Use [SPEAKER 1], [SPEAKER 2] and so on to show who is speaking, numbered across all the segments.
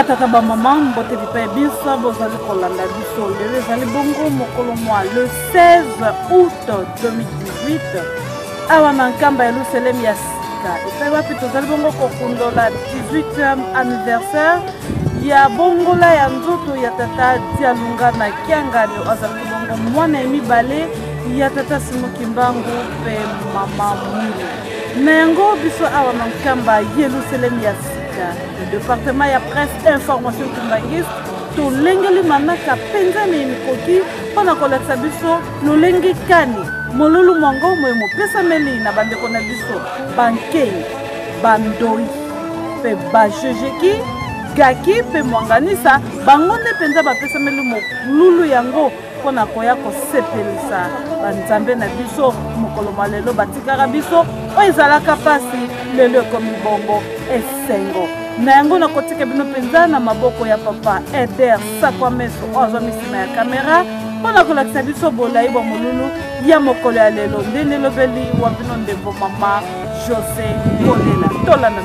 [SPEAKER 1] Batata bamama, mbote bipai biso bozali kolanda biso. Lelo ezali bongo mokolo mwa le 16 août 2018, awa na Nkamba ya Yelusalemi ya sika, epai wapi tozali bongo kokundola 18e anniversaire ya bongola ya nzoto ya tata Dialunga na Kiangani, azalaki bongo mwana ya mibale ya tata Simo Kimbangu mpe mama Mwindu. Na yango biso awa na Nkamba Yelusalemi ya sika, departement ya presse information kimbangiste, tolengeli manaka mpenza na mikoki mpo na kolakisa biso lolenge kani molulu mwango moye mopesameli na bandeko na biso bankei, bandoi mpe bajejeki, gaki mpe mwanganisa. Bango nde mpenza bapesameli molulu yango mpo na koya kosepelisa banzambe na biso. Mokolo mwa lelo batikaka biso oyo ezalaka mpasi, lelo ekomi bongo esengo. Na yango nakotika bino mpenza na maboko ya papa Eder Sakwameso, oyo azwami nsima ya kamera mpo na kolakisa biso bolai bwa molulu ya mokolo ya lelo. Ndenge elobeli wa bino ndeko mama José Kolela, tolanda.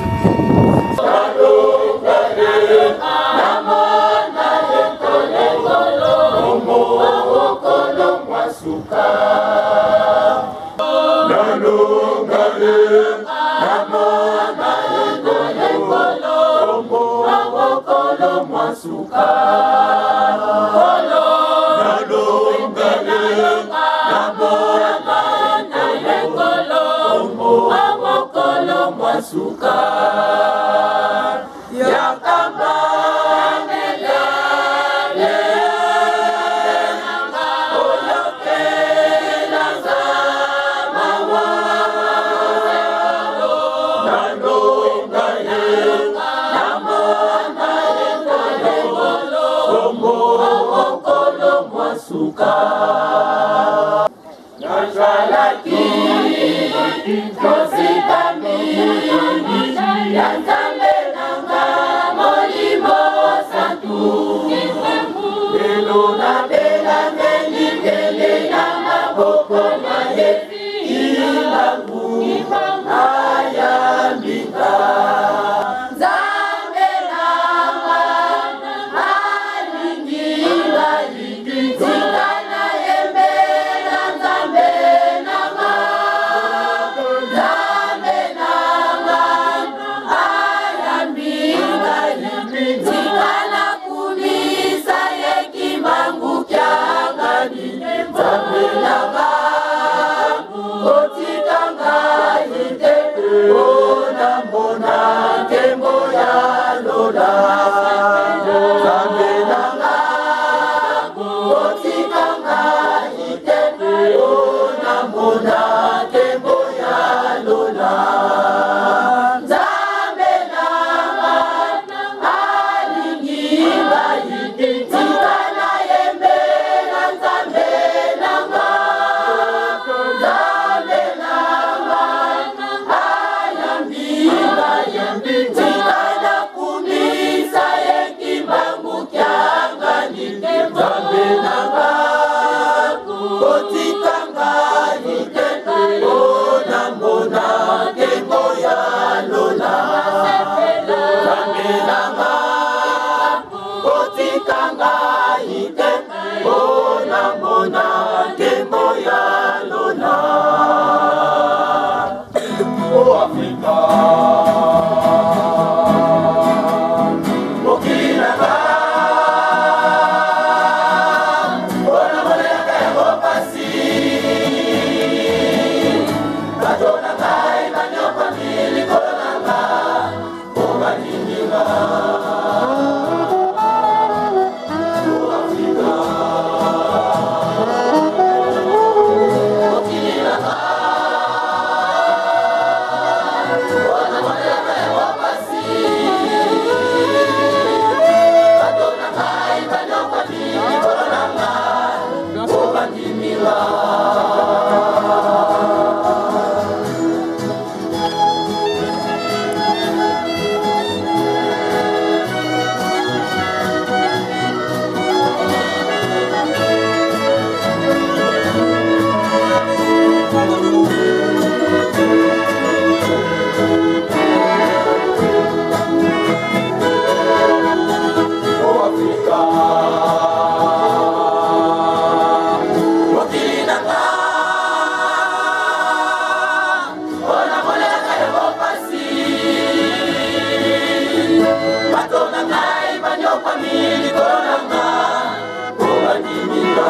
[SPEAKER 2] bandimika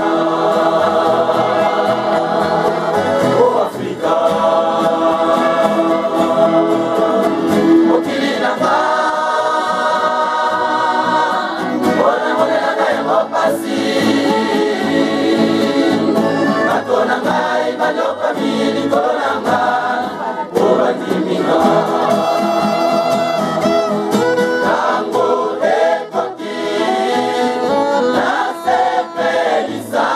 [SPEAKER 2] o Afrika mokili na nga onamonelaka yango pasi bato na ngai banyokami likolo na nga po bandimika tango ekoki nasepelisa.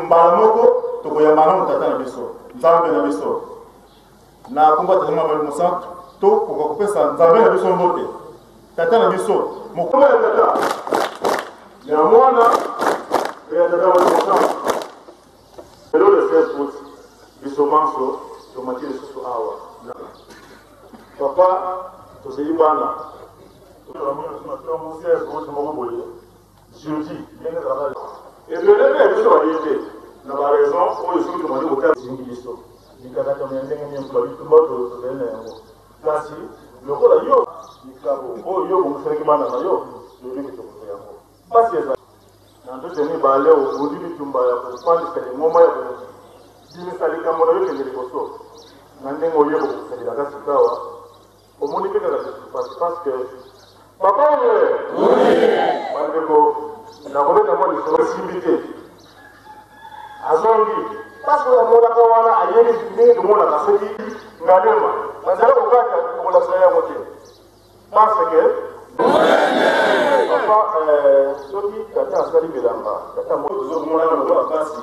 [SPEAKER 3] Mbala moko tokoyamba nano Tata na biso, Nzambe na biso, na nkombo ya Tata na Molimo Mosantu. Tokoka kopesa Nzambe na biso mbote, Tata na biso, mokombo ya Tata, ya Mwana mpe ya Tata Molimo Mosantu. Lelo le 16 août, biso banso tomati lisusu awa. Papa, tozali bana. Ntongo 16 août moko boye, jeudi, ndenge ezalaka. Ebele mpe ya biso baye te na ba raison oyo soki tobandi kotala ezingi biso mikakatano ya ndenge nyonso, babitumba tozali na yango. Kasi lokola yo likabo oyo yo obongiselaki bana na yo, toyebi ke tokozwa yango. Mpasi ezali na nzoto ya mibale, obundi bitumba ya kofandisa lingomba, ya kobimisa likambo na yo ekende liboso na ndenge oye kokokisa bilaka. Sikawa omoni mpe kaka lisusu mpasi, parce que papa oyo, bandeko, nakobeta mwa lisolo esimbi te. Azongi parce que amonaka wana, ayebi ndenge tomonaka soki ngalema bazala kokata, kolakisa yango te, parce que papa, soki tata asali bilamba, tata tozomonaka lokola mpasi,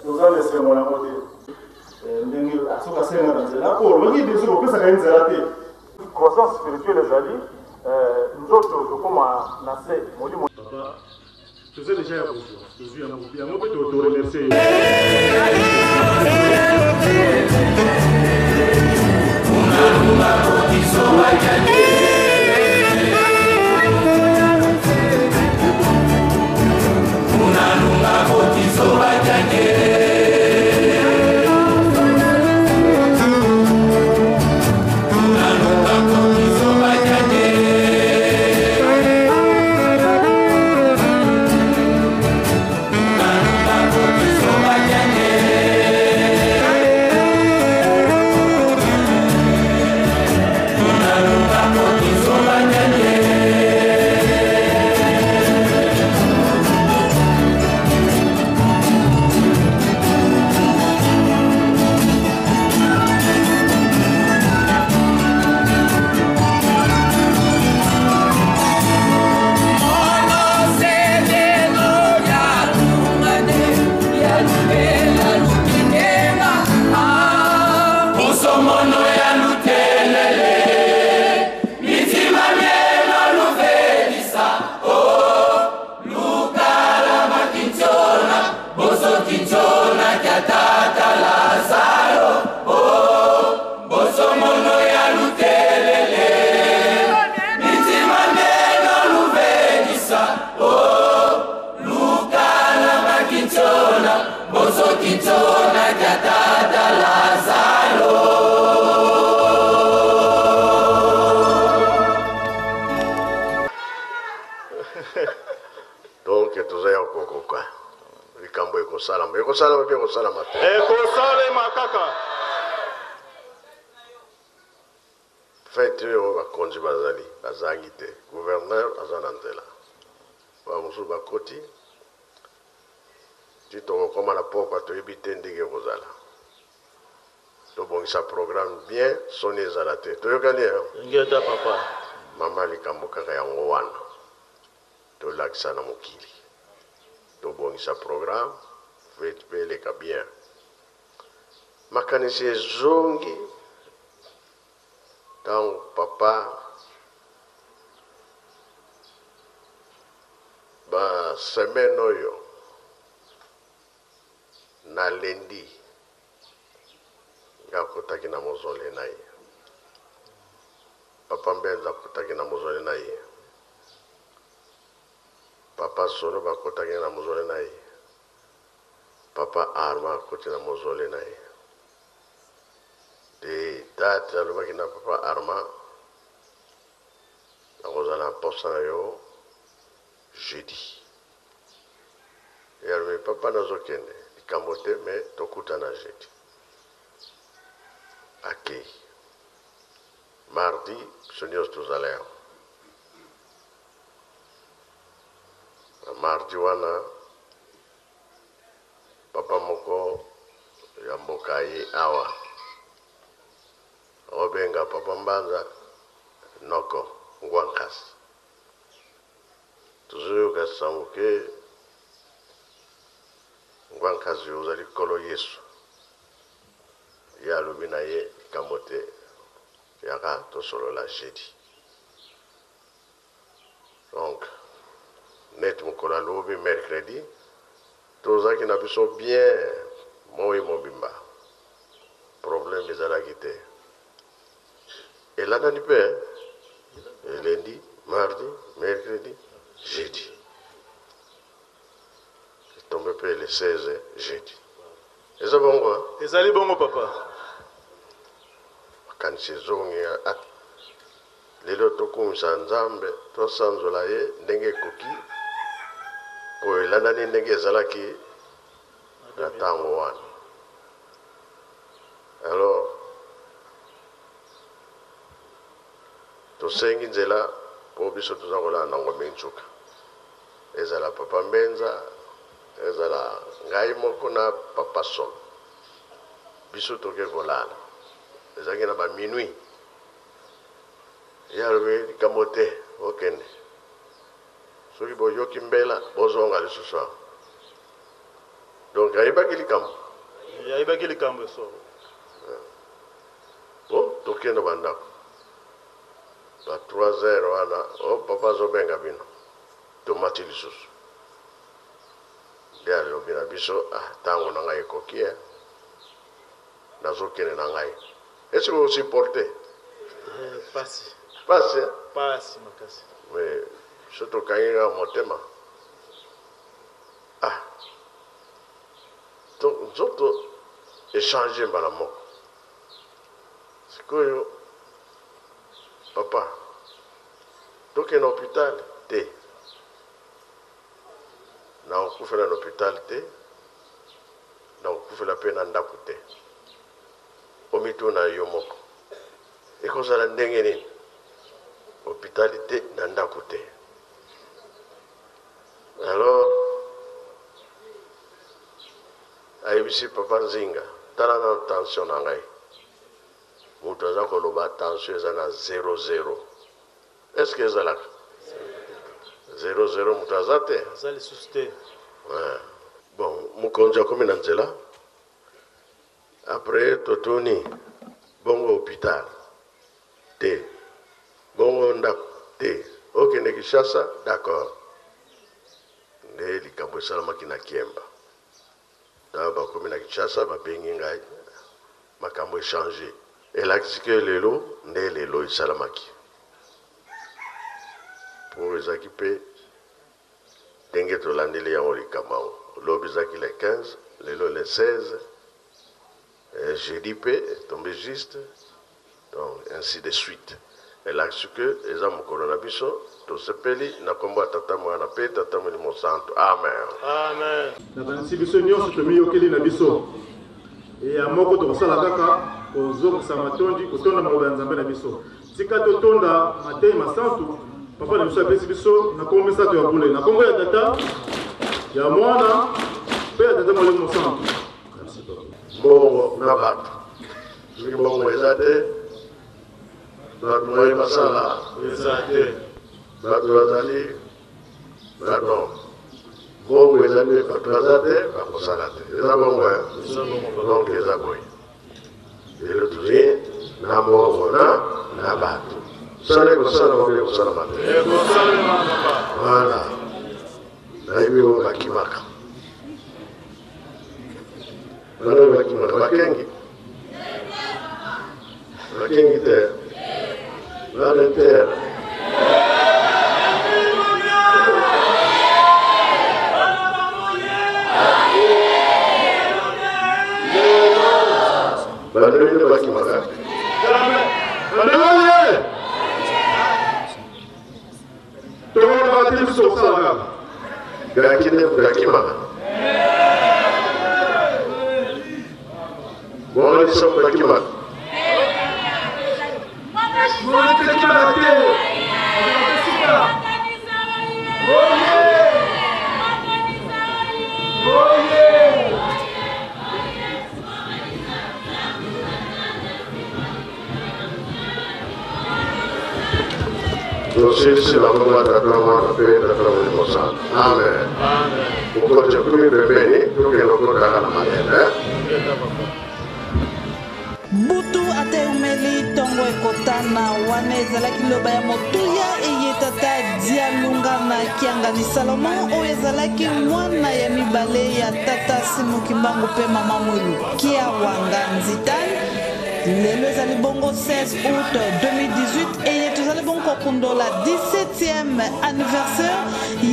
[SPEAKER 3] toza na esengo yango te. Ndenge soki asengaka nzela oyo olobaki biso kopesaka ye nzela te. Croissance spirituelle ezali nzoto tokóma na se molimo. Papa, toza deja ya kozwa, tozwi yango, yango mpe toremercie yo.
[SPEAKER 4] Donc toza ya kokoka, likambo ekosalama, ekosalama mpe ekosalama te.
[SPEAKER 3] Ekosalema kaka.
[SPEAKER 4] Fete oyo, bakonzi bazali, bazangi te. Gouverneur aza na nzela, bamosusu bakoti ti tokokóma na pokwa, toyebi te ndenge ekozala. Tobongisa programme bien, soni ezala te. Toyokani?
[SPEAKER 2] Ngeta, papa.
[SPEAKER 4] Mama, likambo kaka yango wana, tolakisa na mokili, tobongisa programme, fete mpe eleka bien. Makanisi ezongi ntango papa basemaine oyo na lundi nga akutaki na mausolée na ye, papa Mbenza akutaki na mausolée na ye, papa Solo bakutaki na mausolée na ye, papa Arma akuti na mausolée na ye. De date alobaki na papa Arma: "Nakozala na mposa na yo jeudi." Ye alobi: "Papa, nazokende, likambo te, me tokutana jeudi." Akei. Mardi biso nyonso tozala yango. Na mardi wana, papa moko ya mboka ye awa obenga papa Mbanza noko Ngwankasi. Tozoyoka sango ke Ngwankazi ozali Nkolo Yesu. Ye alobi na ye, Likambo te, yaka tosolola jeudi. Donc neti mokolo ya lobi mercredi tozalaki na biso bien moi mobimba, problème ezalaki te. Elandani mpe lundi, mardi, mercredi, jeudi. Etombe mpe le 16 jeudi. Eza bongo?
[SPEAKER 3] Ezali bongo papa.
[SPEAKER 4] Makanisi ezongi ah. Lelo tokumisa Nzambe, tosanzola ye ndenge ekoki, mpo elandani ndenge ezalaki na ntango wana. Alors tosengi nzela mpo biso toza kolala na Ngombe Nsuka, ezala Papa Mbenza, ezala ngai moko na Papa Solo, biso toke kolala ezalaki na ba minuit. Ye alobi likambo te, bokende, soki boyoki mbela bozonga lisusu awa. Donc ayebaki likambo,
[SPEAKER 3] ayebaki likambo esolo.
[SPEAKER 4] Bo tokende bandako ba 3 heures wana, o papa azobenga bino, tomati lisusu. Nde alobi na biso, ah, ntango na ngai ekoki, eh, nazokende na ngai. Est-ce que osupporte?
[SPEAKER 3] Pasi.
[SPEAKER 4] Pasi, eh?
[SPEAKER 3] Pasi makasi.
[SPEAKER 4] Mais so tokangi kaka motema, ah, donc nzoto echange mbala moko. Sikoyo papa tokende hôpital te, nakokufela na hôpital te, nakokufela mpe na ndako te. Omituna yo moko, ekozala ndenge nini? Hôpital te, na ndako te. Alors ayebisi papa Nzinga, tala na tension na ngai. Moto aza koloba tension eza na 0,0. Est-ce que ezalaka 0,0? Moto aza te.
[SPEAKER 3] Aza lisusu te.
[SPEAKER 4] Ouais. Bon, mokonzi akomi na nzela. Après totuni, bongo hôpital te, bongo ndako te, okende Kinshasa, d'accord. Nde likambo esalamaki na Kiemba. Ntango bakomi na Kinshasa, babengi ngai, makambo echange. Elakisi ke lelo nde lelo esalamaki. Po ezalaki mpe ndenge tolandeli yango likambo yango. Lobi ezalaki le 15, lelo le 16, jeudi mpe tombe juste, donc ainsi de suite. Elakisi ke eza mokolo na biso, tosepeli na nkombo ya Tata, Mwana mpe Tata Molimo Santu. Amen.
[SPEAKER 3] Amen.
[SPEAKER 5] Nakanisi biso nyonso tomiyokeli na biso ya moko, tokosala kaka kozongisa matondi, kotonda maloba ya Nzambe na biso. Tika totonda matei masantu papa na biso apesi biso na nkombo misato ya bule, na nkombo ya Tata, ya Mwana mpe ya Tata Molimo Mosantu.
[SPEAKER 4] Merci papa. Mbongo na bato, soki mbongo eza te, bato moye basala
[SPEAKER 3] eza te.
[SPEAKER 4] Bato bazali pardon, mbongo eza te, bato baza te, bakosala te. Eza bongo, eh? Donc eza boye, lelo tozwi na mbongo na bato, sala ekosala mabe, ekosalama te.
[SPEAKER 3] Ekosalema papa.
[SPEAKER 4] Voilà, nayebi oyo bakimaka, bana oyo bakimaka, bakengi, bakengi te, bana intere. Bandeko nde bakimaka.
[SPEAKER 5] Bandeko, tokolobaka te, biso kosala kaka.
[SPEAKER 4] Gaki nde moto akimaka, bongo liso moto akimaka.
[SPEAKER 5] Motekimaka te. Oye!
[SPEAKER 4] Tosilisi na kombo ya Tata, Mwana mpe Tata Molimo Santu. Amen. Mokonzi akomi pembeni, tokende kokotaka na malembe.
[SPEAKER 1] Butu ata eumeli, ntongo ekotana. Wana ezalaki liloba ya motuya eye tata Dialunga na Kiangani Salomon, oyo ezalaki mwana ya mibale ya tata Simon Kimbangu mpe mama Mwilu Kiawanga Nzitani. Lelo ezali bongo 16 août 2018 eye tozali bongo kokundola 17e anniversaire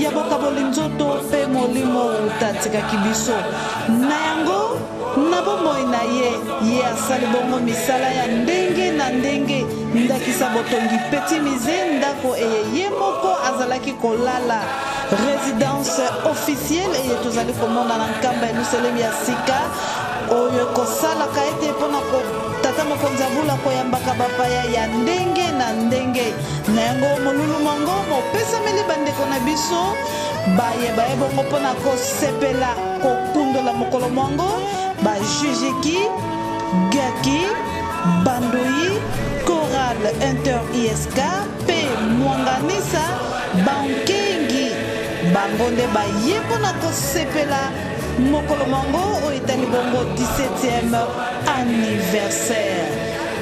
[SPEAKER 1] ya bokaboli nzoto mpe molimo uta atikaki biso. Na yango, na bomoi na ye, ye asali bongo misala ya ndenge na ndenge, ndakisa botongi Petit Musee, ndako eye ye moko azalaki kolala, residence officielle eye tozali komona na Nkamba Yelusalemi ya sika, oyo ekosalaka ete mpo na tata mokonzi ya bula koyambaka bapaya ya ndenge na ndenge. Na yango, molulu mwango mopesameli bandeko na biso baye baye bongo mpo na kosepela kokundola mokolo mwango, ba Jujiki, Gaki, Bandoyi, Chorale Inter ISK mpe Mwanganisa Bankengi. Bango nde baye mpo na kosepela mokolo mwango oyo etali bongo 17e anniversaire.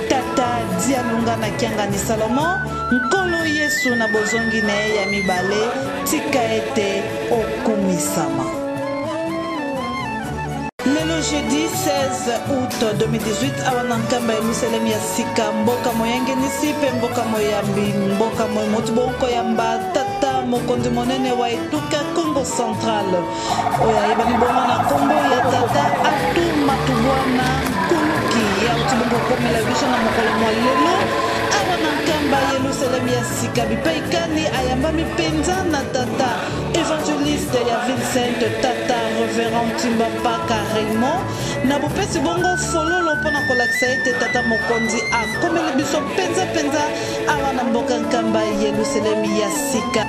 [SPEAKER 1] Tata Dialunga na Kiangani Salomon, Nkolo Yesu na bozongi na ye ya mibale, tika ete okumisama. Lelo jeudi 16 août 2018, awa na Nkamba Yelusalemi ya sika, mboka moyangenisi mpe mboka moyambi, mboka moye mouti bongo koyamba tata mokonzi monene wa etuka Kongo Central, oyo ayebani bongo na nkombo ya tata Atou Matubuana Nkuluki. Ye auti bongo kokomela biso na mokolo mwa lelo awa na Nkamba Yelusalemi ya sika, bipai kani ayambami mpenza na tata evangeliste ya ville sainte, tata reverend Timba Mpaka Raymond, na bopesi bongo fololo mpo na kolakisa ete tata mokonzi akomeli biso mpenza mpenza awa na mboka Nkamba Yelusalemi ya sika.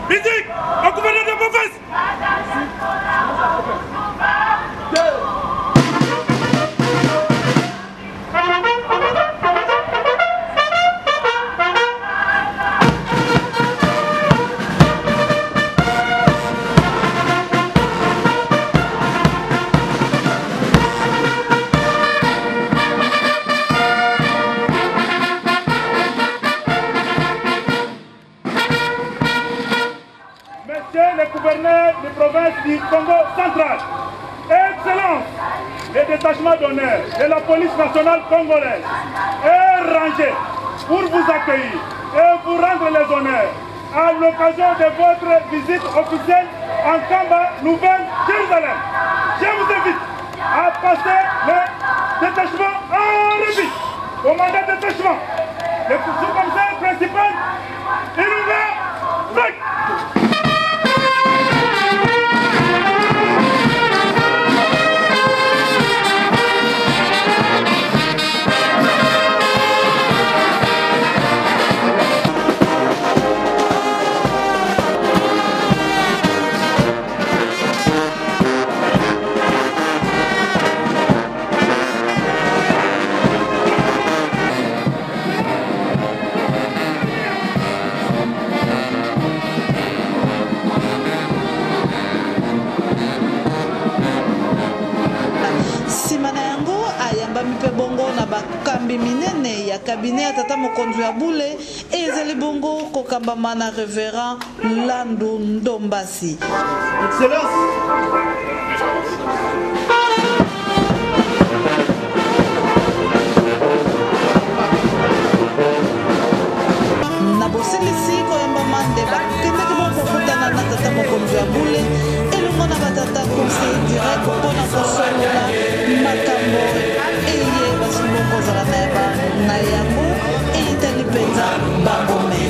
[SPEAKER 6] Musique Au gouverneur de province. Monsieur le gouverneur de province du Congo central, Excellence, le détachement d'honneur de la police nationale congolaise est rangé pour vous accueillir et vous rendre les honneurs à l'occasion de votre visite officielle en Kamba, Nouvelle-Jérusalem. Je vous invite à passer le détachement en revue. Commandant détachement, le sous-commissaire principal, Ilunga Zek.
[SPEAKER 1] Nsima na yango, ayambami mpe bongo na bakambi minene ya cabinet ya tata mokonzi ya bule, ezali bongo kokambama na Reverend Landu Ndombasi.
[SPEAKER 5] Excellence.
[SPEAKER 1] Na bosilisi koyambama nde bakendaki bongo kokutana na tata mokonzi ya bule elongo na batata conseiller direct mpo na kosolola makambo eye basili bongo kozala na yango eyitali mpenza bango me.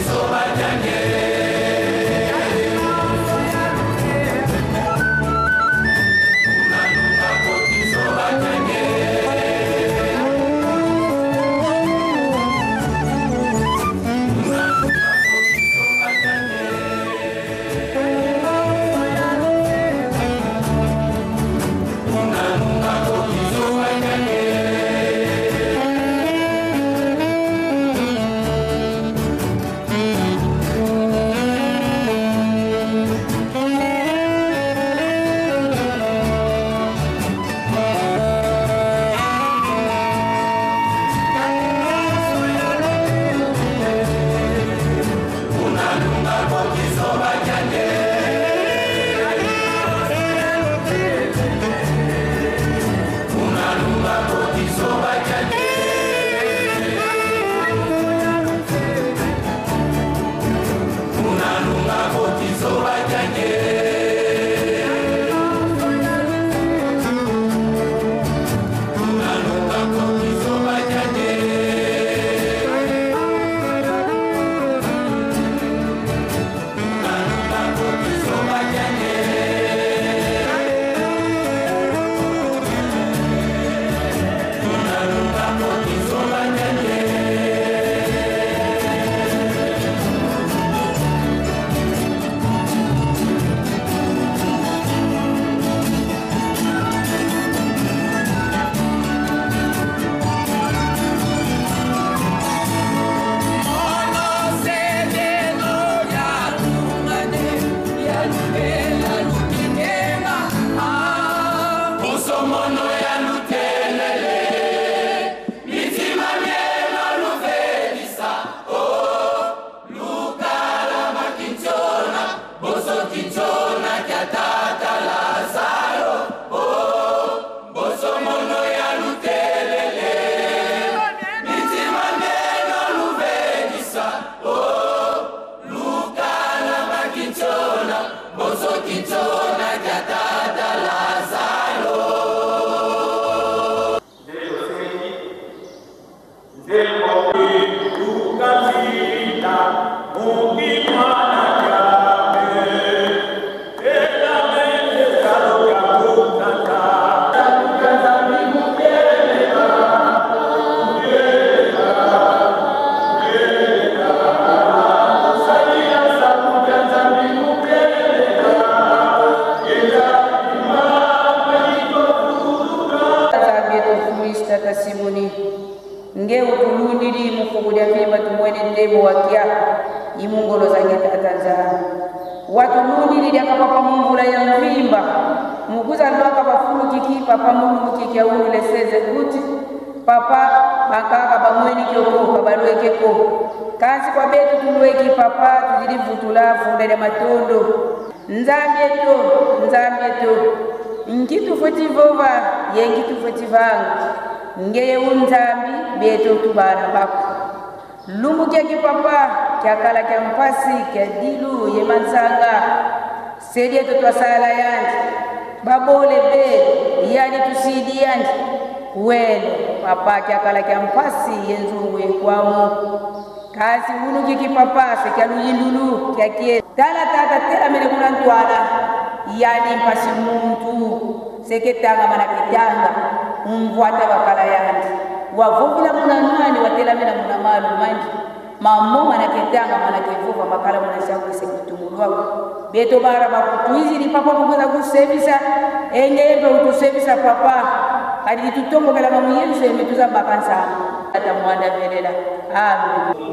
[SPEAKER 7] kudia imungolo zange tata Nzambi watulundililiaka papa mumvula ya mvimba mukuza lwaka bafulukiki papa mulumukiki aulule seze kuti papa bakaka bamweni kyoko babalwekeko kasi kwa betu tulweki papa tuzilivutula funda lya matondo Nzambi eto Nzambi eto nkitufuti vova ye nkitufuti vanga ngeye unzambi betu tubana bako lumbu kya kipapa kyakala kya mpasi kya dilu ye mansanga sedi eto twasala yandi babole be yani tusidi yandi wele papa kyakala kya mpasi ye nzungu yekwamo kasi unu kikipapa se kya luyindulu kya kie tala tata tela mele kuna ntwala yani mpasi muntu seketanga mana ketanga umvwata bakala yandi wavuvila muna nwani watelamela muna malu mandi mamo mana ketanga mana kevuva makala muna shakwise kutumulwako beto bara bakutuizili papa mukuza kusevisa engeyembe utusevisa papa kadi tutongokela mamuyemse emetuza bakansa ata mwanda velela. Amen.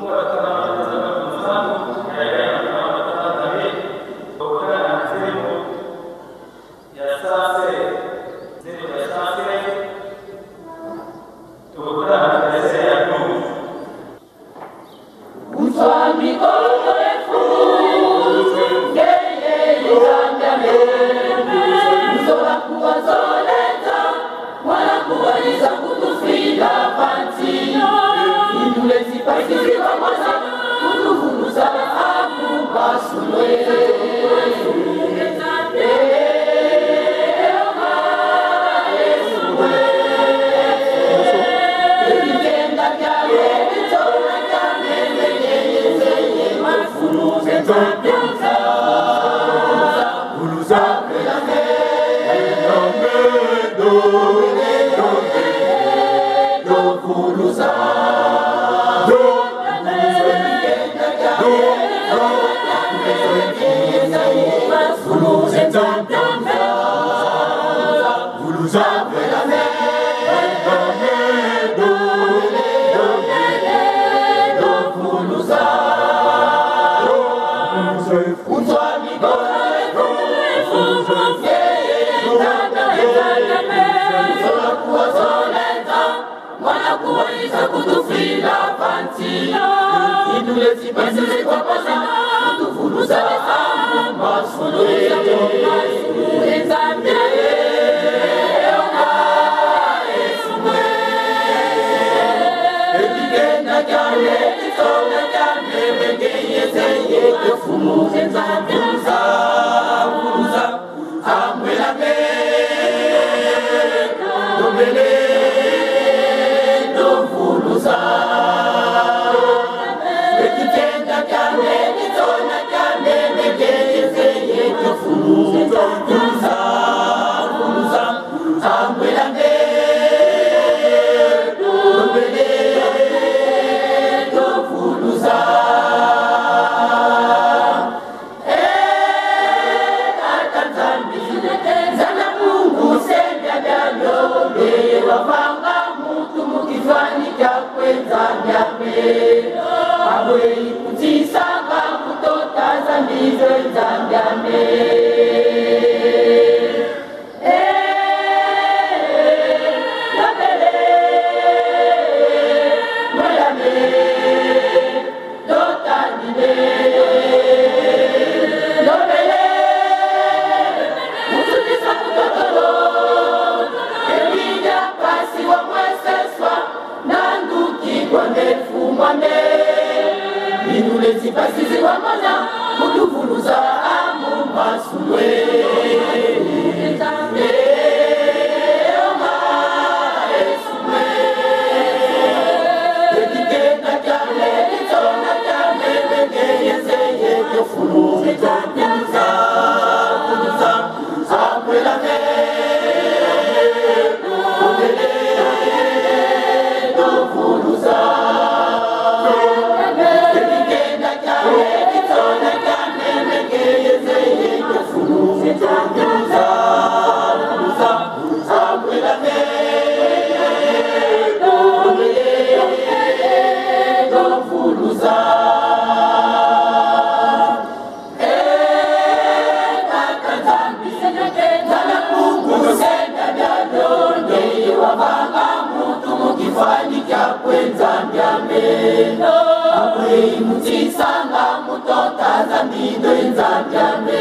[SPEAKER 2] Kutsisanga mutota zambido inzambiame.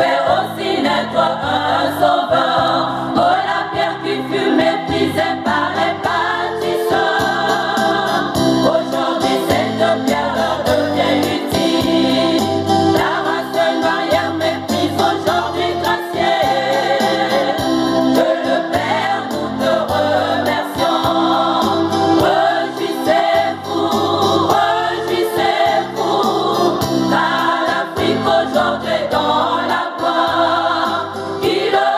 [SPEAKER 2] fait aussi naître un sauveur. Oh, la pierre qui fut méprisée par les bâtisseurs. Aujourd'hui, cette pierre leur devient utile. La race noire méprise aujourd'hui graciée. Dieu le Père, nous te remercions. Réjouissez-vous, réjouissez-vous, car l'Afrique aujourd'hui est dans la gloire. Qui le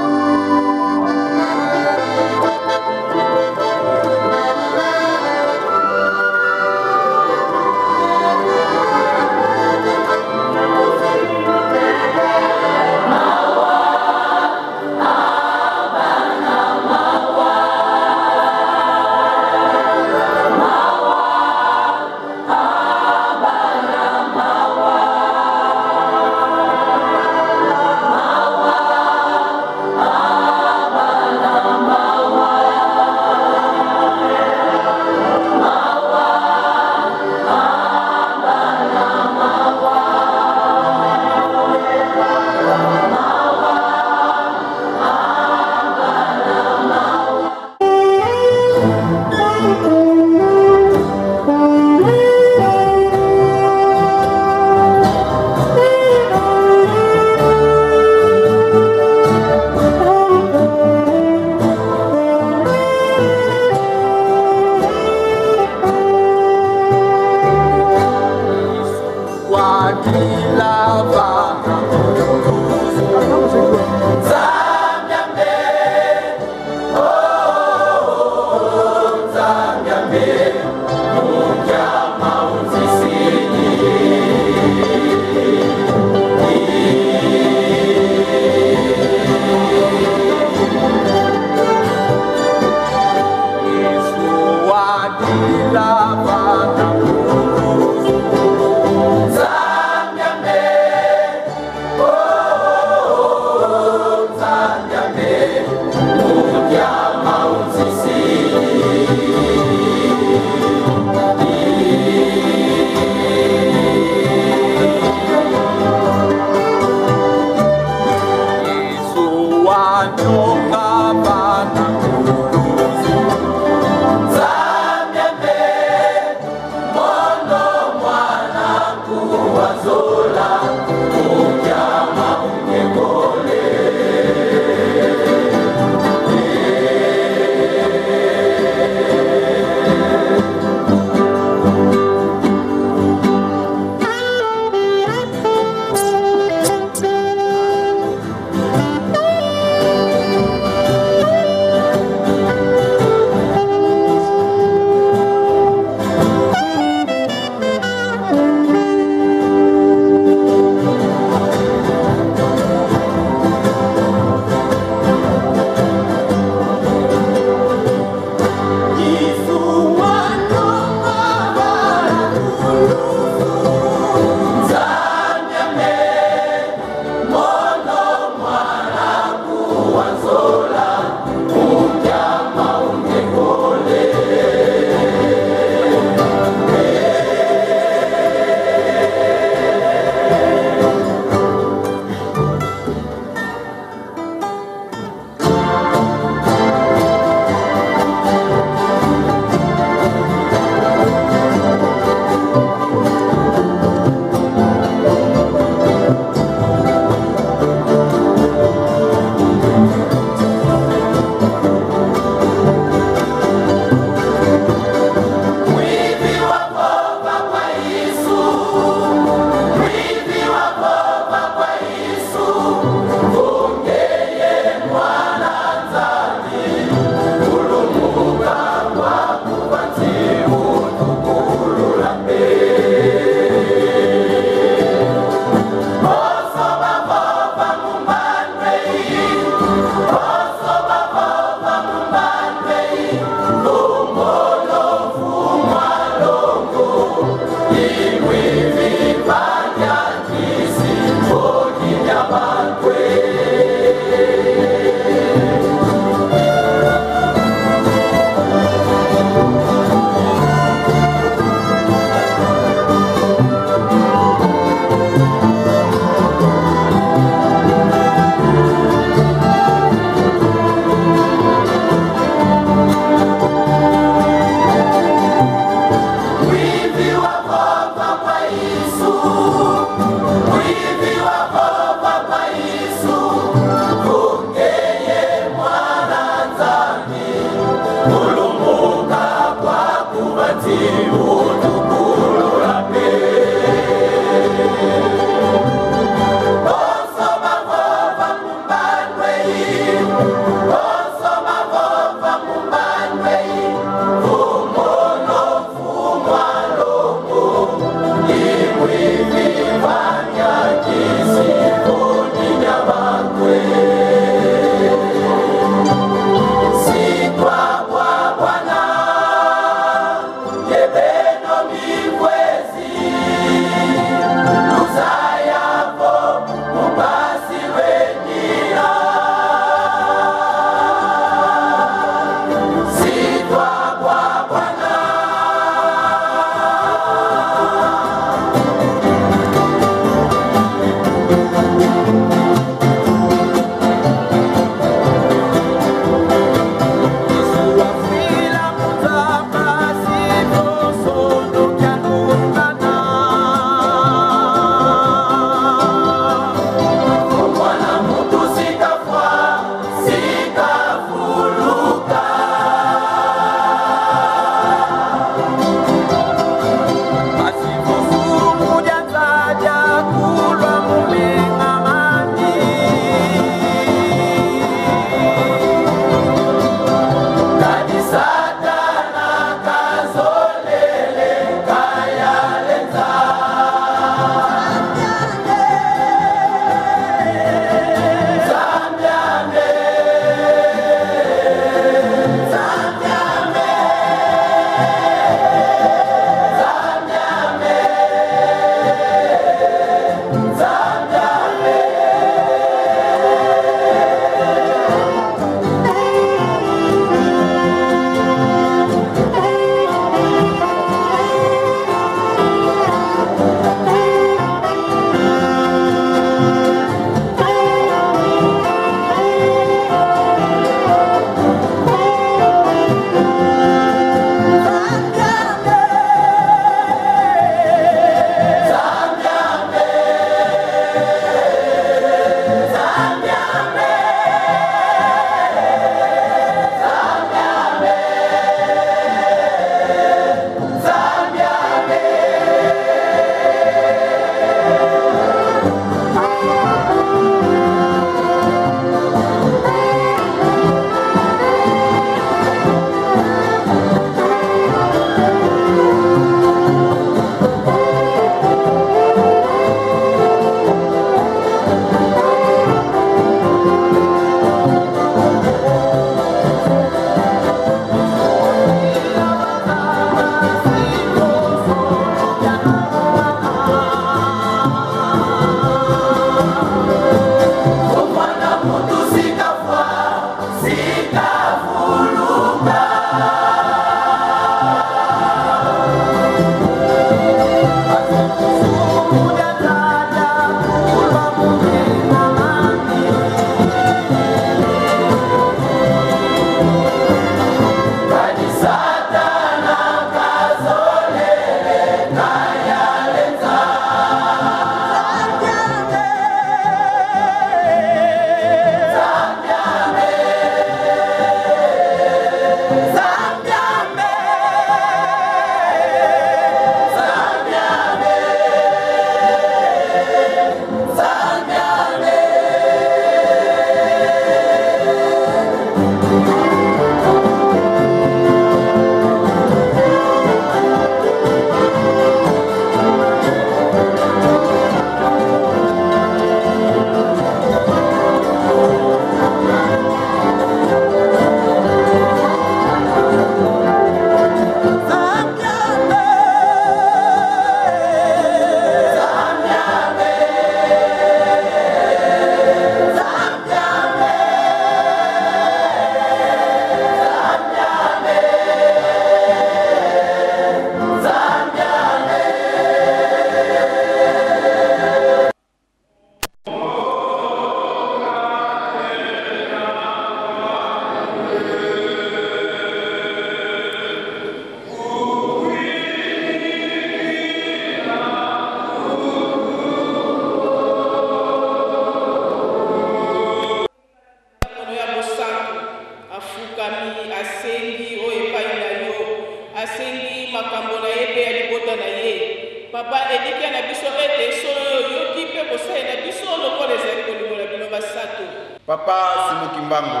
[SPEAKER 8] Papa Simon Kimbangu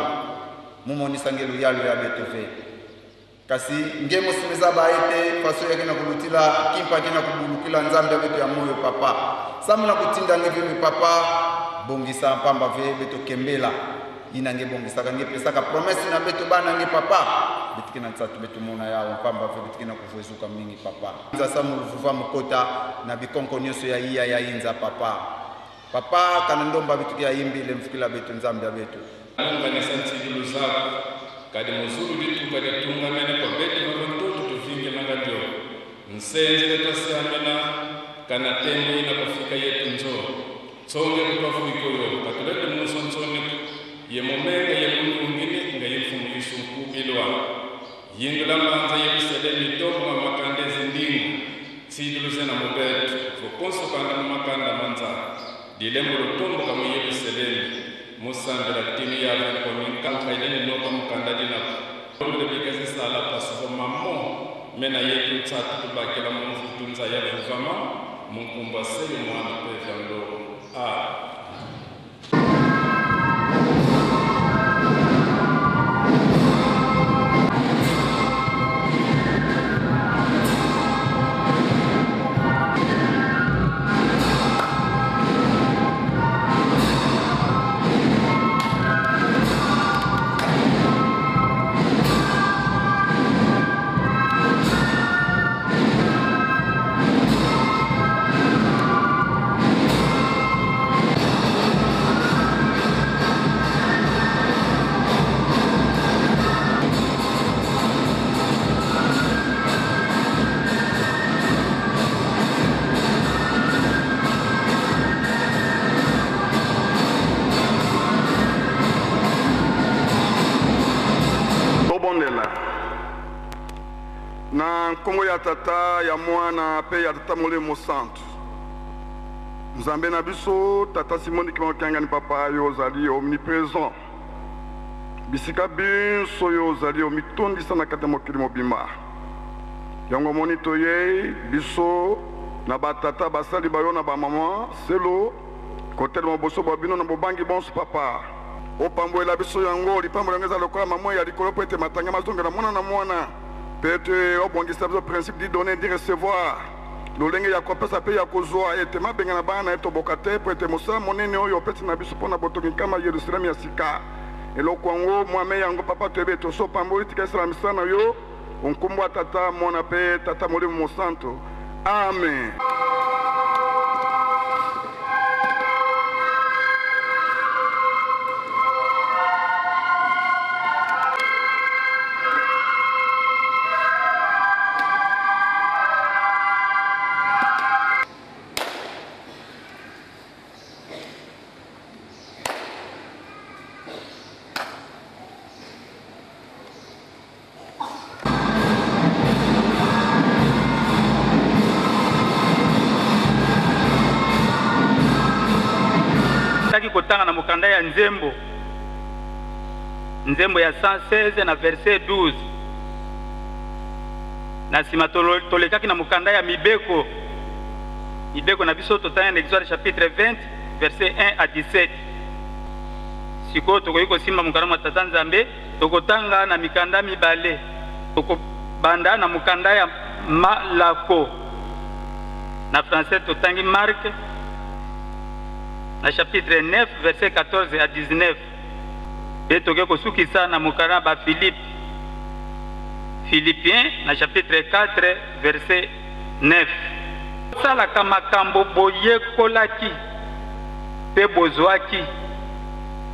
[SPEAKER 8] mumonisa nge luyalo ya beto ve. Kasi nge mosimeza ba ete faso yake na kulutila kimpa ke na kubulukila Nzambe ya beto ya moyo papa. Samu na kutinda nge vemi papa bongisa mpamba ve beto kembela. Ina nge bongisaka nge pesaka promesse na beto bana nge papa. Betike na ntsatu beto mona yawo mpamba ve betike na kuvuezuka mingi papa. Nza samu luvuva mukota na bikonko nyonso ya iya ya inza papa. Papa kana ndomba bituki ya imbile mfukila betu Nzambe ya betu.
[SPEAKER 9] Anunganisa ntsidilu zaku, kadi muzulu dituka ditungamene kwa betu bava ntoto tuvinge manga dio. Nsenzele twasiamena kana tembo ina kufika yetu nzo. Tsonge kutwafuikoyo katulete muso ntsoniku ye mumenga ye mulungini nga ye mfumu Yesu nkubilwa. Yindula manza ye bisele mitombo mamakanda ezindingu tsidulu zena mubetu vokonso kanda mumakanda manza dilembo lutomboka mu Yerusalemu musambila timu ya venkomi nkanka ileni noka mukanda dinako lobika zisala pasivo mamo mena yetu ntsatu tubakela mu mvutu nza ya vuvama munkumba seli mwana pevya ndoko a
[SPEAKER 10] Tobondela. Na nkombo ya Tata, ya Mwana mpe ya Tata Molimo Mosantu. Nzambe na biso, Tata Simoni Kimbangu Kiangani Papa, yo ozali omnipresent. Bisika binso yo ozali omitondisa na kati ya mokili mobimba. Yango omoni toyei biso na batata basali ba yo na bamama selo kotelema boso bwa bino na bobangi bonso Papa. Opambolela biso yango, lipamboli yango eza lokola mamwe ya likolo mpo ete matanga mazongela mwana na mwana, mpe ete obongisa biso principe di donner di recevoir, lolenge ya kopesa mpe ya kozwa, ete mabenga na bana na ye toboka te, mpo ete mosala monene oyo opesi na biso mpo na botongi nkama ya Yerusaleme ya sika, eloko yango mwame yango Papa toyebi ete osi opamboli, tika esala misala na yo o nkombo ya Tata, Mwana mpe Tata Molimo Mosantu. Amen.
[SPEAKER 11] Taki kotanga na mokanda ya nzembo, nzembo ya 116 na verset 12. Na nsima tolekaki na mokanda ya mibeko, mibeko na biso totanga na Exode chapitre 20 verset 1 à 17. Sikoyo tokoki kosimba mokanda mwa Tata Nzambe. Tokotanga na mikanda mibale. Tokobanda na mokanda ya Malako. Na français totangi Marc na chapitre 9 verset 14 à 19. Mpe toke kosukisa na mokanda ba Philippe. Philippiens na chapitre 4 verset 9. Bosalaka makambo boyekolaki mpe bozwaki,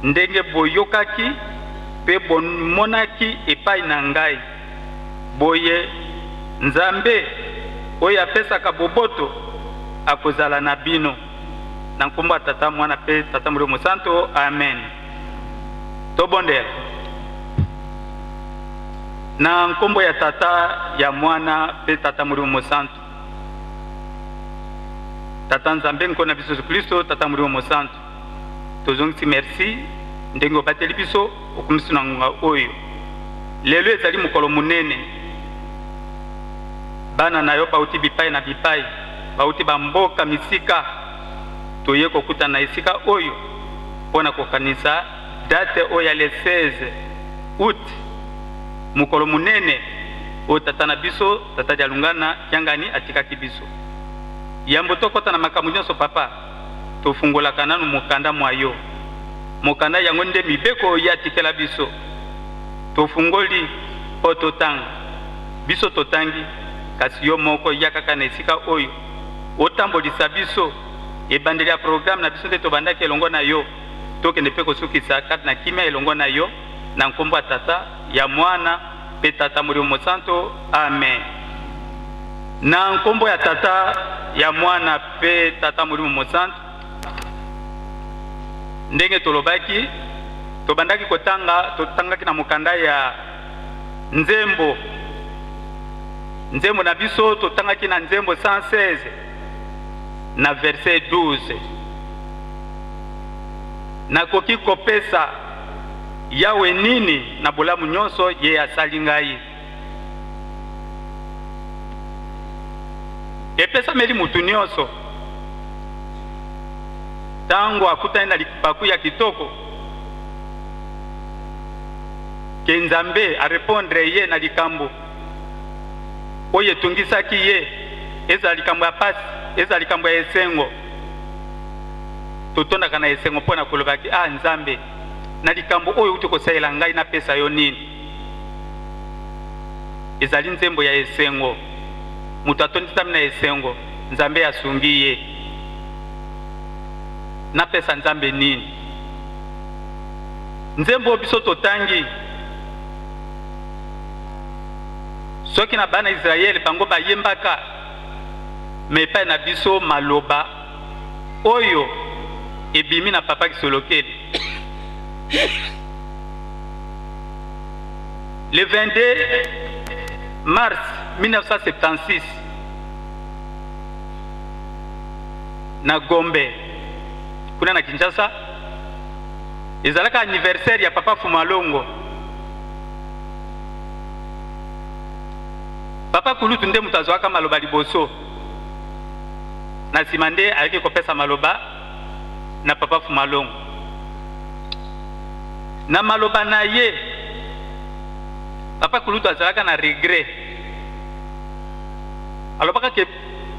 [SPEAKER 11] ndenge boyokaki mpe bomonaki epai na ngai. Boye, Nzambe oyo apesaka boboto akozala na bino. Na nkombo ya Tata, Mwana mpe Tata Molimo Mosanto, amen. Tobondela. Na nkombo ya Tata, ya Mwana mpe Tata Molimo Mosanto. Tata Nzambe, Nkolo na biso Yesu Klisto, Tata Molimo Mosanto, tozongisi merci ndenge obateli biso, okomisi na ngonga oyo. Lelo ezali mokolo monene, bana na yo bauti bipai na bipai, bauti bamboka misika, toye kokutana na esika oyo mpo na kokanisa date oyo ya le 16 août, mokolo monene oyo tata na biso tata Dialungana Kiangani atikaki biso. Yambo tokɔta na makambo nyonso, papa, tofungolaka nanu mokanda mwa yo. Mokanda yango nde mibeko oyo ye atikela biso. Tofungoli mpo totanga. Biso totangi, kasi yo moko ya kaka na esika oyo otambolisa biso. Ebandeli ya programme na biso nde tobandaki elongo na yo, tokende mpe kosukisa kati na kimia elongo na yo, na nkombo ya Tata, ya Mwana mpe Tata Molimo Mosanto. Amen. Na nkombo ya Tata, ya Mwana mpe Tata Molimo Mosanto. Ndenge tolobaki, tobandaki kotanga, totangaki na mokanda ya Nzembo. Nzembo na biso totangaki na Nzembo 116 na verset 12. Nakoki kopesa Yawe nini na bolamu nyonso ye asali ngai? Epesameli mutu nyonso tango akutani na libaku ya kitoko ke Nzambe a repondre ye na likambo oyo etungisaki ye, ezala likambo ya pasi, ezala likambo ya esengo. Totondaka na esengo mpo na kolobaki, ah Nzambe, na likambo oyo outi kosalela ngai, napesa yo nini? Ezali nzembo ya esengo. Moto atondisami na esengo, Nzambe asungi ye. Napesa Nzambe nini? Nzembo oyo biso totangi, soki na bana Israele bango bayembaka, me epai na biso maloba oyo ebimi na papa Kisolokele. Le 22 mars 1976 na Gombe kuna na Kinshasa, ezalaka anniversaire ya papa Fumalongo. Papa Kulutu nde moto azwaka maloba liboso, na nsima nde ayaki kopesa maloba na papa Fumalongo. Na maloba na ye, papa Kulutu azalaka na regret, alobaka ke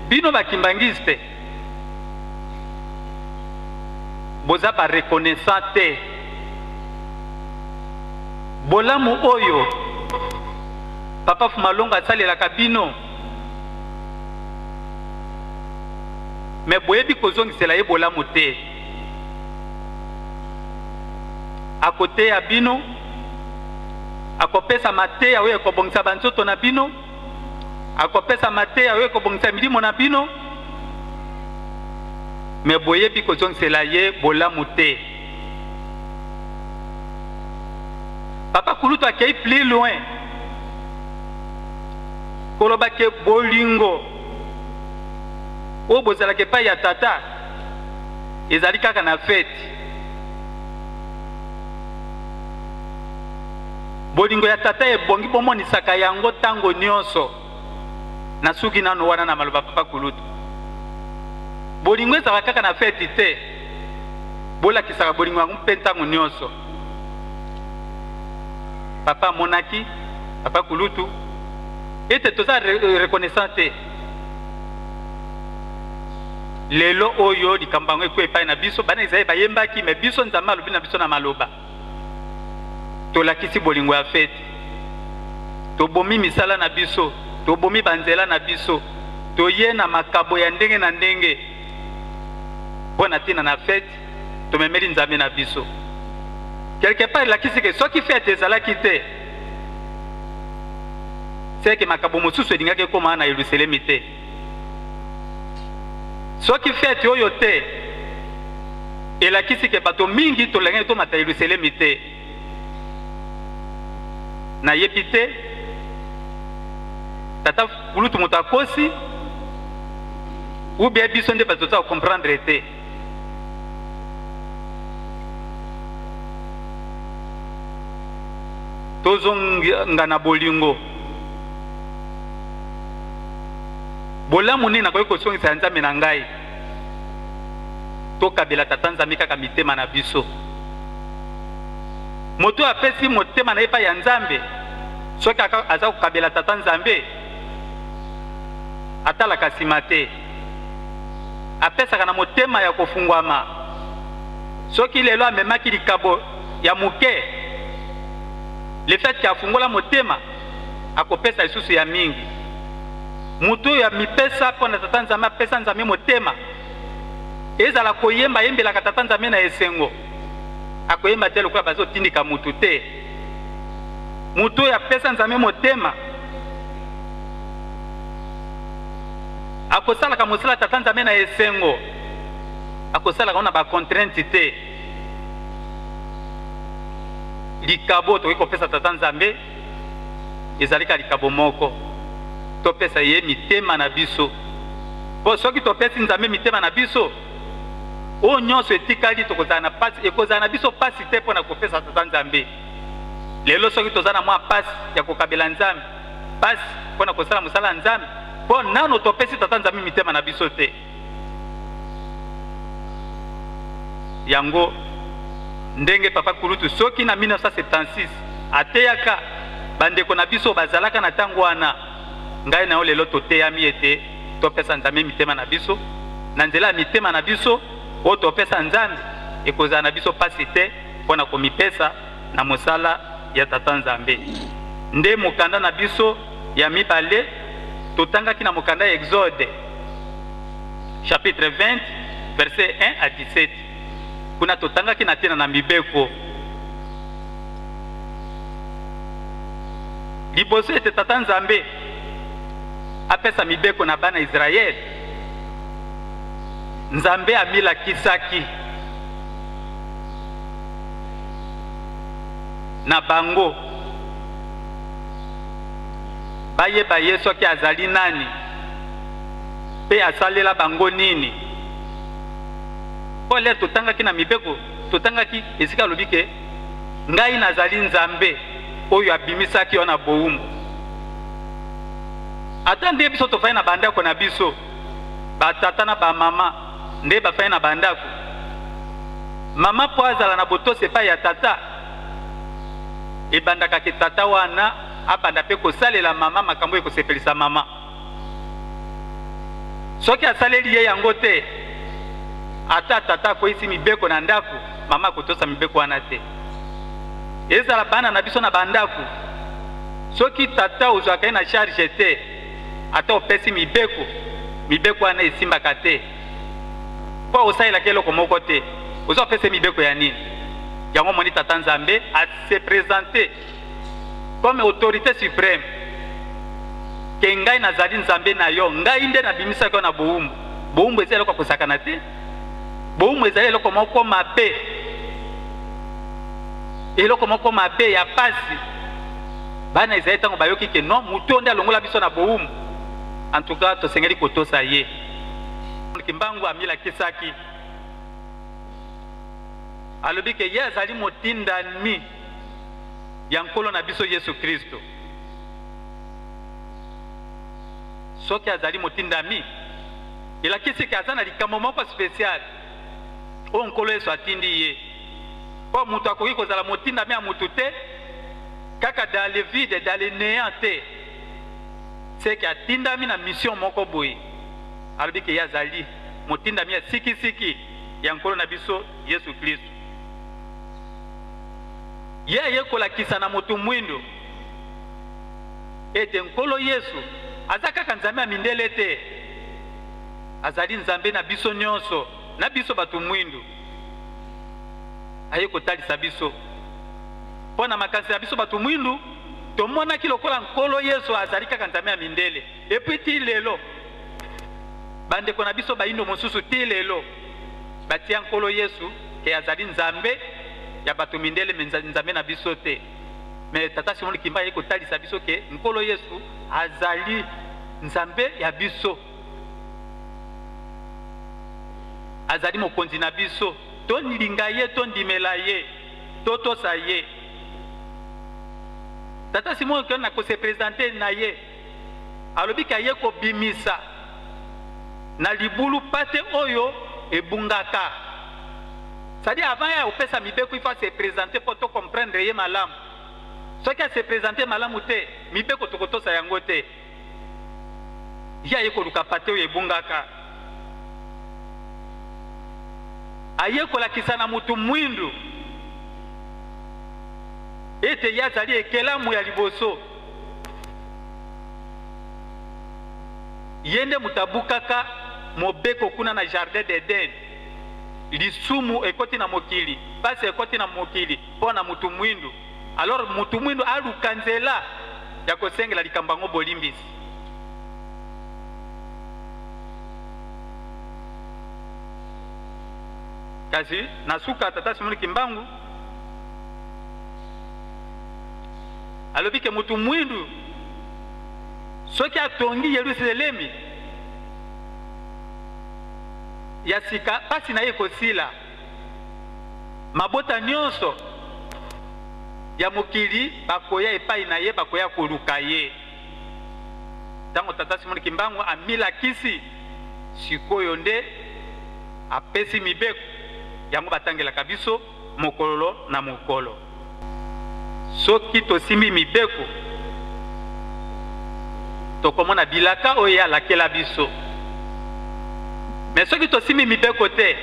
[SPEAKER 11] bino ba kimbanguiste boza ba reconnaissant te, bolamu oyo papa Fumalongo asalelaka bino, me boyebi kozongisela ye bolamu te. Akoteya bino, akopesa mateya oyo ekobongisa banzoto na bino, akopesa mateya oyo ekobongisa milimo na bino, me boyebi kozongisela ye bolamu te. Papa Kulutu akei plus loin koloba ke bolingo oyo bozalaka epai ya tata ezali kaka na feti. Bolingo ya tata ebongi bomonisaka yango ntango nyonso. Nasuki nano wana na maloba papa Kulutu. Bolingo ezalaka kaka na feti te, bolakisaka bolingo yango mpe ntango nyonso. Papa amonaki, papa Kulutu, ete toza reconnaissant te. Lelo oyo likambo yango ekwe epai na biso, bana Israele bayembaki, me biso Nzambe alobi na biso na maloba. Tolakisi bolingo ya feti, tobomi misala na biso, tobomi banzela na biso, toye na makabo ya ndenge na ndenge mpo na ntina na feti, tomemeli Nzambe na biso. Quelque part elakisi ke soki feti ezalaki te, seke makabo mosusu elingaki ekoma na Yelusalemi te. Soki feti oyo te, elakisi ke bato mingi tolingaki tomata Yelusalemi te. Nayebi te tata kulutu moto akosi ou bien biso nde bato toza comprendre te. Tozonga na bolingo. Bolamu nini nakoki kosongisa ya Nzambe na ngai? Tokabela Tata Nzambe kaka mitema na biso. Moto oyo apesi motema na ye epai ya Nzambe, soki aza kokabela Tata Nzambe, atalaka nsima te, apesaka na motema ya kofungwama. Soki lelo amemaki likabo ya moke, le fait que afungola motema, akopesa lisusu ya mingi. Moto oyo amipesa mpo na Tata Nzambe, apesa Nzambe motema, ezala koyemba, ayembelaka Tata Nzambe na esengo, akoyemba te lokola bazotindika motu te. Moto oyo apesa Nzambe motema akosalaka mosala Tata Nzambe na esengo, akosalaka ngo na bacontrainte te. Likabo tokoki kopesa Tata Nzambe ezali ka likabo moko, topesa ye mitema na biso. Mpo soki topesi Nzambe mitema na biso, oyo nyonso etikali tokozala na pasi, ekozala na biso pasi te mpo na kopesa Tata Nzambe. Lelo soki toza na mwa pasi ya kokabela Nzambe, pasi mpo na kosala mosala ya Nzambe, mpo nano topesi Tata Nzambe mitema na biso te. Yango ndenge Papa Kulutu soki na 1976 ateyaka bandeko na biso bazalaka na ntango wana, ngai na yo lelo toteyami ete topesa Nzambe mitema na biso. Na nzela ya mitema na biso oyo topesa Nzambe, ekozala na biso mpasi te mpo na komipesa na mosala ya Tata Nzambe. Nde mokanda na biso ya mibale totangaki na mokanda ya Exode chapitre 20 verset 1 à 17. Kuna totangaki na ntina na mibeko. Liboso ete Tata Nzambe apesa mibeko na bana Israele, Nzambe amilakisaki na bango bayeba ye soki azali nani mpe asalela bango nini. Mpo lere totangaki na mibeko, totangaki esika alobi ke ngai nazali Nzambe oyo abimisaki yo na bowumbu. Ata nde biso tofandi na bandako na biso, batata na bamama nde bafandi na bandako, mama mpo azala na botosi epai ya tata, ebandaka ke tata wana abanda mpe kosalela mama makambo ekosepelisa mama. Soki asaleli ye yango te, ata tata akweyisi mibeko na ndako, mama akotosa mibeko wana te. Ezala bana na biso na bandako, soki tata ozwaka ye na charge te, ata opesi mibeko, mibeko wana esimbaka te, mpo osalelaka eloko moko te. Oza opesa ye mibeko ya nini? Yango omoni tata Nzambe a se presenter comme autorité supreme ke ngai nazali Nzambe na yo, ngai nde nabimisaki yo na bowumbu. Bowumbu ezali eloko ya kosakana te. Bowumbu ezali eloko moko mabe, eloko moko mabe ya pasi. Bana ezali ntango bayoki ke non, moto oyo nde alongola biso na bowumbu, en tout cas tosengeli kotosa ye. Kimbangu amilakisaki, alobi ke ye azali motindami ya Nkolo na biso Yesu Kristo. Soki azali motindami, elakisi ke aza na likambo moko special oyo Nkolo Yesu atindi ye. Mpo moto akoki kozala motindami ya moto te kaka dans le vide, dans le néant te. Seke atindami na mission moko boye. Alobi ke ye azali motindami ya sikisiki ya Nkolo na biso Yesu Kristo. Ye aye kolakisa na moto mwindo ete Nkolo Yesu aza kaka Nzambe ya mindele te, azali Nzambe na biso nyonso, na biso bato mwindo. Aye kotalisa biso mpo na makanisi na biso bato mwindu, tomonaki lokola Nkolo Yesu azali kaka Nzambe ya mindele. Epuis ti lelo bandeko na biso bayindo mosusu ti lelo batia Nkolo Yesu ke azali Nzambe ya bato mindele, me Nzambe na biso te. Me Tata Simon Kimba aye kotalisa biso ke Nkolo Yesu azali Nzambe ya biso, azali mokonzi na biso. Tolinga ye, tondimela ye, totosa ye. Tata Simon Kimba na kose presenter na ye, alobi ke aye kobimisa na libulu pate oyo ebungaka. C'est-à-dire avant ya kopesa mibeko, il faut se présenter mpo to comprendre ye malamu. Soki ase présenter malamu te, mibeko tokotosa yango te. Ye aye koluka pate oyo ebungaka, aye kolakisa na motu mwindu ete ye azali ekelamu ya liboso. Ye nde moto abukaka mobeko kuna na jardin d'Eden. Lisumu ekoti na mokili, pasi ekoti na mokili mpo na motu mwindu. Alors motu mwindu aluka nzela ya kosengela likambo yango bolimbisi. Kasi na suka, tata Simon Kimbangu alobi ke motu mwindu soki atongi Yelusalemi ya sika, pasi na ye ekosila. Mabota nyonso ya mokili bakoya epai na ye, bakoya koluka ye. Ntango tata Simon Kimbangu amilakisi sikoyo nde apesi mibeko yango batangelaka biso mokolo na mokolo. Soki tosimbi mibeko, tokomona bilaka oyo ye alakela biso. Me soki tosimbi mibeko te,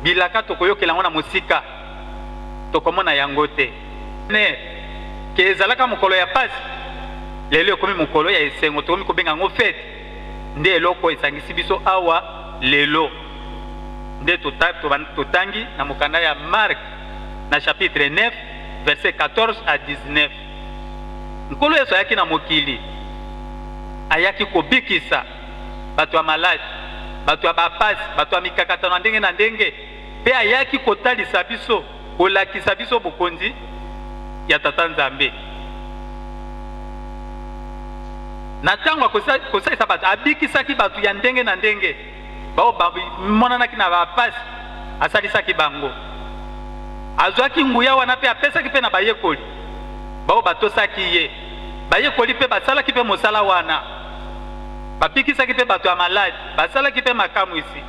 [SPEAKER 11] bilaka tokoyokela yango na mosika, tokomona yango te. Ne ke ezalaka mokolo ya pasi, lelo ekomi mokolo ya esengo, tokomi kobenga yango fete. Nde eloko esangisi biso awa lelo nde totangi na mokanda ya Mark na chapitre 9 verset 14 à 19. Nkolo Yesu ayaki na mokili, ayaki kobikisa bato ya maladi, bato ya bapasi, bato ya mikakatano ya ndenge na ndenge, mpe ayaki kotalisa biso, kolakisa biso bokonzi ya Tata Nzambe. Na ntango ya kosalisa bato, abikisaki bato ya ndenge na ndenge, baoyo bamonanaki na bapasi, asalisaki bango. Azwaki nguya wana mpe apesaki mpe na bayekoli baoyo batosaki ye. Bayekoli mpe basalaki mpe mosala wana, babikisaki mpe bato ya maladi, basalaki mpe makamwisi.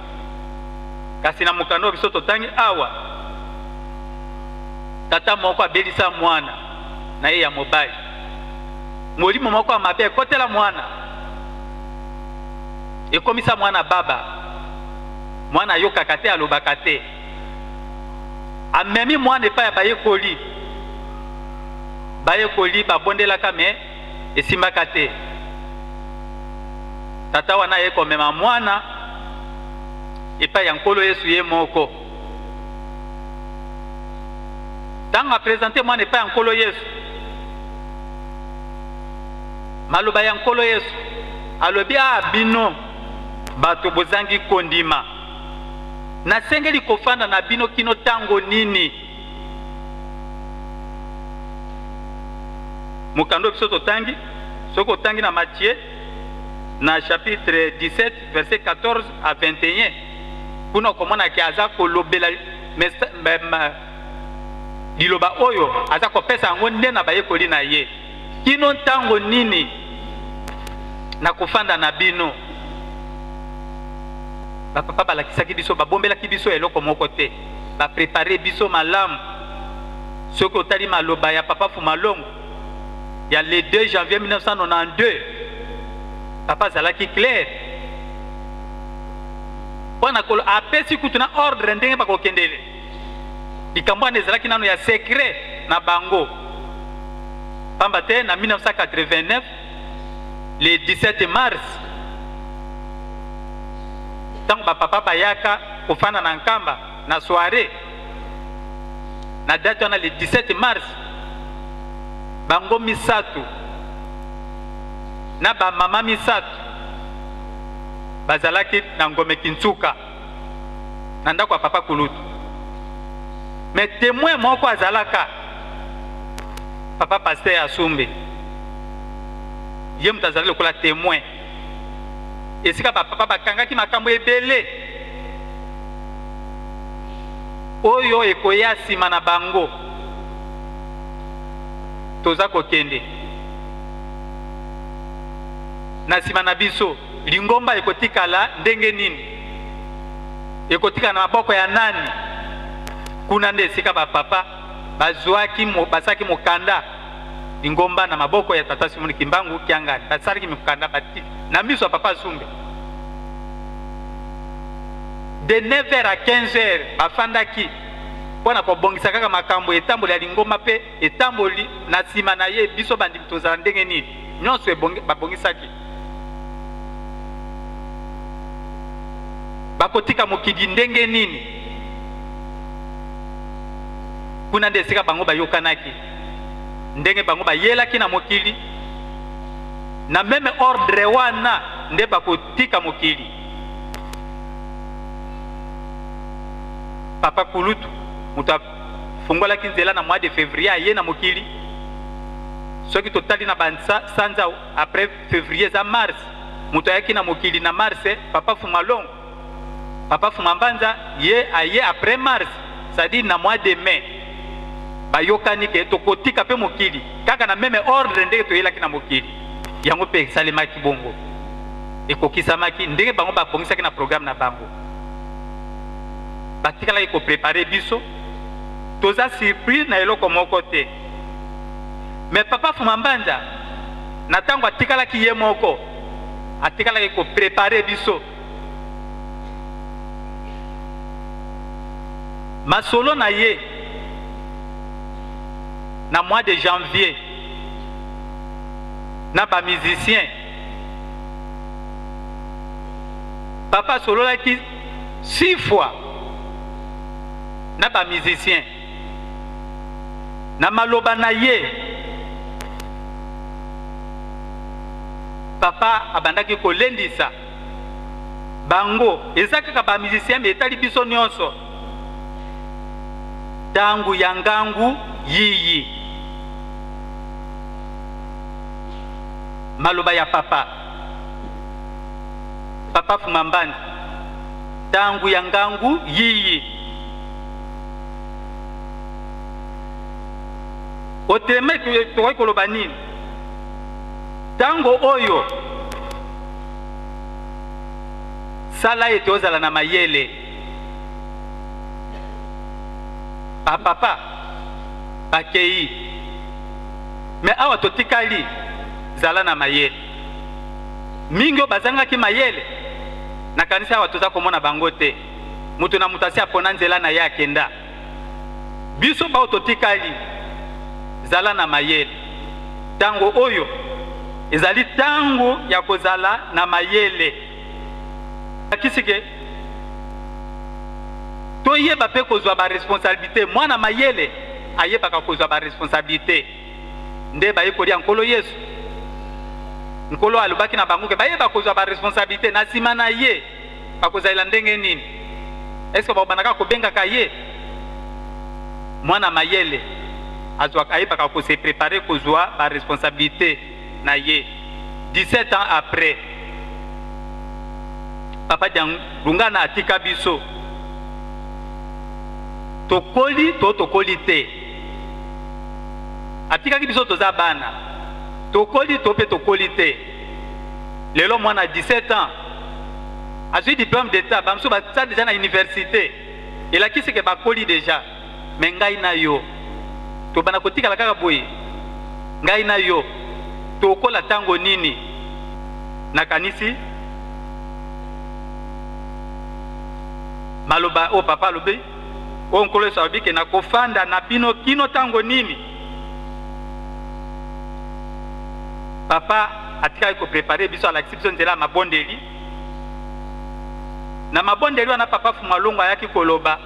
[SPEAKER 11] Kasi na mokanda oyo biso totangi awa, tata moko abelisa mwana na ye ya mobali. Molimo moko ya mabe ekotela mwana, ekomisa mwana baba. Mwana ayokaka te, alobaka te. Amemi mwana epai ya bayekoli. Bayekoli babondelaka me esimbaka te. Tata wana aye komema mwana epai ya Nkolo Yesu ye moko. Ntango apresente mwana epai ya Nkolo Yesu, maloba ya Nkolo Yesu alobi: a bino bato bozangi kondima, nasengeli kofanda na bino kino ntango nini? Mokanda oyo biso totangi, soki otangi na Matthieu na chapitre 17 verset 14 à 21, kuna okomona ke aza kolobela liloba oyo aza kopesa yango nde na bayekoli na ye: kino ntango nini nakofanda na bino? Bapapa balakisaki biso, babombelaki biso eloko moko te, baprepare biso malamu. Soki otali maloba ya papa Fumalongo ya le 2 janvier 1992, papa azalaki clair mpo na kolo apesi kutu na ordre ndenge bakokendele likambo wana. Ezalaki nano ya secret na bango, pamba te na 1989 le 17 mars, ntango bapapa bayaka kofanda na Nkamba na soirée, na date wana le 17 mars, bango misato na bamama misato bazalaki na Ngome Kintsuka na ndako ya papa Kulutu. Mais témoin moko azalaka papa pasteur Asumbe, ye moto azalaki lokola témoin esika bapapa bakangaki makambo ebele oyo ekoya nsima na bango. Toza kokende na nsima na biso, lingomba ekotikala ndenge nini? Ekotikala na maboko ya nani? Kuna nde esika ba papa bazuaki basalaki mokanda lingomba na maboko ya tata Simon Kimbangu Kiangani. Basalaki mokanda bati na miso ya papa Sumbe. De 9h à 15h bafandaki mpo na kobongisa kaka makambo etamboli ya lingomba mpe etamboli na nsima na ye biso bandimi tozala ndenge nini nyonso babongisaki bakotika mokili ndenge nini kuna nde esika bango bayokanaki ndenge bango bayelaki na mokili na meme ordre wana nde bakotika mokili papa kulutu moto afungolaki nzela na mois de février aye na mokili soki totali na basanza après février eza mars moto ayaki na mokili na mars papa fumalongo papa fumambanza ye aye après mars c'est-à-dire na mois de mai bayokani ke tokotika mpe mokili kaka na meme ordre ndenge toyelaki na mokili yango mpe esalemaki bongo ekokisamaki ndenge bango babongisaki na programme na bango batikalaki koprepare biso toza surpris na eloko moko te me papa fumambanza na ntango atikalaki ye moko atikalaki koprepare biso masolo na ye na mois de janvier na bamusicien papa asololaki six fois na bamusicien na maloba na ye papa abandaki kolendisa bango eza kaka ba musicien me etali biso nyonso ntango ya ngangu yiyi maloba ya papa papa fumambandi ntango ya ngangu yiyi oteme tokoki koloba nini ntango oyo sala ete ozala na mayele bapapa bakei me awa totikali zala na mayele mingi oyo bazangaki mayele nakanisi awa toza komona bango te moto na moto asi apona nzela na ye akenda Biso baoyo totikali, zala na mayele. Ntango oyo ezali ntango ya kozala na mayele. Lakisi ke toyeba mpe kozwa baresponsabilite. Mwana mayele ayebaka kozwa baresponsabilite. Nde bayekoli ya Nkolo Yesu, Nkolo alobaki na bango ke bayeba kozwa baresponsabilite na nsima na ye. Bakozalela ndenge nini? Est-ce que bakobanda kaka kobengaka ye mwana mayele? Azwaka, ayebaka ko se preparer kozwa ba responsabilites na ye. 17 ans après, Papa Dialungana atika biso. Tokoli to tokoli te. Atikaki biso toza bana. Tokoli to pe tokoli te. Lelo mwana 17 ans azwi diplôme d'etat, ba mosusu baza deja na université, elakisi ke bakoli deja. Mais ngai na yo tobanda kotikala kaka boye? Ngai na yo tokola tango nini? Nakanisi maloba oyo papa alobi, oyo Nkolo Yesu alobi ke nakofanda na bino kino tango nini? Papa atikaki ko preparer biso, alakisi biso nzela ya mabondeli. Na mabondeli wana papa Fumalongo ayaki koloba,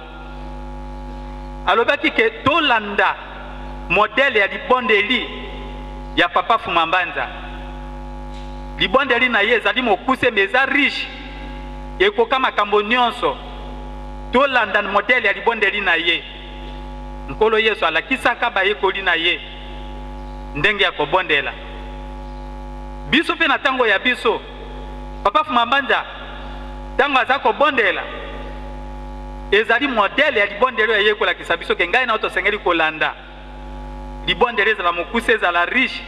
[SPEAKER 11] alobaki ke tolanda modèle ya libondeli ya papa Fumambanza. Libondeli na ye ezali mokuse mais eza riche, ekoka makambo nyonso. Tolanda modèle ya libondeli na ye. Nkolo Yesu alakisaka bayekoli na ye ndenge ya kobondela. Biso mpe na ntango ya biso, Papa Fumambanza ntango aza kobondela, ezali modele ya libondeli oyo aye kolakisa biso ke ngai na yo tosengeli kolanda libondeli, ezala mokuse, ezala riche.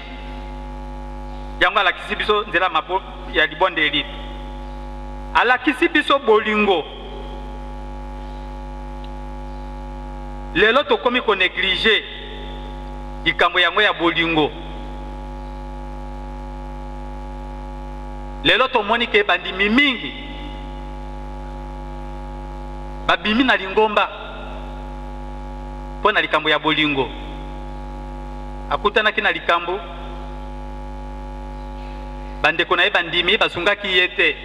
[SPEAKER 11] Yango alakisi biso nzela mabo ya libondeli, alakisi biso bolingo. Lelo tokomi ko negliger likambo yango ya bolingo. Lelo tomoni ke bandimi mingi babimi na lingomba mpo na likambo ya bolingo. Akutanaki na likambo, bandeko na ye bandimi basungaki ye te.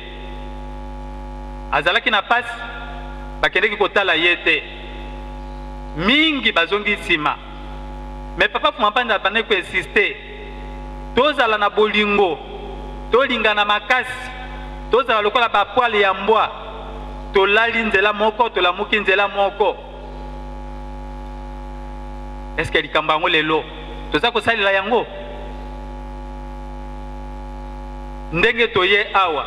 [SPEAKER 11] Azalaki na pasi, bakendeki kotala ye te. Mingi bazongi nsima. Mais papa Fuma Mpanza abandaki ko insister, tozala na bolingo, tolingana makasi, tozala lokola ba poils ya mbwa, tolali nzela moko, tolamuki nzela moko. Est-ce que likambo yango lelo toza kosalela yango? Ndenge toye awa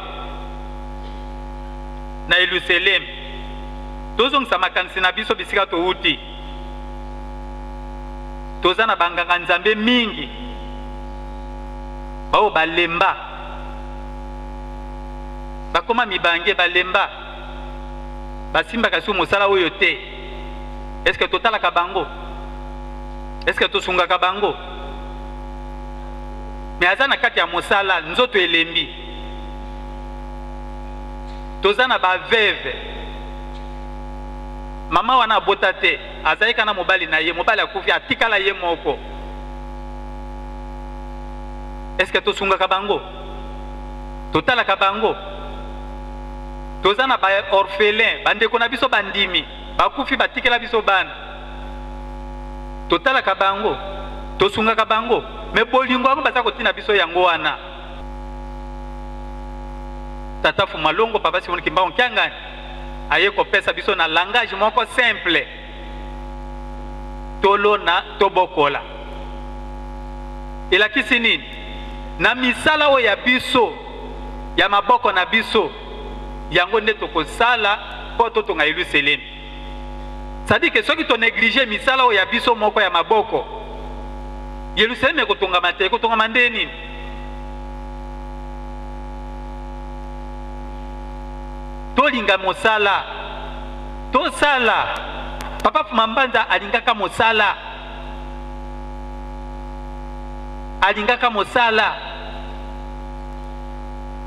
[SPEAKER 11] na Yelusalemi, tozongisa makanisi na biso bisika towuti. Toza na banganga Nzambe mingi baoyo balemba, bakoma mibange, balemba, basimbaka lisusu mosala oyo te. Est-ce que totalaka bango? Est-ce que tosungaka bango? Mais aza na kati ya mosala, nzoto elembi. Toza na ba veuve. Mama wana abota te, azalaki kaka na mobali na ye, mobali akufi, atikala ye moko. Est-ce que tosungaka bango? Totalaka bango? Toza na ba orphelins, bandeko na biso bandimi, bakufi batikela biso bana. Totalaka bango, tosungaka bango, mais bolingo yango baza kotina biso yango wana. Tata Fuma Longo, Papa Simon Kimbangu Kiangani aye kopesa biso na langage moko simple, tolona tobokola. Elakisi nini? Na misala oyo ya biso ya maboko na biso, yango nde tokosala mpo totonga Yelusalemi. C'est-à-dire que soki to negliger misala oyo ya biso moko ya maboko, Yelusalemi ekotongama te. Ekotongama nde nini? Tolinga mosala, tosala. Papa Fuma Mbanza alingaka mosala, alingaka mosala.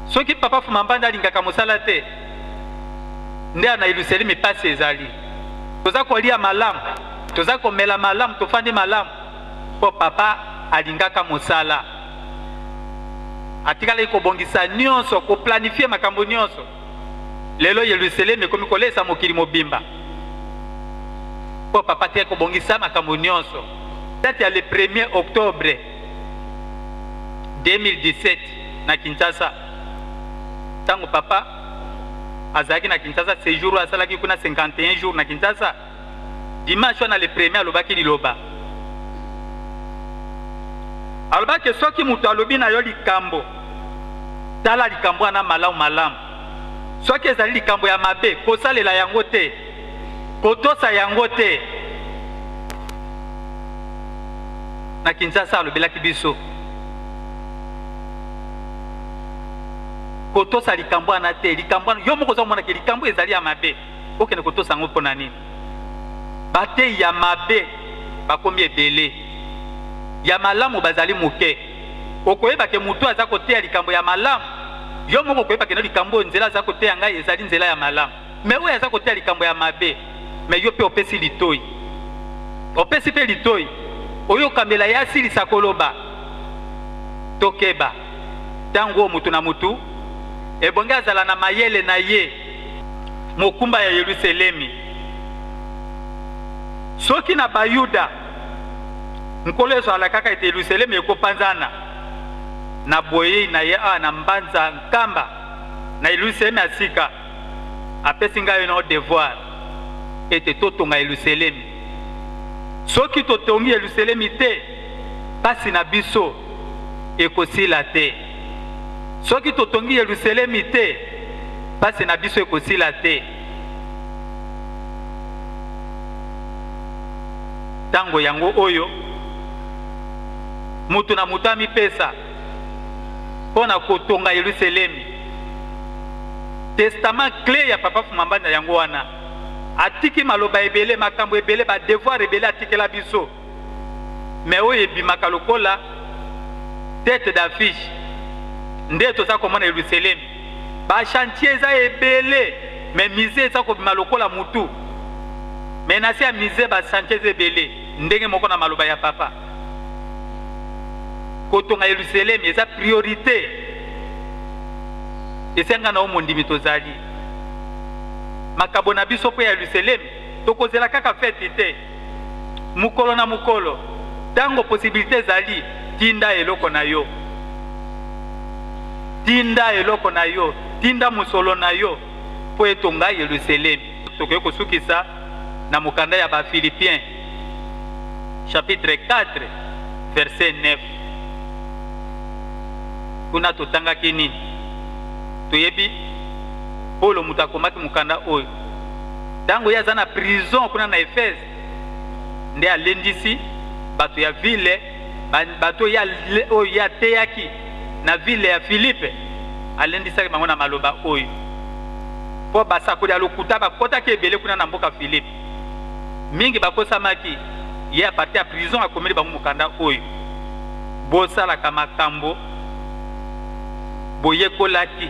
[SPEAKER 11] Soki Papa Fuma Mbanza alingaka mosala te, nde na Yelusalemi pasi ezali. Toza kolia malamu, toza komela malamu, tofandi malamu mpo papa alingaka mosala. Atikalaki kobongisa nyonso, koplanifie makambo nyonso. Lelo Yelusalemi ekomi kolesa mokili mobimba mpo papa atikaki kobongisa makambo nyonso. Date ya le 1er octobre 2017 na Kinshasa, ntango papa azalaki na Kinshasa, séjour asalaki kuna 51 jours na Kinshasa. Dimanche wana le premier alobaki liloba, alobaki soki moto alobi na yo likambo, tala likambo wana malamu malamu. Soki ezali likambo ya mabe, kosalela yango te, kotosa yango te. Na Kinshasa alobelaki biso kotosa likambo wana te. Likambo wana yo moko oza komona ke likambo ezali ya mabe, okende kotosa yango mpo na nini? Bateyi ya mabe bakomi ebele, ya malamu bazali moke. Okoyeba ke moto aza koteya likambo ya malamu, yo moko okoyeba ke no likambo oyo nzela aza koteya ngai ezali nzela ya malamu. Mais oyo aza koteya likambo ya mabe, mais yo mpe opesi litoi, opesi mpe litoi, oyokamela ye asilisa koloba. Tokeba ntango oyo moto na moto ebongi azala na mayele na ye. Mokumba ya Yelusalemi. Soki na Bayuda, Nkolo Yesu alakaka ete Yelusalemi ekopanzana na boyei na ye awa na mbanza nkamba na Yelusalemi ya sika, apesi ngai no devoir ete totonga Yelusalemi. Soki totongi Yelusalemi te, pasi na biso ekosila te. Soki totongi Yelusalemi te, pasi na biso ekosila te. Tango yango oyo moto na moto amipesa mpo na kotonga Yelusalemi. Testament cle ya Papa Fuma Mbanza yango wana. Atiki maloba ebele, makambo ebele, ba devoir ebele atikela biso. Mais oyo ebimaka lokola tete d'affiche nde toza komona Yelusalemi. Ba chantier eza ebele, mais musée eza kobima lokola mutu. Mais na se ya musée ba chantier eza ebele, ndenge moko na maloba ya papa. Kotonga Yelusalemi eza priorite. Esenga na yo mondimi tozali. Makabo na biso mpo ya Yelusalemi, tokozela kaka feti te. Mokolo na mokolo, ntango posibilite ezali, tinda eloko na yo. Tinda eloko na yo, tinda mosolo na yo mpo etonga Yelusalemi. Tokoki kosukisa na mokanda ya ba Philippiens chapitre 4 verset 9. Kuna totangaki nini? Toyebi Polo moto akomaki mokanda oyo. Ntango ye aza na prison kuna na Efese, nde alendisi bato ya ville, bato oyo ye ateyaki na ville ya Filipe, alendisaki bango na maloba oyo, mpo basakoli ya lokuta bakotaki ebele kuna na mboka Filipe, mingi bakosamaki. Ye aparti ya prison akomeli bango mokanda oyo: bosalaka makambo boyekolaki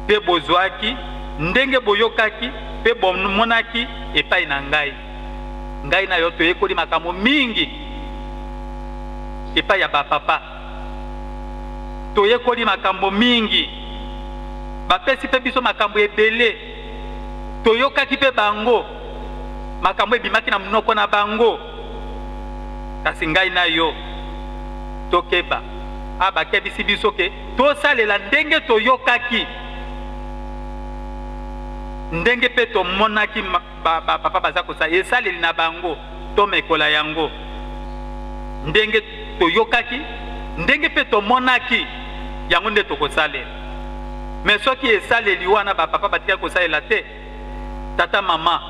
[SPEAKER 11] mpe bozwaki, ndenge boyokaki mpe bomonaki epai na ngai. Ngai na yo toyekoli makambo mingi epai ya bapapa, toyekoli makambo mingi, bapesi mpe biso makambo ebele, toyokaki mpe bango makambo ebimaki na monoko na bango. Kasi ngai na yo tokeba, a bakebisi biso ke tosalela ndenge toyokaki, ndenge mpe tomonaki bapapa ba baza kosala esaleli na bango, tomekola yango ndenge toyokaki, ndenge mpe tomonaki yango nde tokosalela. Me soki esaleli wana bapapa batikaki kosalela te, tata mama,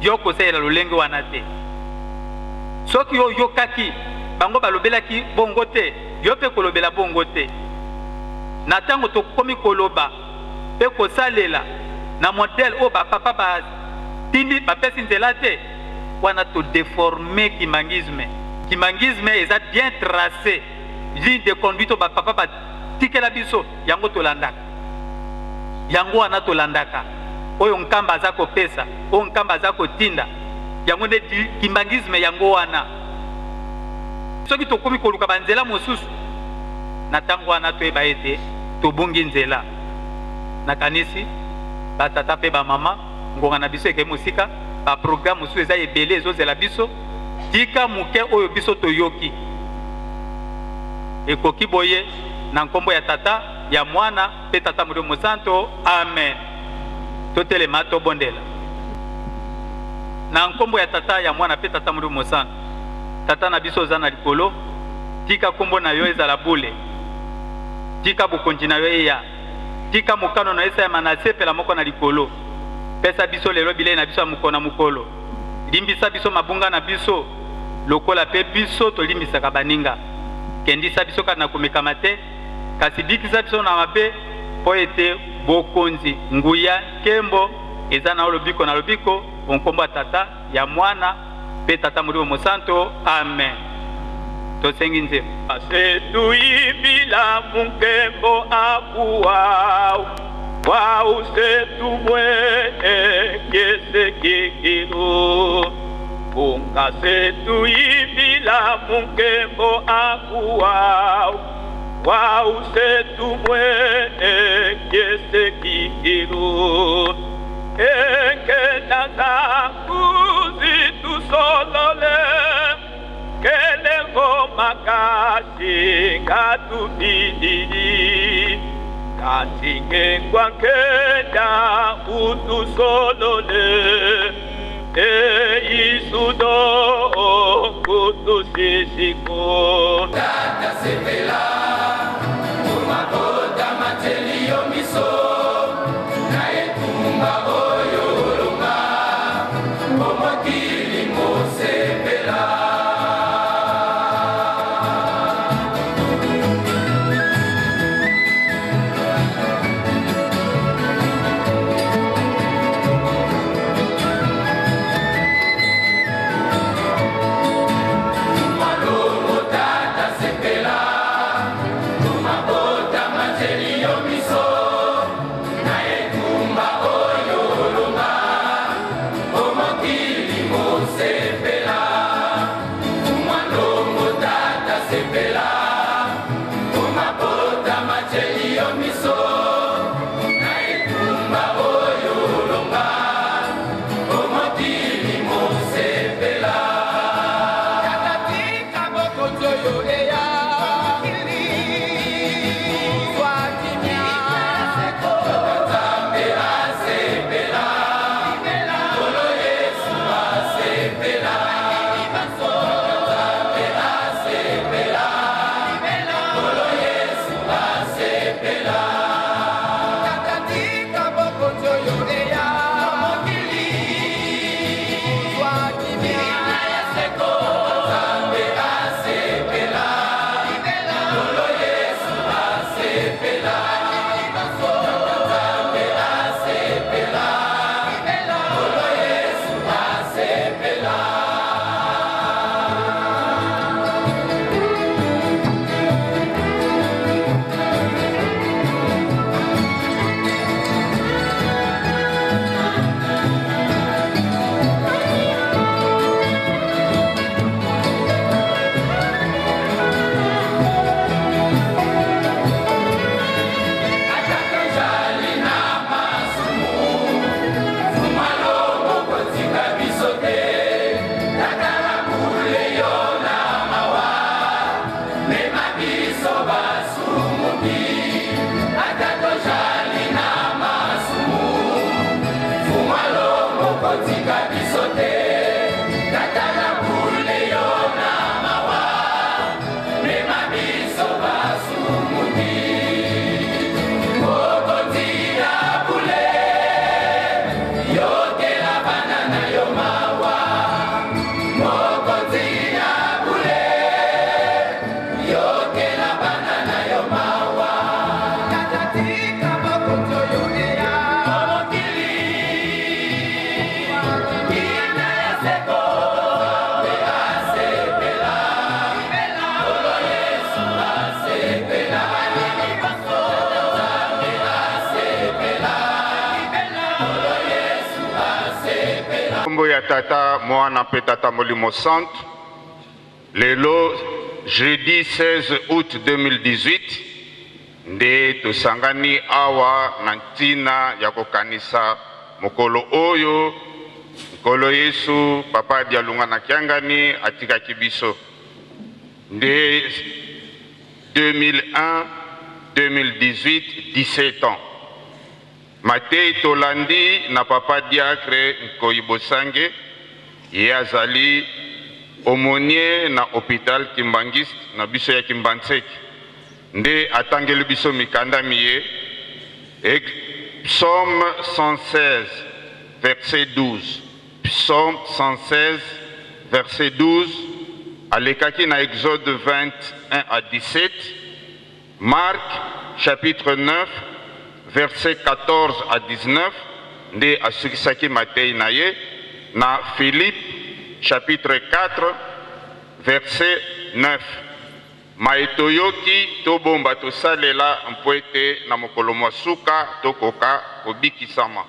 [SPEAKER 11] yo kosalela lolenge wana te. Soki yo oyokaki bango balobelaki bongo te, yo mpe kolobela bongo te. Na ntango tokomi koloba mpe kosalela na modèle oyo bapapa batindi, bapesi nzela te, wana todeforme kimbanguisme. Kimbanguisme eza bien tracé, ligne de conduite oyo bapapa batikela biso, yango tolandaka. Yango wana tolandaka oyo Nkamba aza kopesa, oyo Nkamba aza kotinda, yango nde kimbanguisme. Yango wana soki tokomi koluka banzela mosusu na ntango wana, toyeba ete tobungi nzela. Nakanisi batata mpe bamama, ngonga na biso ekei mosika, baprogramme mosusu eza ebele ezozela biso. Tika moke oyo biso toyoki ekoki boye, na nkombo ya Tata, ya Mwana mpe Tata Molimo Mosanto, amen. Totelema tobondela. Na nkombo ya Tata, ya Mwana mpe Tata Molimo Mosanto. Tata na biso oza na likolo, tika nkombo na yo ezala bule, tika bokonzi na yo eya, tika mokano na yo esalema na se pela moko na likolo. Pesa biso lelo bilei na biso ya mokolo na mokolo. Limbisa biso mabunga na biso, lokola mpe biso tolimbisaka baninga. Kendisa biso kati na komekama te, kasi bikisa biso na mabe, mpo ete bokonzi, nguya, nkembo eza na yo lobiko na lobiko, o nkombo ya Tata, ya Mwana mpe Tata Molimo Mosanto. Amen. Tosengi nzembo.
[SPEAKER 12] Setuibila munkembo akuwa wau setumwene kesekekelo unga setuibila munkembo akuwa wau setumwene kesekekelo enkena zangu zitusolole kelengo makasi ngatubididi kasi ngengwa nkenda utusolole eisudo kutusisiko.
[SPEAKER 2] Tata sepela omabota mateli yo miso na etumba oyo olonga po mokili mosepela. biso te tata na bule yo na mawa mema biso basumuki mokonzi ya bule yokela bana na yo mawa mokonzi ya bule yokela bana na yo mawa tata tika mokonzi oyo eya mokili kimia ya seko nzambe asepela kolo yesu asepela nzambe asepela kolo yesu asepela
[SPEAKER 13] Nkombo ya Tata, Mwana mpe Tata Molimo Santu, lelo jeudi 16 août 2018 nde tosangani awa na ntina ya kokanisa mokolo oyo Nkolo Yesu Papa Dialunga na Kiangani atikaki biso nde 2001 2018 17 ans. Mateyi tolandi na papa diacre Nkoyi Bosange, ye azali aumonier na hopital kimbanguiste na biso ya Kimbanseke, nde atangeli biso mikanda miye, ex, Psaume 116 verset 12, Psaume 116 verset 12, alekaki na Exode 20, 1 à 17, Marc chapitre 9 verset 14 à 19 nde asukisaki mateyi na ye na Philippe chapitre 4 verset 9 Maye toyoki tobomba tosalela mpo ete na mokolo mwa suka tokoka kobikisama.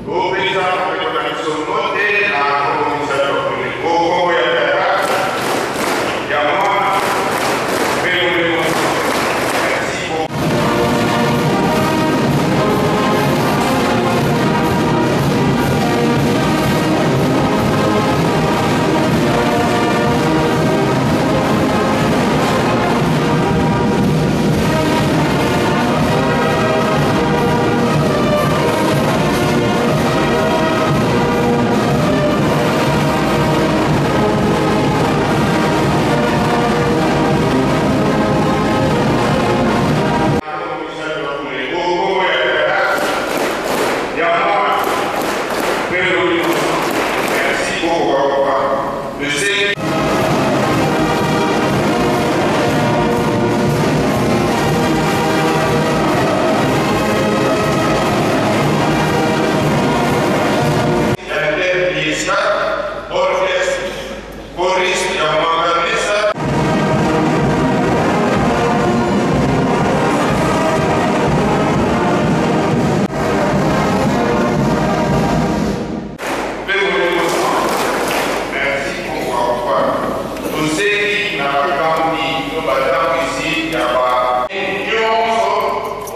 [SPEAKER 13] Topesa bandeko na biso mbote na nkombo misato ya bolingo, nkombo ya Tata, ya Mwana, mpe Molimo Mosantu. Merci beaucoup. Merci beaucoup, papa. Le Tosengi na bakambi to batambwisi ya ba nyonso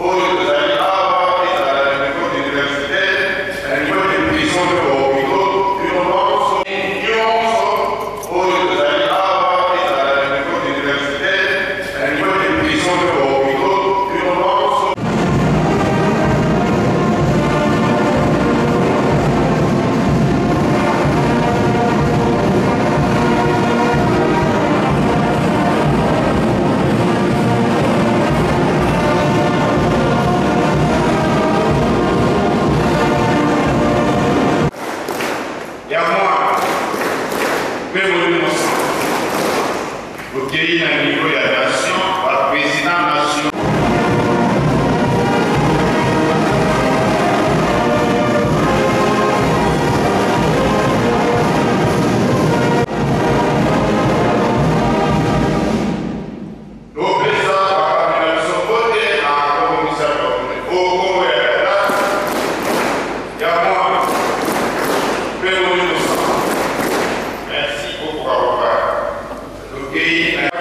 [SPEAKER 13] oyo tozali awa, ezala na niveau universitaire, na niveau de prison to ba hopitaux, bino banso nyonso oyo tozali awa, ezala na niveau universitaire, na niveau de prison to ba hopitaux, bino banso. Ya mwana mpe Molimo Santu. Tokei na niveau ya nation, ba president nation. Topesa bakambi na biso mbote na nkombo misato ya bule. O nkombo ya Tata, ya Mwana, mpe Molimo Santu. Merci beaucoup, papa. Tokei na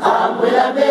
[SPEAKER 2] Ambulame,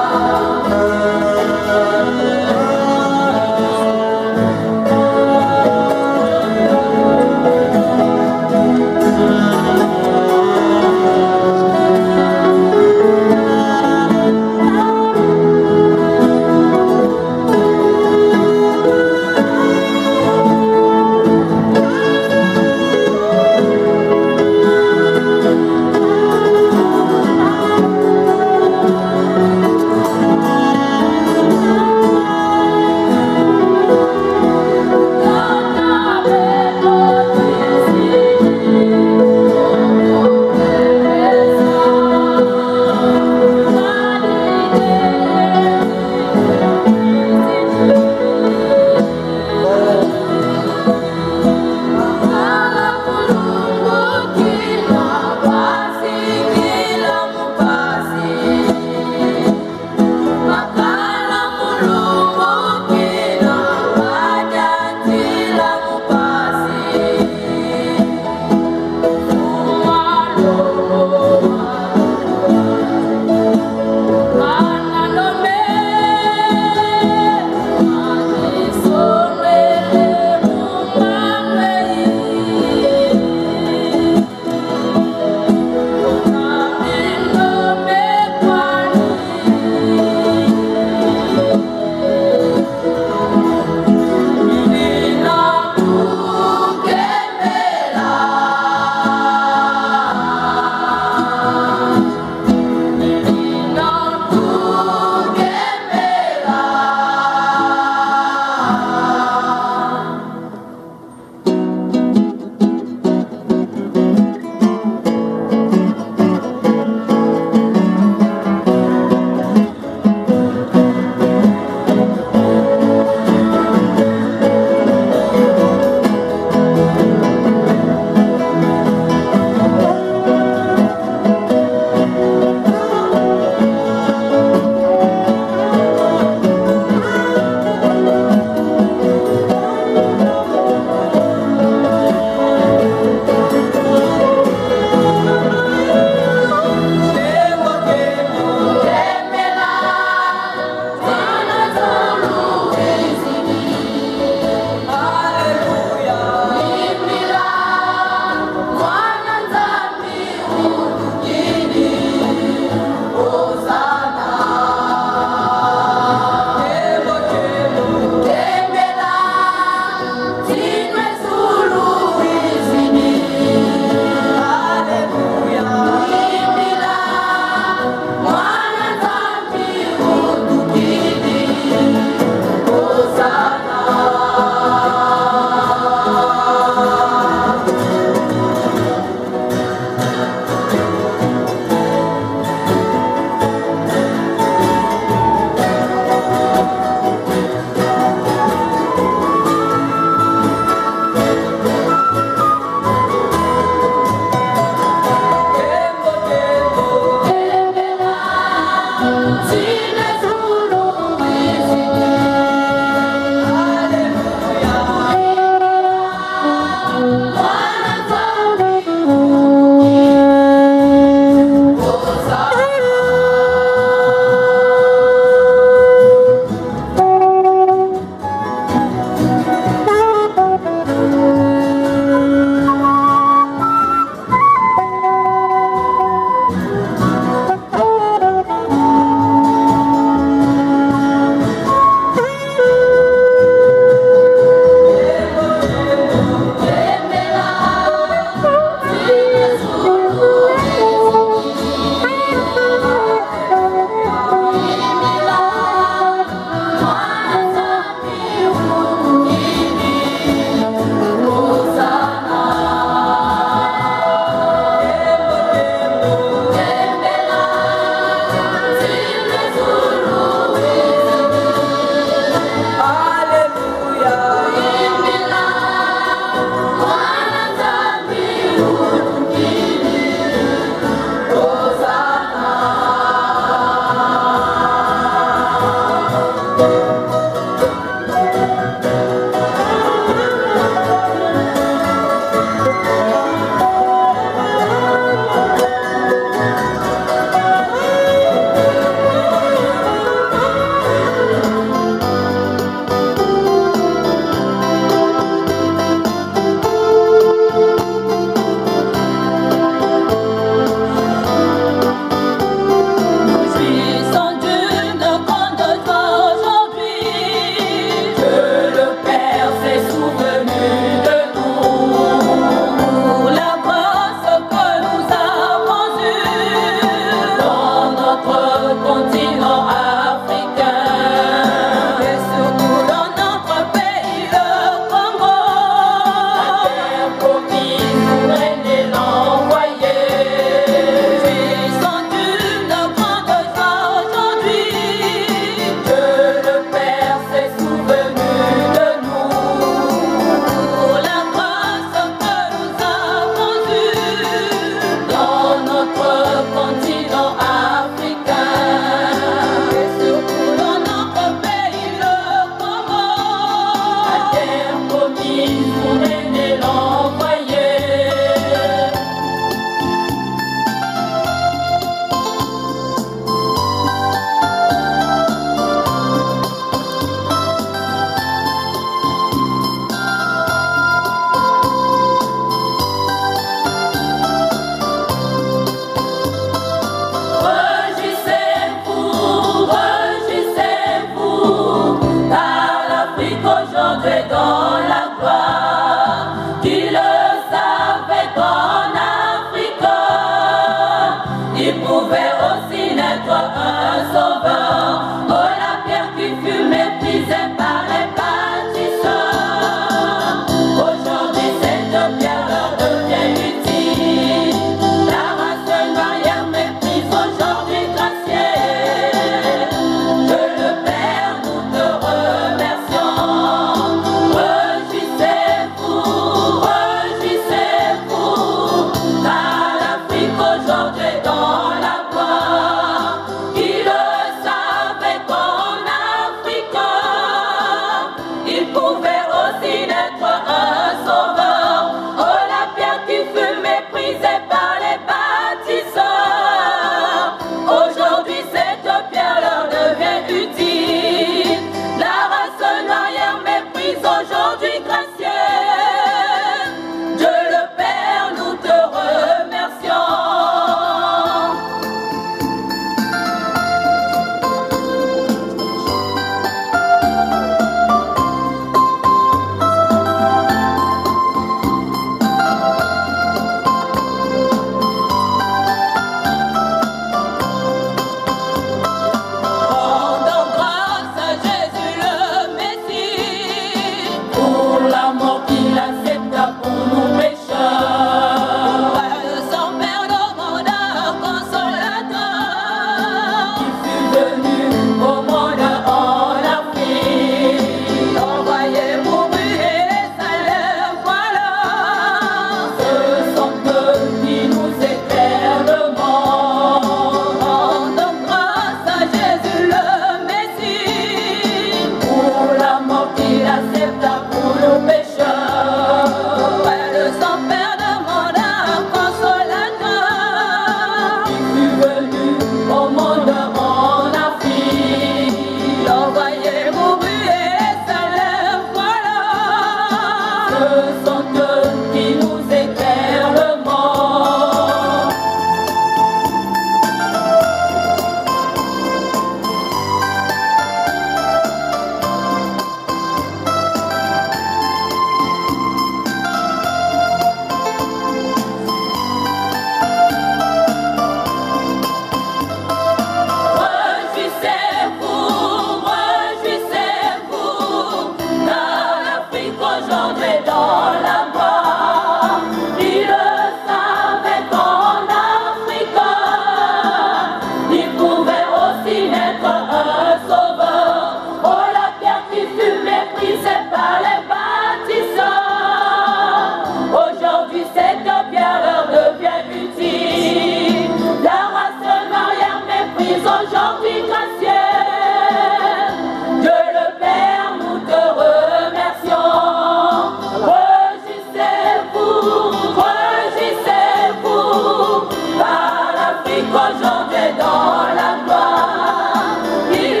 [SPEAKER 14] Qu'aujourd'hui dans la gloire, il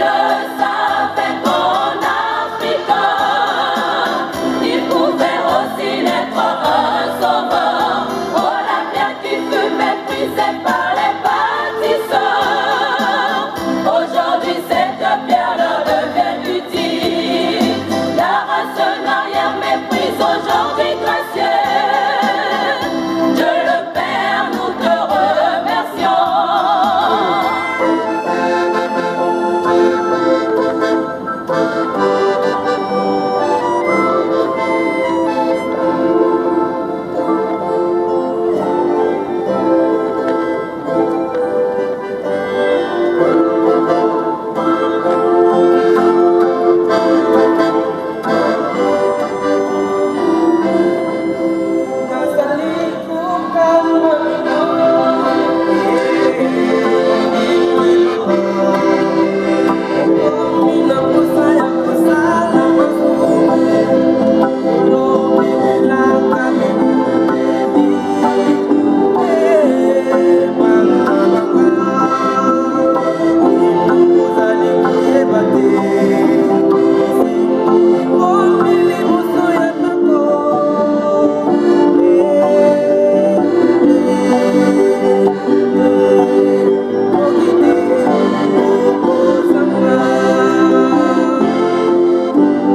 [SPEAKER 14] savait qu'en Afrique, il pouvait aussi naître un sauveur. Oh, la pierre qui fut méprisée par les bâtisseurs, aujourd'hui cette pierre leur devient utile. La race arrière méprise aujourd'hui gracieux. Dieu le Père, nous te remercions.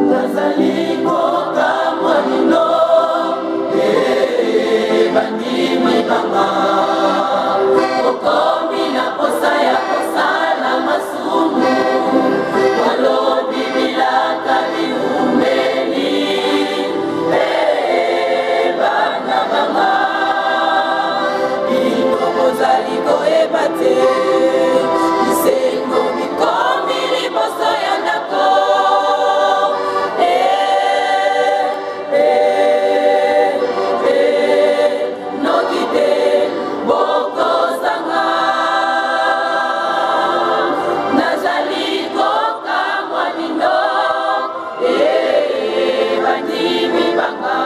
[SPEAKER 14] Nazali kokamwa bino, eh, bandimi banga. Okomi na posa ya kosala masumu, balobi bilaka biumeli, eh, bana banga. Bino bozali koyeba te, bisengo bikomi liboso ya ndako. Noki te bokozanga, nazali kokamwa bino, eh, bandimi banga.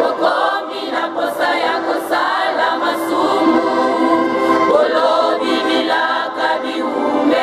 [SPEAKER 14] Okomi na posa ya kosala masumu, bolobi bilaka biumeli.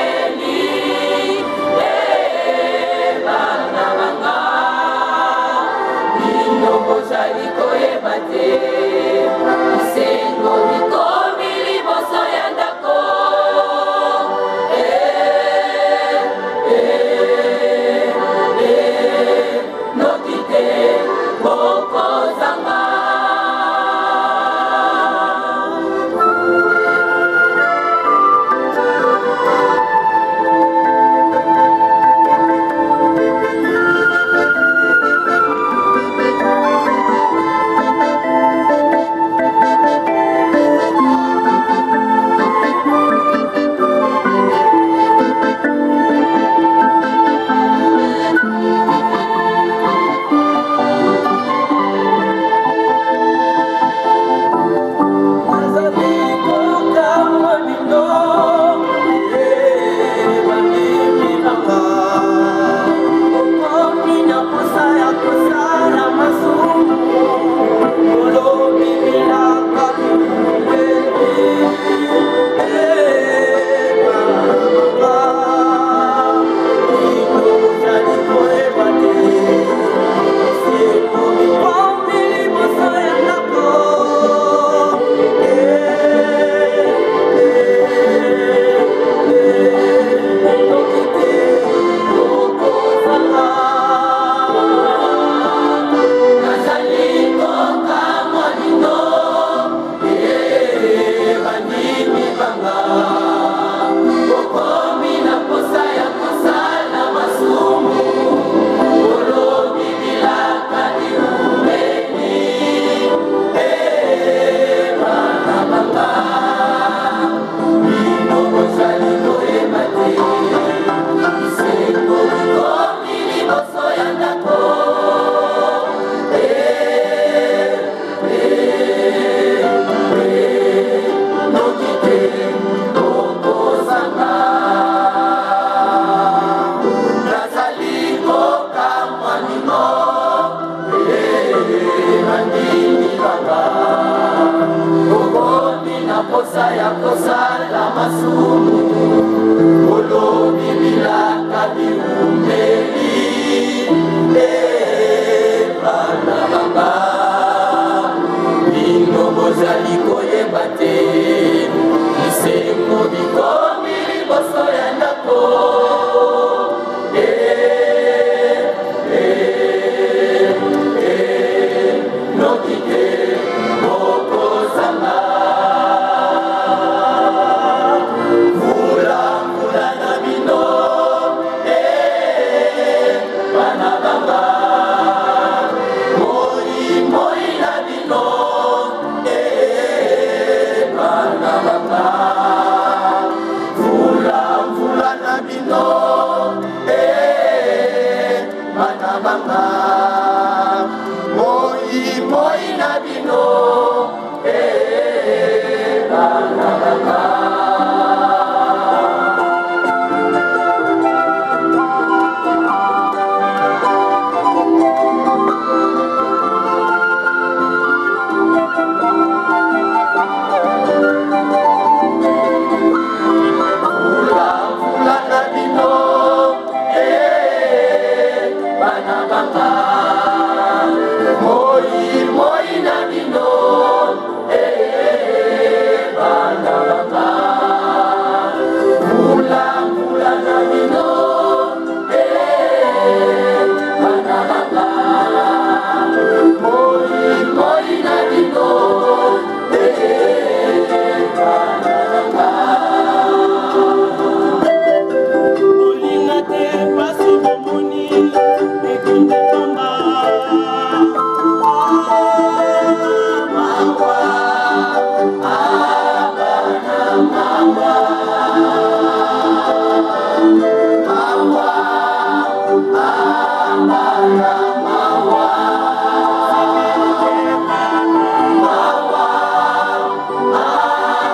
[SPEAKER 2] posa ya kosala masumu. Olobi bilaka biumeli, eh, bana banga, bino bozali koyeba te, bisengo bikomi liboso ya ndako. Eh, eh, eh, noki te bokozanga. Mvula, mvula na bino, eh, bana banga. Moi, moi na bino, eh, bana banga. Mvula, mvula na bino, eh, bana banga. Moi, moi na bino, eh, bana banga. Mvula, mvula na bino, eh, bana banga. Moi, moi na bino, eh, bana banga. Mvula, mvula na bino, eh, bana banga. Moi, moi na bino, eh, bana banga.
[SPEAKER 15] Kolinga te pasi bomoni ekende pamba.
[SPEAKER 2] Mawa, abana mawa, mawa, abana mawa, mawa,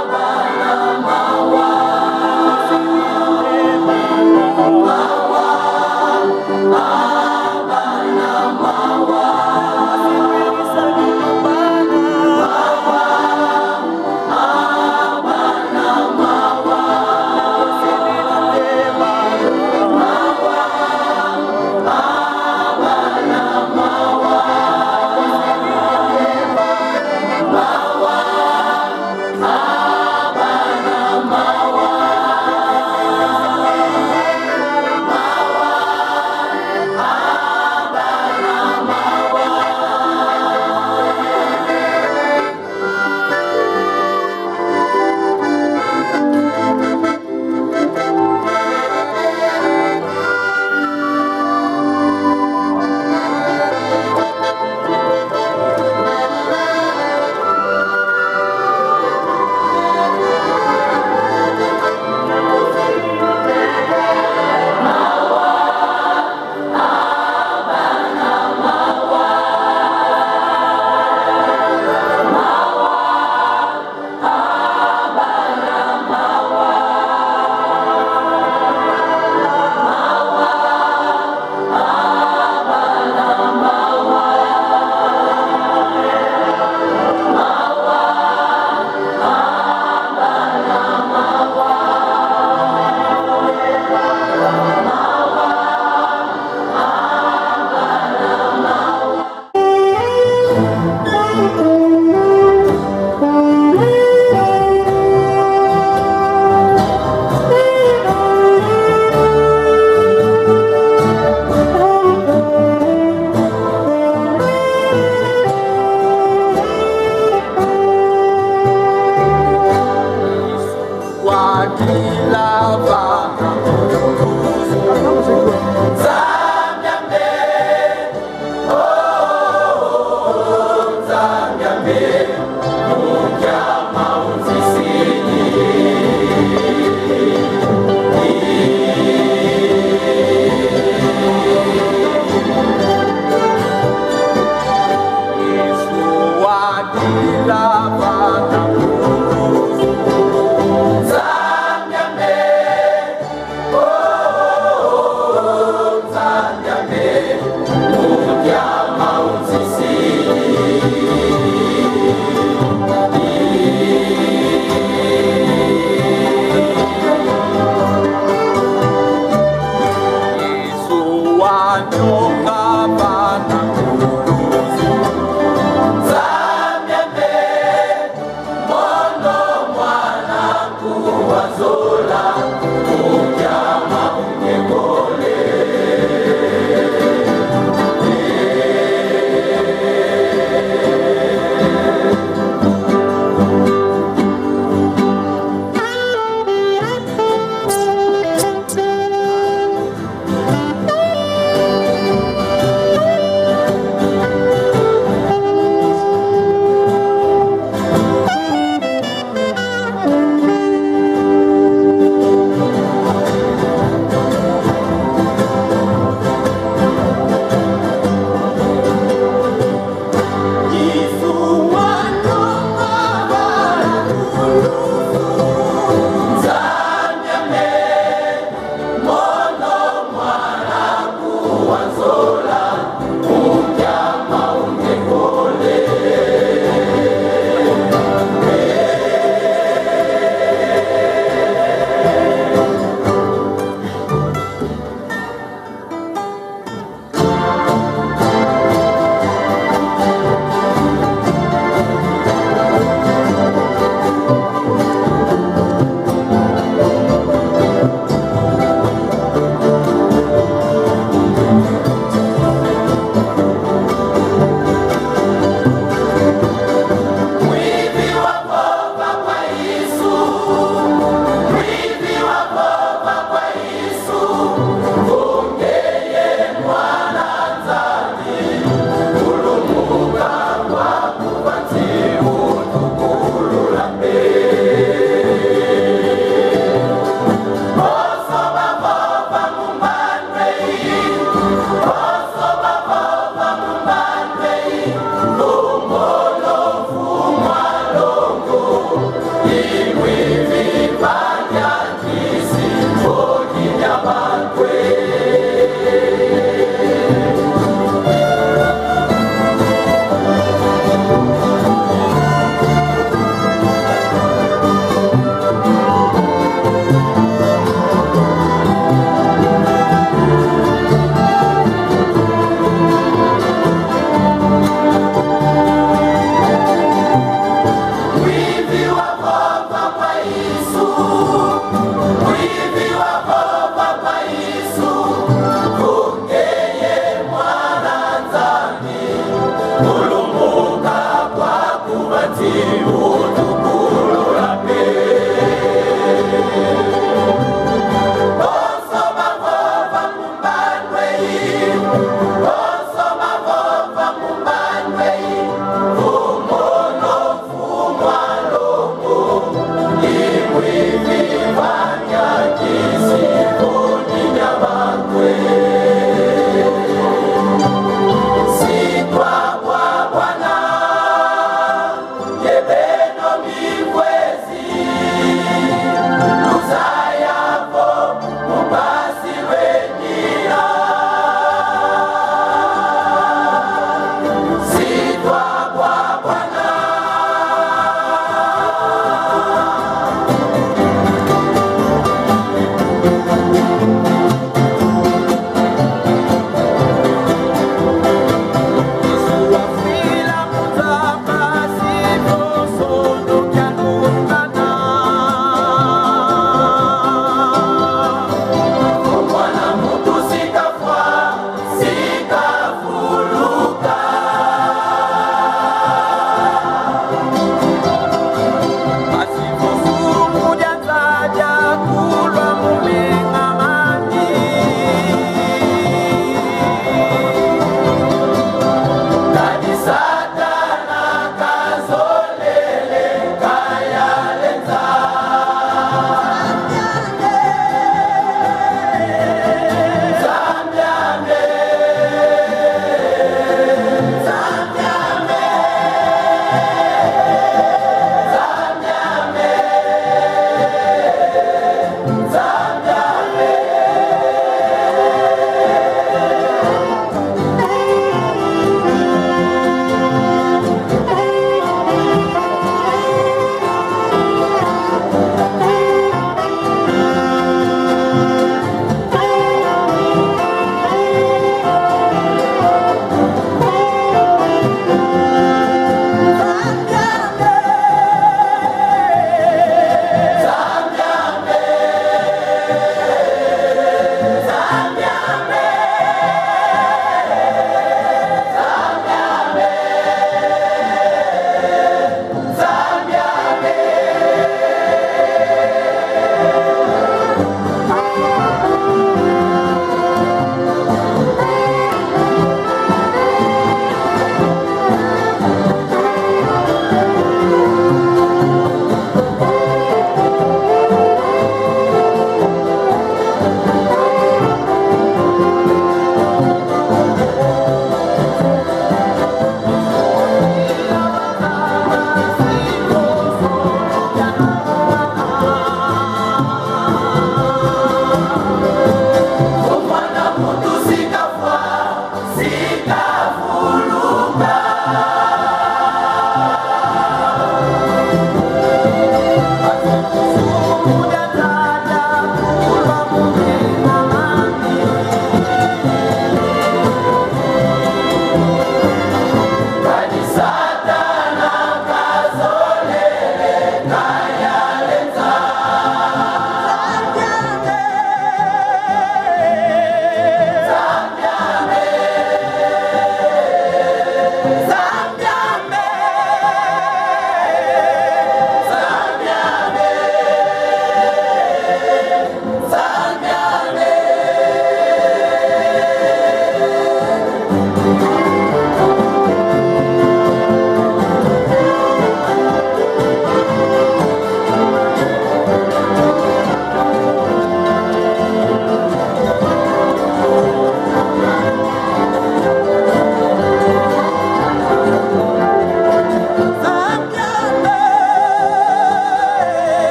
[SPEAKER 2] abana mawa, mawa, abana mawa.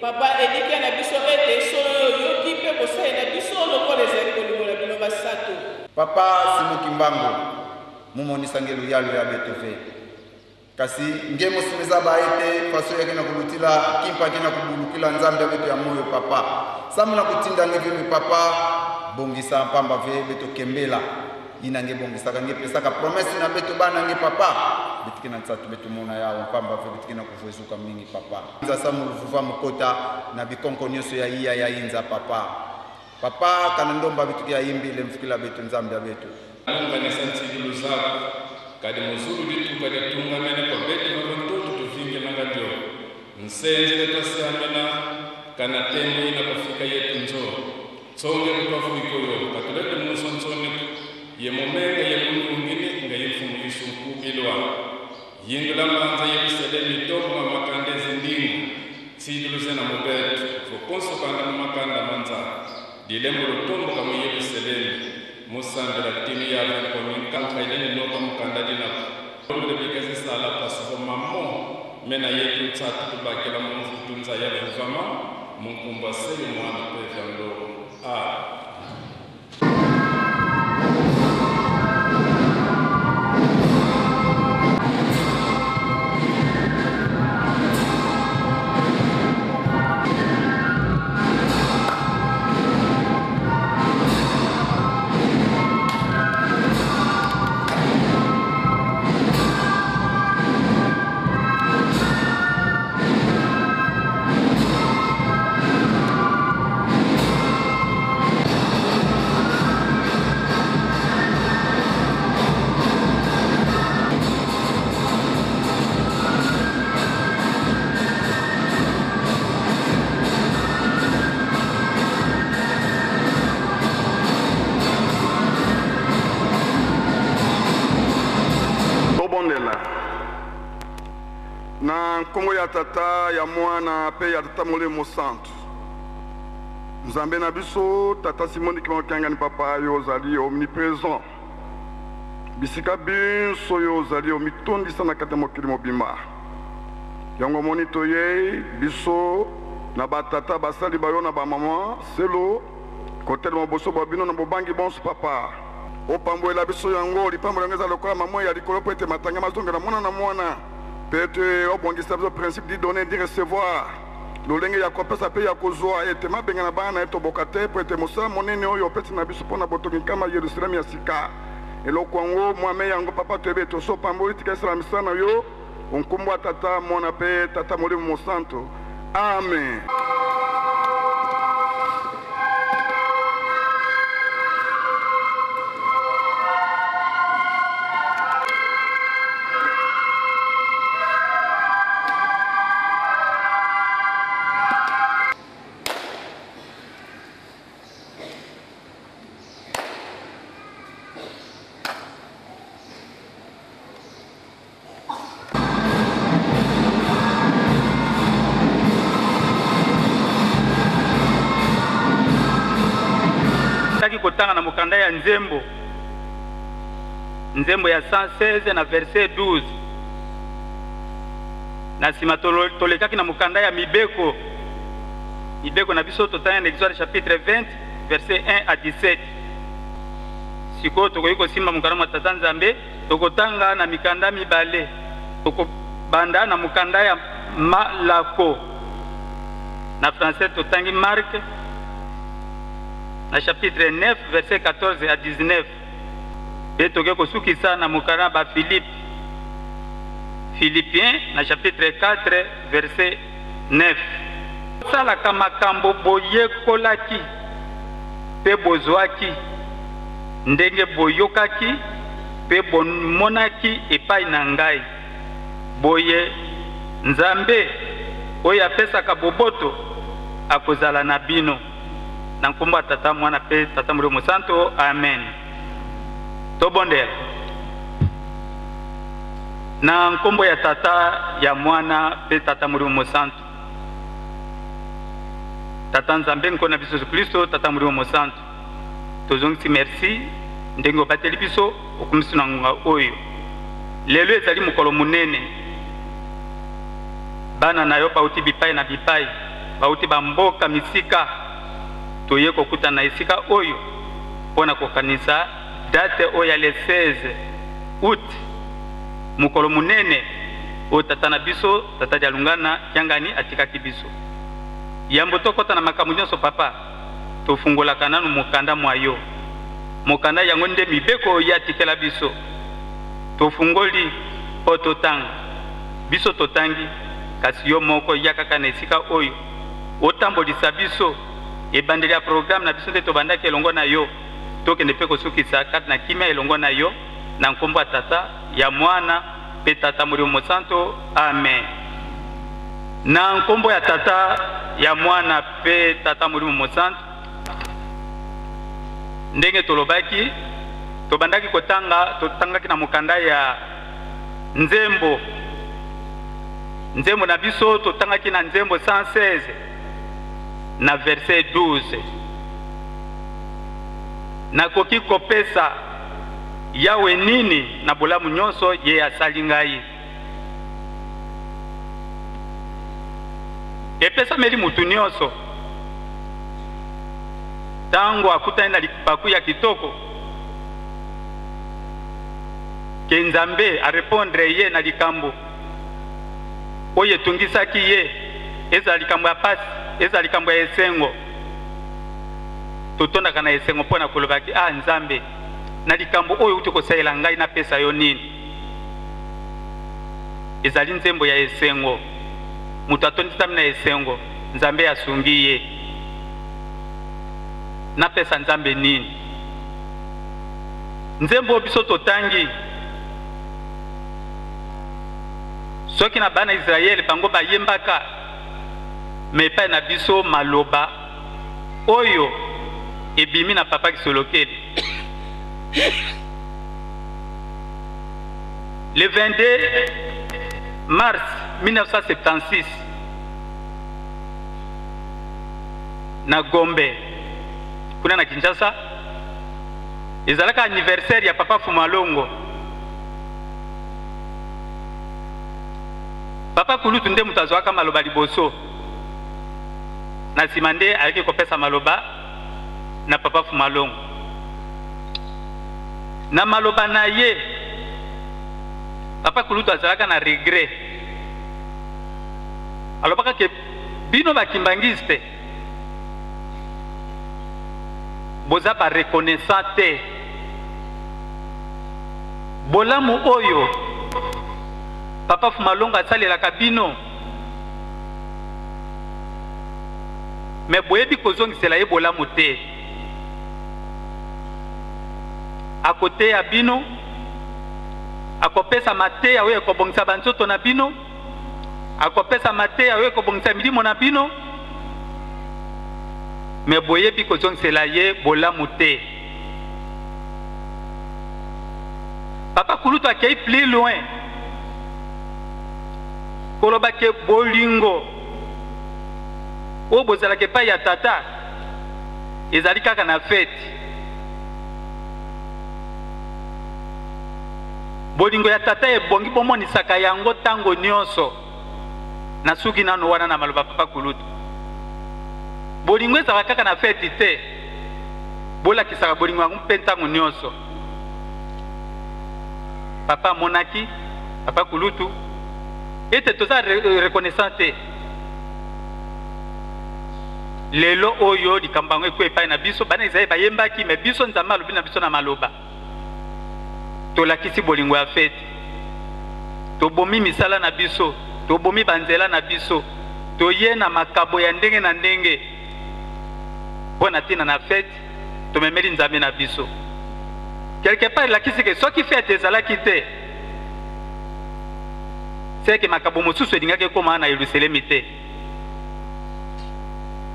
[SPEAKER 16] Papa, elikya na biso ete solo yo oyoki mpe kosalela biso lokola ezali bolingo na bino basato.
[SPEAKER 8] Papa Simon Kimbangu mumonisa nge luyalo ya beto ve. Kasi nge mosimeza ba ete faso yake na kulutila kimpa ke na kubulukila Nzambe ya beto ya moyo papa. Samu na kutinda nge ve mi papa bongisa mpamba ve beto kembela. Ina nge bongisaka nge pesaka promesse na beto bana nge papa. Betike na ntsatu beto mona yawo mpamba ve betike na kuvuezuka mingi papa. Nza samu luvuva mukota na bikonko nyonso ya iya ya inza papa. Papa kana ndomba bituki ya imbile mfukila betu Nzambe ya betu.
[SPEAKER 9] Alunganisa ntsidilu zako kadi muzulu dituka ditungamene kwa betu bava ntoto tuvinge nanga ndio nsenzele twasiamena kana tembo ina kufika yetu nzo tsonge kutwafuikoyo katulete muso ntsoniku ye momenga ye mundungini nga ye mfumu Yesu nkubilwa yindula manza yelusele mitombo mamakanda ezindingu tsidulu zena mubetu vokonso kanda mumakanda manza dilembo lutomboka mu Yerusalemu musambila timu yave nkomi nkanka ilene noka mukanda dinako lombele bikazisala pasivo mamo mena yetu ntsatu tubakela mu mvutu nza ya vuvama munkumba seyo mwana pevya ndoko a
[SPEAKER 10] Tobondela. Na nkombo ya Tata, ya Mwana mpe ya Tata Molimo Mosantu. Nzambe na biso, Tata Simoni Kimbangu Kiangani Papa, yo ozali omnipresent. Bisika binso yo ozali omitondisa na kati ya mokili mobimba. Yango omoni toyei biso na batata basali ba yo na bamama selo kotelema boso bwa bino na bobangi bonso Papa. Opambolela biso yango, lipamboli yango eza lokola mamwe ya likolo mpo ete matanga mazongela mwana na mwana, mpe ete obongisa biso principe di donner di recevoir, lolenge ya kopesa mpe ya kozwa, ete mabenga na bana na etoboka te, mpo ete mosala monene oyo opesi na biso mpo na botongi nkama Yerusaleme ya sika, eloko yango mwame yango Papa toyebi ete osi opamboli, tika esala misala na yo o nkombo ya Tata, Mwana mpe Tata Molimo Mosantu. Amen.
[SPEAKER 11] Taki kotanga na mokanda ya nzembo, nzembo ya 116 na verset 12. Na nsima tolekaki na mokanda ya mibeko, mibeko na biso totanga na Exode chapitre 20 verset 1 à 17. Sikoyo tokoki kosimba mokanda mwa Tata Nzambe. Tokotanga na mikanda mibale. Tokobanda na mokanda ya Malako. Na français totangi Marc na chapitre 9 verset 14 à 19. Mpe toke kosukisa na mokanda ya Bafilipe, Philippiens na chapitre 4 verset 9. Bosalaka makambo boyekolaki mpe bozwaki, ndenge boyokaki mpe bomonaki epai na ngai. Boye, Nzambe oyo apesaka boboto akozala na bino. Na nkombo ya Tata, Mwana mpe Tata Molimo Mosanto, amen. Tobondela. Na nkombo ya Tata, ya Mwana mpe Tata Molimo Mosanto. Tata Nzambe, Nkolo na biso Yesu Klisto, Tata Molimo Mosanto, tozongisi merci ndenge obateli biso, okomisi na ngonga oyo. Lelo ezali mokolo monene, bana na yo bauti bipai na bipai. bauti bamboka misika, toye kokutana na esika oyo mpo na kokanisa date oyo ya le 16 août, mokolo monene oyo tata na biso tata Dialungana Kiangani atikaki biso. Yambo tokota na makambo nyonso, papa, tofungolaka nanu mokanda mwa yo. Mokanda yango nde mibeko oyo ye atikela biso. Tofungoli mpo totanga. Biso totangi, kasi yo moko ya kaka na esika oyo otambolisa biso. Ebandeli ya programme na biso nde tobandaki elongo na yo, tokende mpe kosukisa kati na kimia elongo na yo, na nkombo ya Tata, ya Mwana, mpe Tata Molimo Mosanto. Amen. Na nkombo ya Tata, ya Mwana, mpe Tata Molimo Mosanto. Ndenge tolobaki, tobandaki kotanga, totangaki na mokanda ya Nzembo. Nzembo na biso totangaki na Nzembo 116 na verset 12. Nakoki kopesa Yawe nini na bolamu nyonso ye asali ngai? Epesameli moto nyonso ntango akutani na libaku ya kitoko ke Nzambe arepondre ye na likambo oyo etungisaki ye, ezala likambo ya pasi, ezala likambo ya esengo. Totondaka na esengo mpo na kolobaki, ah Nzambe, na likambo oyo outi kosalela ngai, napesa yo nini? Ezali nzembo ya esengo. Moto atondisami na esengo, Nzambe asungi ye. Napesa Nzambe nini? Nzembo oyo biso totangi, soki na bana Israele bango bayembaka, me epai na biso maloba oyo ebimi na papa Kisolokele le 22 mars 1976 na Gombe kuna na Kinshasa. Ezalaka anniversaire ya papa Fumalongo. Papa Kulutu nde moto azwaka maloba liboso, na nsima nde ayaki kopesa maloba na papa Fumalongo. Na maloba na ye, papa Kulutu azalaka na regret, alobaka ke bino ba kimbanguiste boza ba reconnaissant te, bolamu oyo papa Fumalongo asalelaka bino, me boyebi kozongisela ye bolamu te. Akoteya bino, akopesa mateya oyo ekobongisa banzoto na bino, akopesa mateya oyo ekobongisa milimo na bino, me boyebi kozongisela ye bolamu te. Papa Kulutu akei plus loin koloba ke bolingo oyo bozalaka epai ya tata ezali kaka na feti. Bolingo ya tata ebongi bomonisaka yango ntango nyonso. Nasuki nano wana na maloba papa Kulutu. Bolingo ezalaka kaka na feti te, bolakisaka bolingo yango mpe ntango nyonso. Papa amonaki, papa Kulutu, ete toza reconnaissant te. Lelo oyo likambo yango ekwe epai na biso, bana Israele bayembaki, me biso Nzambe alobi na biso na maloba. Tolakisi bolingo ya feti, tobomi misala na biso, tobomi banzela na biso, toye na makabo ya ndenge na ndenge mpo na ntina na feti tomemeli Nzambe na biso. Quelque part elakisi ke soki feti ezalaki te, seke makabo mosusu elingaki ekoma na Yelusalemi te.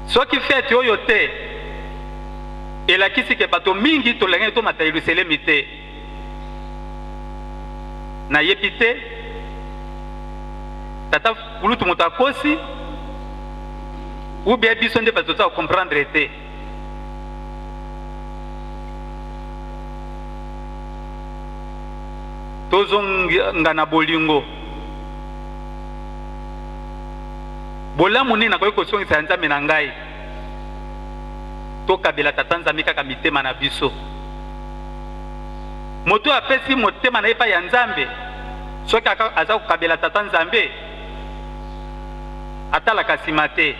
[SPEAKER 11] Soki feti oyo te, elakisi ke bato mingi tolingaki tomata Yelusalemi te. Nayebi te tata kulutu moto akosi ou bien biso nde bato toza comprendre te. Tozonga na bolingo. Bolamu nini nakoki kosongisa ya Nzambe na ngai? Tokabela Tata Nzambe kaka mitema na biso. Moto oyo apesi motema na ye epai ya Nzambe, soki aza kokabela Tata Nzambe, atalaka nsima te,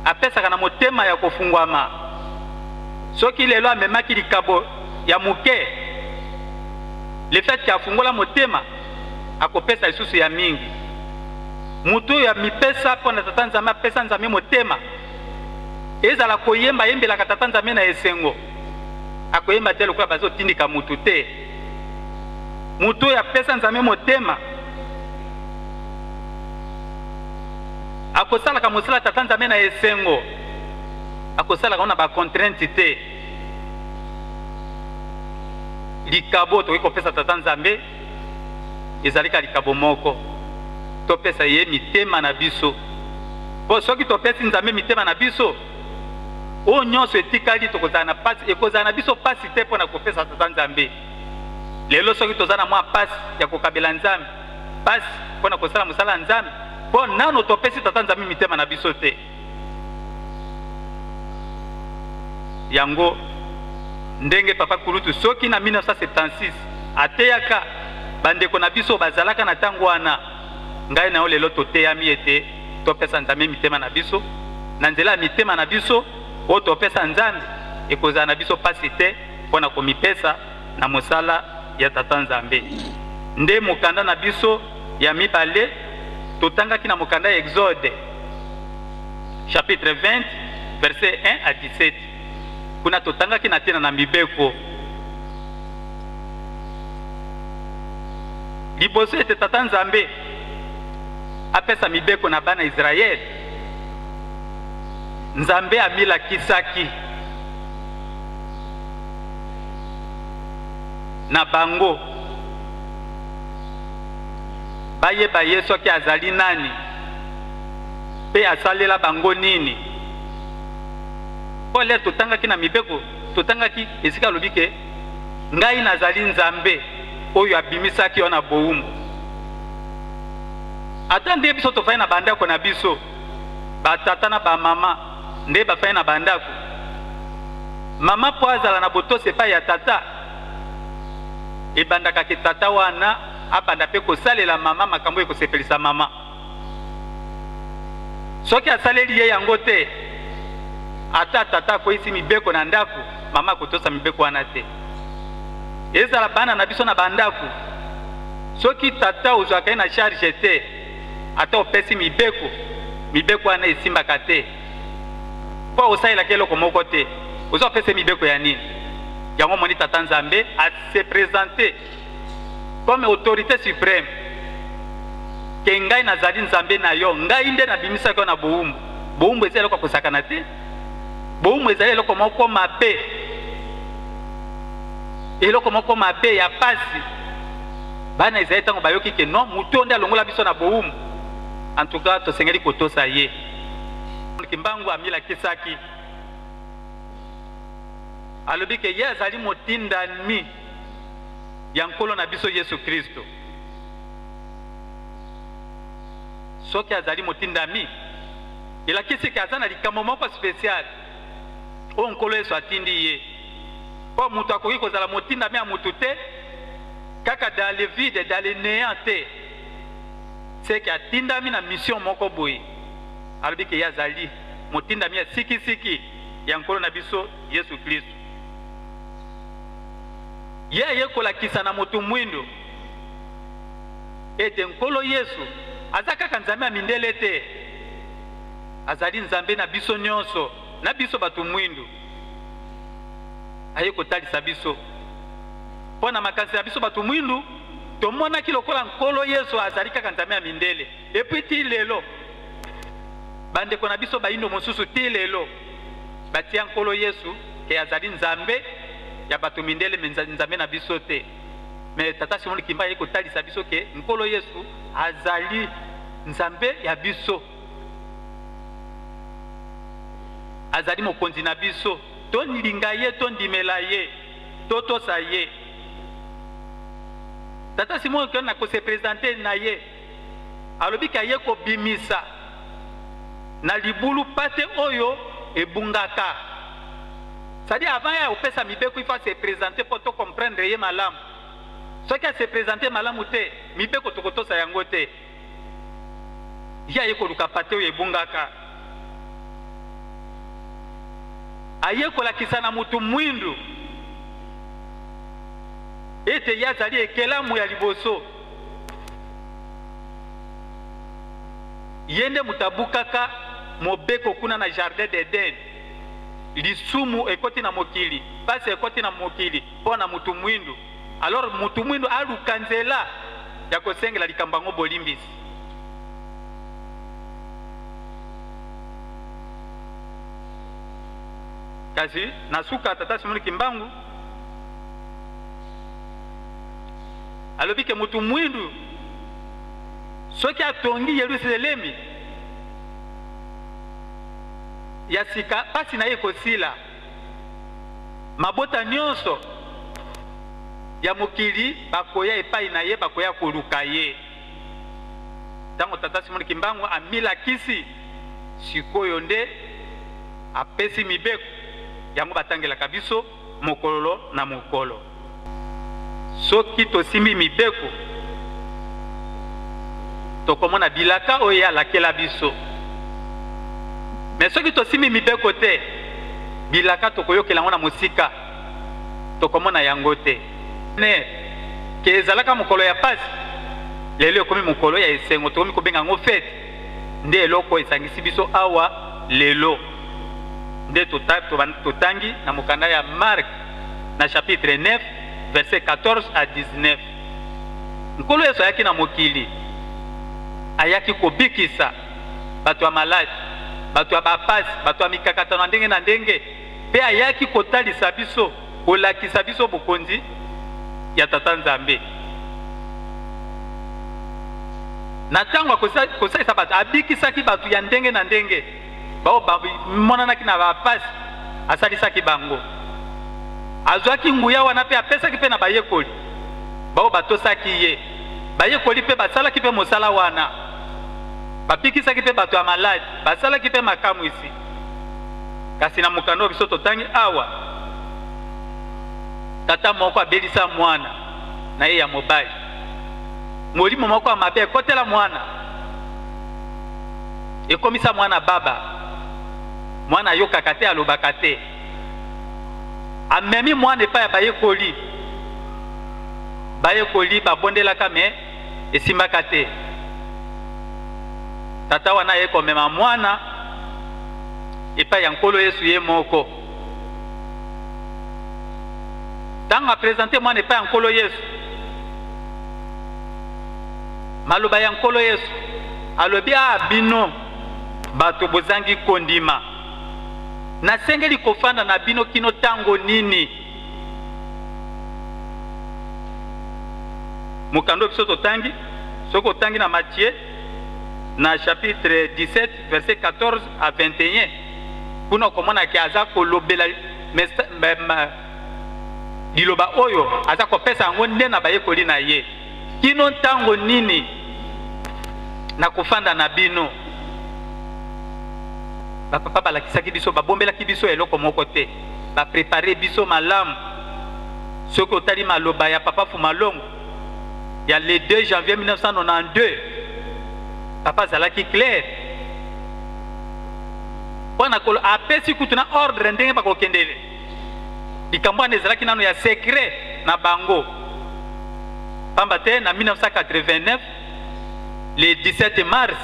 [SPEAKER 11] apesaka na motema ya kofungwama. Soki lelo amemaki likabo ya moke, le fait que afungola motema, akopesa lisusu ya mingi. Moto oyo amipesa mpo na Tata Nzambe, apesa Nzambe motema, ezala koyemba, ayembelaka Tata Nzambe na esengo, akoyemba te lokola bazotindika motu te. Moto oyo apesa Nzambe motema akosalaka mosala Tata Nzambe na esengo, akosalaka yango na bacontrainte te. Likabo tokoki kopesa Tata Nzambe ezali kaka likabo moko, topesa ye mitema na biso. Mpo soki topesi Nzambe mitema na biso, oyo nyonso etikali tokozala na pasi, ekozala na biso pasi te mpo na kopesa Tata Nzambe. Lelo soki toza na mwa pasi ya kokabela Nzambe, pasi mpo na kosala mosala ya Nzambe, mpo nano topesi Tata Nzambe mitema na biso te. Yango ndenge Papa Kulutu soki na 1976 ateyaka bandeko na biso bazalaka na ntango wana, ngai na yo lelo toteyami ete topesa Nzambe mitema na biso. Na nzela ya mitema na biso oyo topesa Nzambe, ekozala na biso mpasi te mpo na komipesa na mosala ya Tata Nzambe. Nde mokanda na biso ya mibale totangaki na mokanda ya Exode chapitre 20 verset 1 à 17. Kuna totangaki na ntina na mibeko. Liboso ete Tata Nzambe apesa mibeko na bana Israele, Nzambe amilakisaki na bango bayeba ye soki azali nani mpe asalela bango nini. Mpo lere totangaki na mibeko, totangaki esika alobi ke ngai nazali Nzambe oyo abimisaki yo na bowumbu. Ata nde biso tofandi na bandako na biso, batata na bamama nde bafandi na bandako, mama mpo azala na botosi epai ya tata, ebandaka ke tata wana abanda mpe kosalela mama makambo ekosepelisa mama. Soki asaleli ye yango te, ata tata akweyisi mibeko na ndako, mama akotosa mibeko wana te. Ezala bana na biso na bandako, soki tata ozwaka ye na charge te, ata opesi mibeko, mibeko wana esimbaka te, mpo osalelaka eloko moko te. Oza opesa mibeko ya nini? Yango omoni tata Nzambe a se presenter comme autorité supreme ke ngai nazali Nzambe na yo, ngai nde nabimisaki yo na bowumbu. Bowumbu ezali eloko ya kosakana te. Bowumbu ezali eloko moko mabe, eloko moko mabe ya pasi. Bana ezali ntango bayoki ke non, moto oyo nde alongola biso na bowumbu, en tout cas tosengeli kotosa ye. Kimbangu amilakisaki, alobi ke ye azali motindami ya Nkolo na biso Yesu Kristo. Soki azali motindami, elakisi ke aza na likambo moko special oyo Nkolo Yesu atindi ye. Mpo moto akoki kozala motindami ya moto te kaka dans le vide, dans le néant te. Seke atindami na mission moko boye. Alobi ke ye azali motindami ya sikisiki ya Nkolo na biso Yesu Kristo. Ye aye kolakisa na moto mwindo ete Nkolo Yesu aza kaka Nzambe ya mindele te, azali Nzambe na biso nyonso, na biso bato mwindu. Aye kotalisa biso mpo na makanisi na biso bato mwindu, tomonaki lokola Nkolo Yesu azali kaka Nzambe ya mindele. Epuis ti lelo bandeko na biso bayindo mosusu ti lelo batia Nkolo Yesu ke azali Nzambe ya bato mindele, me Nzambe na biso te. Me Tata Simon Kimba aye kotalisa biso ke Nkolo Yesu azali Nzambe ya biso, azali mokonzi na biso. Tolinga ye, tondimela ye, totosa ye. Tata Simon na kose presenter na ye, alobi ke aye kobimisa Na libulu pate oyo ebungaka. C'est-à-dire avant ya kopesa mibeko il faut se présenter mpo to comprendre ye malamu. Soki a se présenter malamu te, mibeko tokotosa yango te. Ye aye koluka pate oyo ebungaka. Aye kolakisa na mutu mwindu ete ye azali ekelamu ya liboso. Ye nde moto abukaka mobeko kuna na jardin d'Eden. Lisumu ekoti na mokili, pasi ekoti na mokili mpo na mutu mwindu. Alors mutu mwindu aluka nzela ya kosengela likambo yango bolimbisi. Kasi na suka tata Simon Kimbangu alobi ke mutu mwindu soki atongi Yelusalemi ya sika, pasi na ye ekosila. Mabota nyonso ya mokili bakoya epai na ye, bakoya koluka ye. Ntango tata Simon Kimbangu amilakisi, sikoyo nde apesi mibeko yango batangelaka biso mokolo na mokolo. Soki tosimbi mibeko, tokomona bilaka oyo ye alakela biso. Me soki tosimbi mibeko te, bilaka tokoyokela yango na mosika, tokomona yango te. Ne ke ezalaka mokolo ya pasi, lelo ekomi mokolo ya esengo, tokomi kobenga yango fete. Nde eloko esangisi biso awa lelo nde totangi na mokanda ya Mark na chapitre 9 verset 14 à 19. Nkolo Yesu ayaki na mokili, ayaki kobikisa bato ya maladi, bato ya bapasi, bato ya mikakatano ya ndenge na ndenge, mpe ayaki kotalisa biso, kolakisa biso bokonzi ya Tata Nzambe. Na ntango ya kosalisa bato, abikisaki bato ya ndenge na ndenge baoyo bamonanaki na bapasi, asalisaki bango. Azwaki nguya wana mpe apesaki mpe na bayekoli baoyo batosaki ye. Bayekoli mpe basalaki mpe mosala wana, babikisaki mpe bato ya maladi, basalaki mpe makamwisi. Kasi na mokanda oyo biso totangi awa, tata moko abelisa mwana na ye ya mobali, molimo moko ya mabe ekotela mwana, ekomisa mwana baba. Mwana ayokaka te, alobaka te. Amemi mwana epai ya bayekoli, bayekoli babondelaka me esimbaka te. Tata wana aye komema mwana epai ya Nkolo Yesu ye moko. Ntango apresente mwana epai ya Nkolo Yesu, maloba ya Nkolo Yesu alobi: a bino bato bozangi kondima, nasengeli kofanda na bino kino ntango nini? Mokanda oyo biso totangi, soki otangi na Matthieu na chapitre 17 verset 14 à 21, kuna okomona ke aza kolobela liloba oyo aza kopesa yango nde na bayekoli na ye: kino ntango nini nakofanda na bino? Bapapa balakisaki biso, babombelaki biso eloko moko te, baprepare biso malamu. Soki otali maloba ya papa Fumalongo ya le 2 janvier 1992, papa azalaki clair mpo na kolo apesi kutu na ordre ndenge bakokendele likambo wana. Ezalaki nano ya secret na bango, pamba te na 1989 le 17 mars,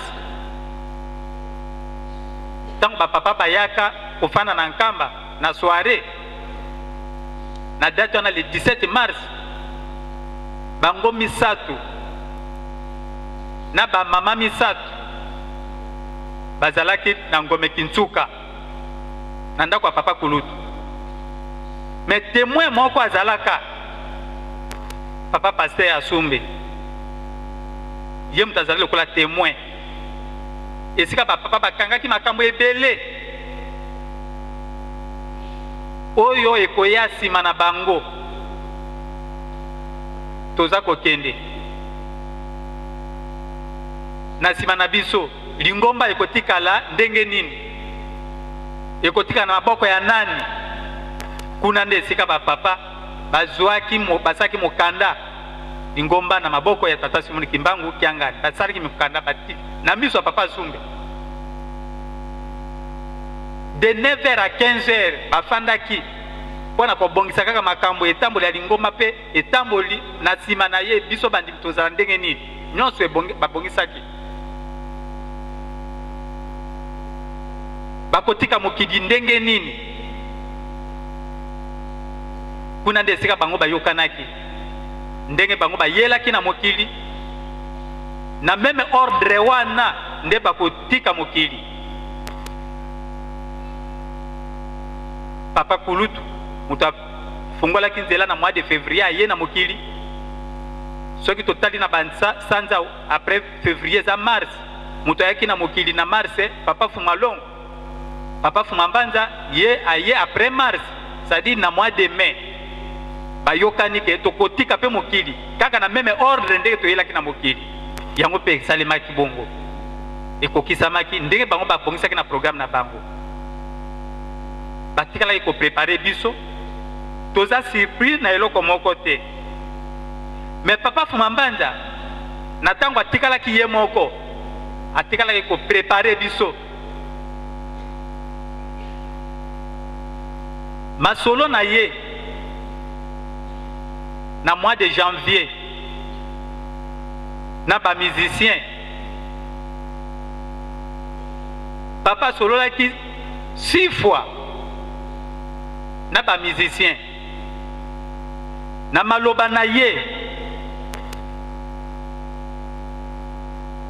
[SPEAKER 11] ntango bapapa bayaka kofanda na Nkamba na soirée, na date wana le 17 mars, bango misato na bamama misato bazalaki na Ngome Kintsuka na ndako ya papa Kulutu. Me témoin moko azalaka papa pasteur Asumbe, ye moto azalaki lokola témoin esika bapapa bakangaki makambo ebele oyo ekoya nsima na bango. Toza kokende. Na nsima na biso, lingomba ekotikala ndenge nini? Ekotikala na maboko ya nani? Kuna nde esika bapapa bazuaki, basalaki mokanda lingomba na maboko ya Tata Simoni Kimbangu Kiangani. Basalaki mokanda batiki na miso ya Papa Sumbe. De 9h à 15h bafandaki mpo na kobongisa kaka makambo etamboli ya lingomba mpe etamboli na nsima na ye, biso bandimi tozala ndenge nini. Nyonso babongisaki. Bakotika mokili ndenge nini? Kuna nde esika bango bayokanaki, ndenge bango bayelaki na mokili, na meme ordre wana nde bakotika mokili. Papa Kulutu moto afungolaki nzela na mois de février aye na mokili. Soki totali na bansanza après février eza mars, moto ayaki na mokili na mars, Papa Fumalongo, Papa Fumambanza ye aye après mars, c'est-à-dire na mois de mai. Bayokani ke tokotika mpe mokili kaka na meme ordre ndenge toyelaki na mokili. Yango mpe esalemaki bongo, ekokisamaki ndenge bango babongisaki na programme na bango. Batikalaki koprepare biso, toza surpris na eloko moko te. Mais Papa Fumambanza na ntango atikalaki ye moko, atikalaki koprepare biso. Masolo na ye na mois de janvier na ba musiciens, papa asololaki 6 fois na ba musiciens. Na maloba na ye,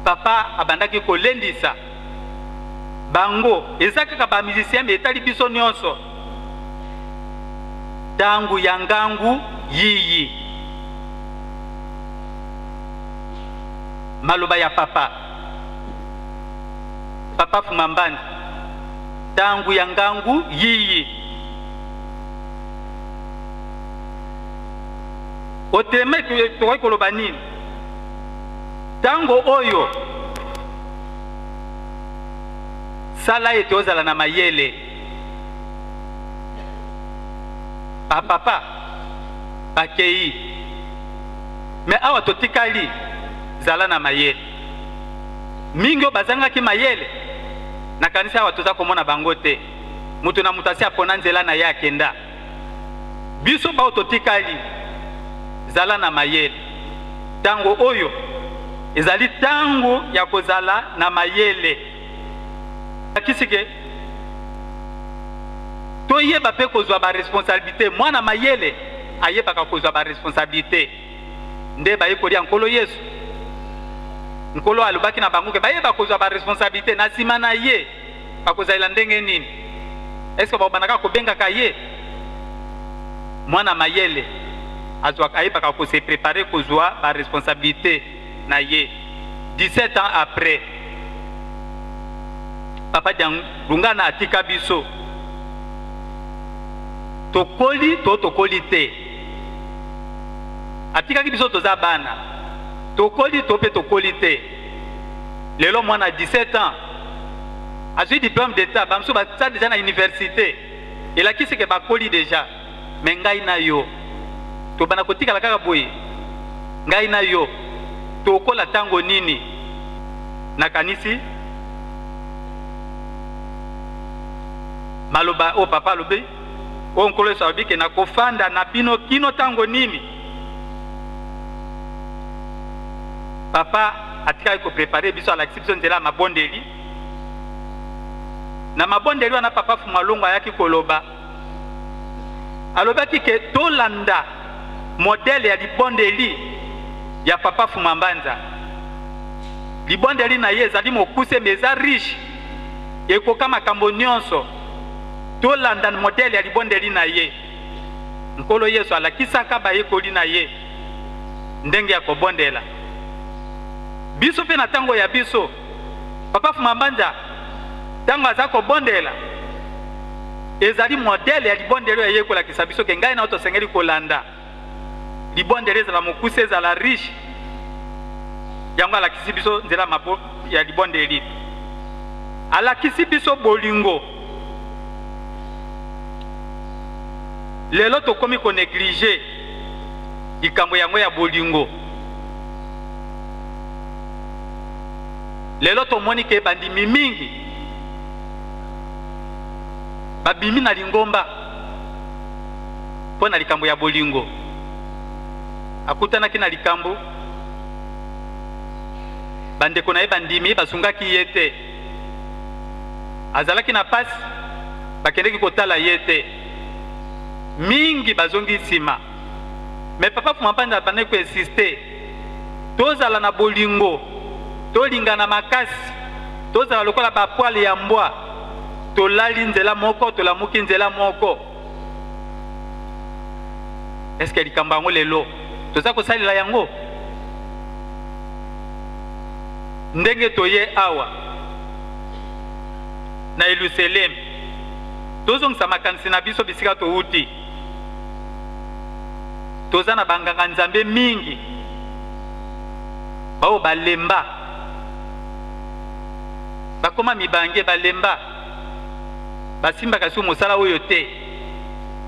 [SPEAKER 11] papa abandaki kolendisa bango, eza kaka ba musiciens mais etali biso nyonso. Tangu ya ngangu yiyi. Maloba ya papa. Papa Fumambandi. Tangu ya ngangu yiyi. Autrement tokoki koloba nini? Tango oyo sala ete ozala na mayele. Ba papa bakei, me awa totikali, zala na mayele. Mingi oyo bazangaki mayele, nakanisi awa toza komona bango te. Moto na moto asi apona nzela na ye akenda. Biso baoyo totikali, zala na mayele. Tango oyo ezali tango ya kozala na mayele. Lakisi ke toyeba mpe kozwa ba responsabilite. Mwana mayele ayebaka kozwa ba responsabilite. Nde bayekoli ya Nkolo Yesu, Nkolo alobaki na bango ke bayeba kozwa ba responsabilite na nsima na ye. Bakozalela ndenge nini? Est-ce que bakobanda kaka kobengaka ye mwana mayele? Azwaka, ayebaka ko se preparer kozwa ba responsabilite na ye. 17 ans après, Papa Dialungana atika biso. Tokoli to tokoli te. Atikaki biso toza bana. Tokoli to pe tokoli te. Lelo mwana 17 ans azwi diplome d'etat, ba mosusu baza deja na universite, elakisi ke bakoli deja. Mais ngai na yo tobanda kotikala kaka boye? Ngai na yo tokola tango nini? Nakanisi maloba oyo papa alobi, oyo Nkolo Yesu alobi ke nakofanda na bino kino tango nini? Papa atikaki ko preparer biso, alakisi biso nzela ya mabondeli. Na mabondeli wana Papa Fumalongo ayaki koloba, alobaki ke tolanda modèle ya libondeli ya Papa Fumambanza. Libondeli na ye ezali mokuse mais eza riche, ekoka makambo nyonso. Tolanda modèle ya libondeli na ye. Nkolo Yesu alakisaka bayekoli na ye ndenge ya kobondela. Biso mpe na tango ya biso, Papa Fumambanza tango aza kobondela, ezali modèle ya libondeli oyo aye kolakisa biso ke ngai na yo tosengeli kolanda. Libondeli ezala mokuse, ezala riche. Yango alakisi biso nzela ya libondeli. Alakisi biso bolingo. Lelo tokomi ko negliger likambo yango ya bolingo. Lelo tomoni ke bandimi mingi babimi na lingomba mpo na likambo ya bolingo. Akutanaki na likambo, bandeko na ye bandimi basungaki ye te. Azalaki na pasi, bakendeki kotala ye te. Mingi bazongi nsima. Mais Papa Fuma Mpanza abandaki ko insister, tozala na bolingo, tolingana makasi, tozala lokola ba poils ya mbwa, tolali nzela moko, tolamuki nzela moko. Est-ce que likambo yango lelo toza kosalela yango? Ndenge toye awa na Yelusalemi, tozongisa makanisi na biso bisika towuti. Toza na banganga Nzambe mingi baoyo balemba, bakoma mibange, balemba, basimbaka lisusu mosala oyo te.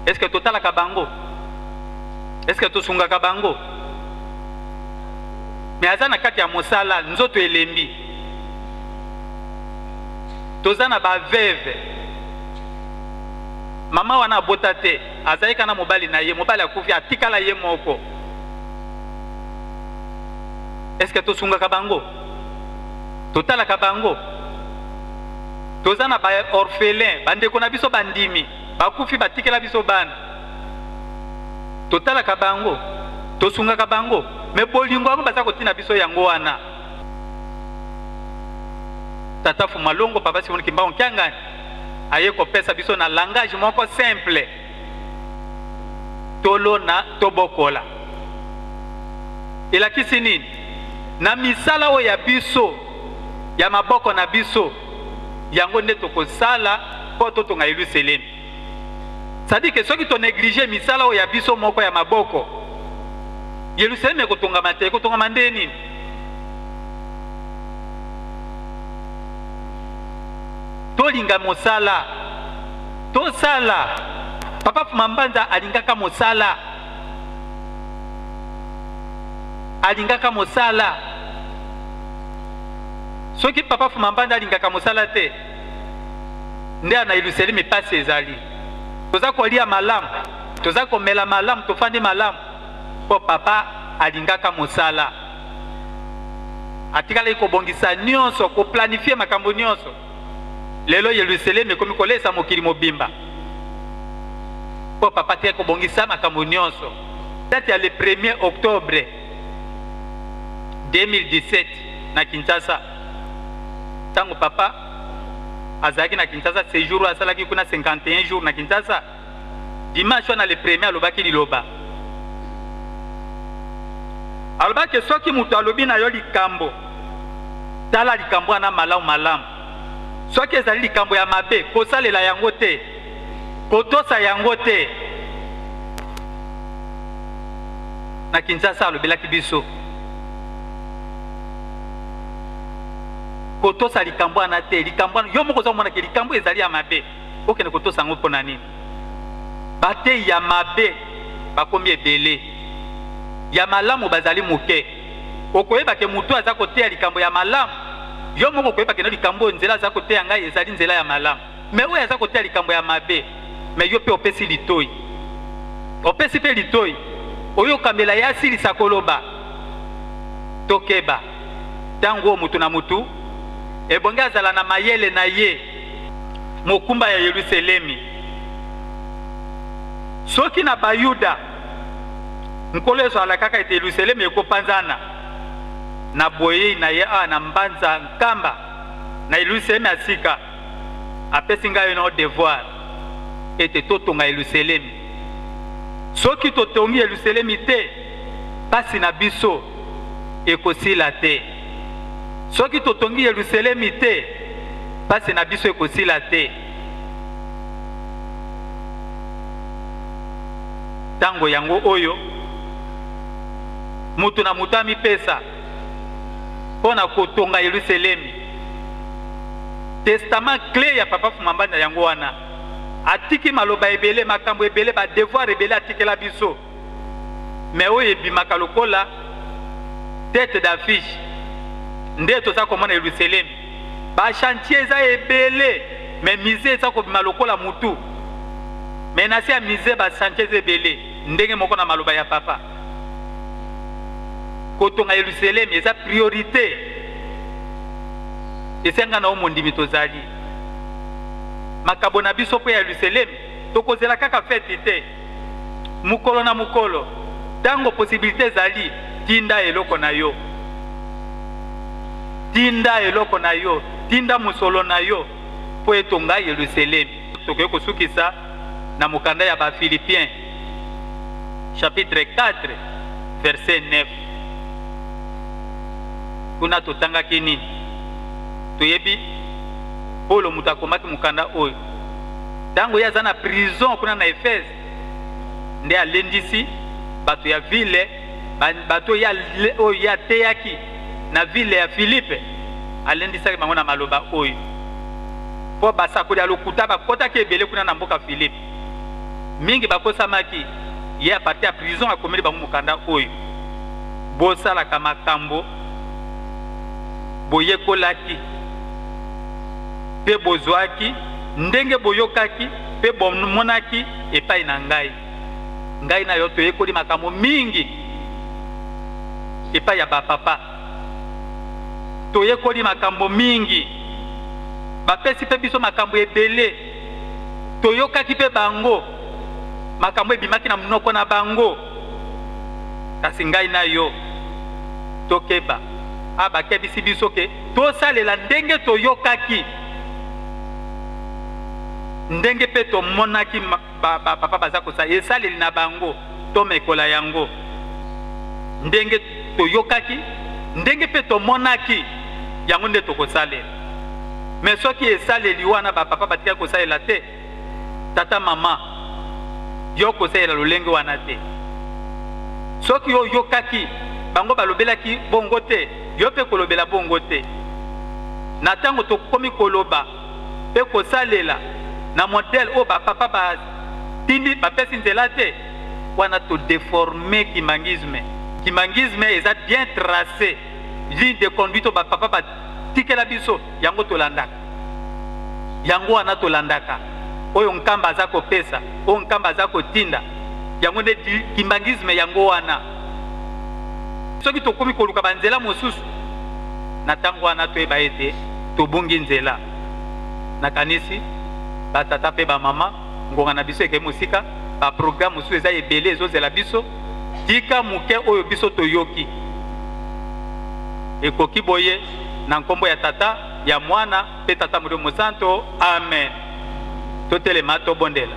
[SPEAKER 11] Est-ce que totalaka bango? Est-ce que tosungaka bango? Mais aza na kati ya mosala, nzoto elembi. Toza na ba veuve. Mama wana abota te, azalaki kaka na mobali na ye, mobali akufi, atikala ye moko. Est-ce que tosungaka bango? Totalaka bango? Toza na ba orphelins, bandeko na biso bandimi, bakufi batikela biso bana. Totalaka bango, tosungaka bango, mais bolingo yango baza kotina biso yango wana. Tata Fumalongo, Papa Simon Kimbangu Kiangani aye kopesa biso na langage moko simple, tolona tobokola. Elakisi nini? Na misala oyo ya biso ya maboko na biso, yango nde tokosala mpo totonga Yelusalemi. C'est-à-dire que soki to negliger misala oyo ya biso moko ya maboko, Yelusalemi ekotongama te. Ekotongama nde nini? Tolinga mosala, tosala. Papa Fuma Mbanza alingaka mosala, alingaka mosala. Soki Papa Fuma Mbanza alingaka mosala te, nde na Yelusalemi pasi ezali. Toza kolia malamu, toza komela malamu, tofandi malamu mpo papa alingaka mosala. Atikalaki kobongisa nyonso, koplanifie makambo nyonso. Lelo Yelusalemi ekomi kolesa mokili mobimba mpo papa atikaki kobongisa makambo nyonso. Date ya le 1er octobre 2017 na Kinshasa, ntango papa azalaki na Kinshasa, séjour oyo asalaki kuna 51 jours na Kinshasa, dimanche wana le premier alobaki liloba, alobaki soki moto alobi na yo likambo, tala likambo wana malamu malamu. Soki ezali likambo ya mabe, kosalela yango te, kotosa yango te. Na Kinshasa alobelaki biso kotosa likambo wana te. Likambo wana yo moko oza komona ke likambo ezali ya mabe, okende kotosa yango mpo na nini? Bateyi ya mabe bakomi ebele, ya malamu bazali moke. Okoyeba ke moto aza koteya likambo ya malamu, yo moko okoyeba ke no likambo oyo nzela aza koteya ngai ezali nzela ya malamu. Mais oyo aza koteya likambo ya mabe, mais yo pe opesi litoyi, opesi pe litoyi, oyokamela ye asilisa koloba. Tokeba tango oyo moto na moto ebongi azala na mayele na ye. Mokumba ya Yelusalemi. Soki na Bayuda, Nkolo Yesu alakaka ete Yelusalemi ekopanzana na boyei na ye awa na mbanza nkamba na Yelusalemi ya sika, apesi ngai yo devoir ete totonga Yelusalemi. Soki totongi Yelusalemi te, pasi na biso ekosila te. Soki totongi Yelusalemi te, pasi na biso ekosila te. Tango yango oyo moto na moto amipesa mpo na kotonga Yelusalemi. Testament clé ya Papa Fumambanda yango wana. Atiki maloba ebele, makambo ebele, ba devoir ebele atikela biso. Mais oyo ebimaka lokola tête d'affiche nde toza komona Yerusalemi. Ba chantier eza ebele, mais musée eza kobima lokola mutu. Mais na se ya musée ba chantier eza ebele, ndenge moko na maloba ya papa. Kotonga Yerusalemi eza priorite. Esenga na yo mondimi tozali. Makabo na biso mpo ya Yerusalemi, tokozela kaka feti te. Mokolo na mokolo, ntango posibilite ezali, tinda eloko na yo. Tinda eloko na yo, tinda mosolo na yo mpo etonga Yerusalemi. Tokoki kosukisa na mokanda ya ba Philippiens chapitre 4 verset 9. Kuna totangaki nini? Toyebi Polo moto akomaki mokanda oyo. Ntango ye aza na prison kuna na Efese, nde alendisi bato ya ville, bato oyo ye ateyaki na ville ya Filipe, alendisaki bango na maloba oyo, mpo basakoli ya lokuta bakotaki ebele kuna na mboka Filipe, mingi bakosamaki. Ye a partir ya prison akomeli bango mokanda oyo, bosalaka makambo boyekolaki mpe bozwaki, ndenge boyokaki mpe bomonaki epai na ngai. Ngai na yo toyekoli makambo mingi epai ya bapapa, toyekoli makambo mingi, bapesi mpe biso makambo ebele, toyokaki mpe bango makambo ebimaki na monoko na bango. Kasi ngai na yo tokeba, a bakebisi biso ke tosalela ndenge toyokaki, ndenge mpe tomonaki bapapa ba baza kosala esaleli na bango, tomekola yango ndenge toyokaki, ndenge mpe tomonaki, yango nde tokosalela. Me soki esaleli wana bapapa batikaki kosalela te, tata mama, yo kosalela lolenge wana te. Soki yo oyokaki bango balobelaki bongo te, yo mpe kolobela bongo te. Na ntango tokomi koloba mpe kosalela na modèle oyo bapapa batindi, bapesi nzela te, wana todeforme kimbanguisme. Kimbanguisme eza bien tracé, ligne de conduite oyo bapapa batikela biso, yango tolandaka. Yango wana tolandaka oyo Nkamba aza kopesa, oyo Nkamba aza kotinda, yango nde kimbanguisme yango wana. Soki tokomi koluka banzela mosusu na ntango wana, toyeba ete tobungi nzela. Nakanisi batata mpe bamama, ngonga na biso ekei mosika, baprogramme mosusu eza ebele ezozela biso. Tika moke oyo biso toyoki ekoki boye, na nkombo ya Tata, ya Mwana mpe Tata Molimo Mosanto, amen. Totelema tobondela.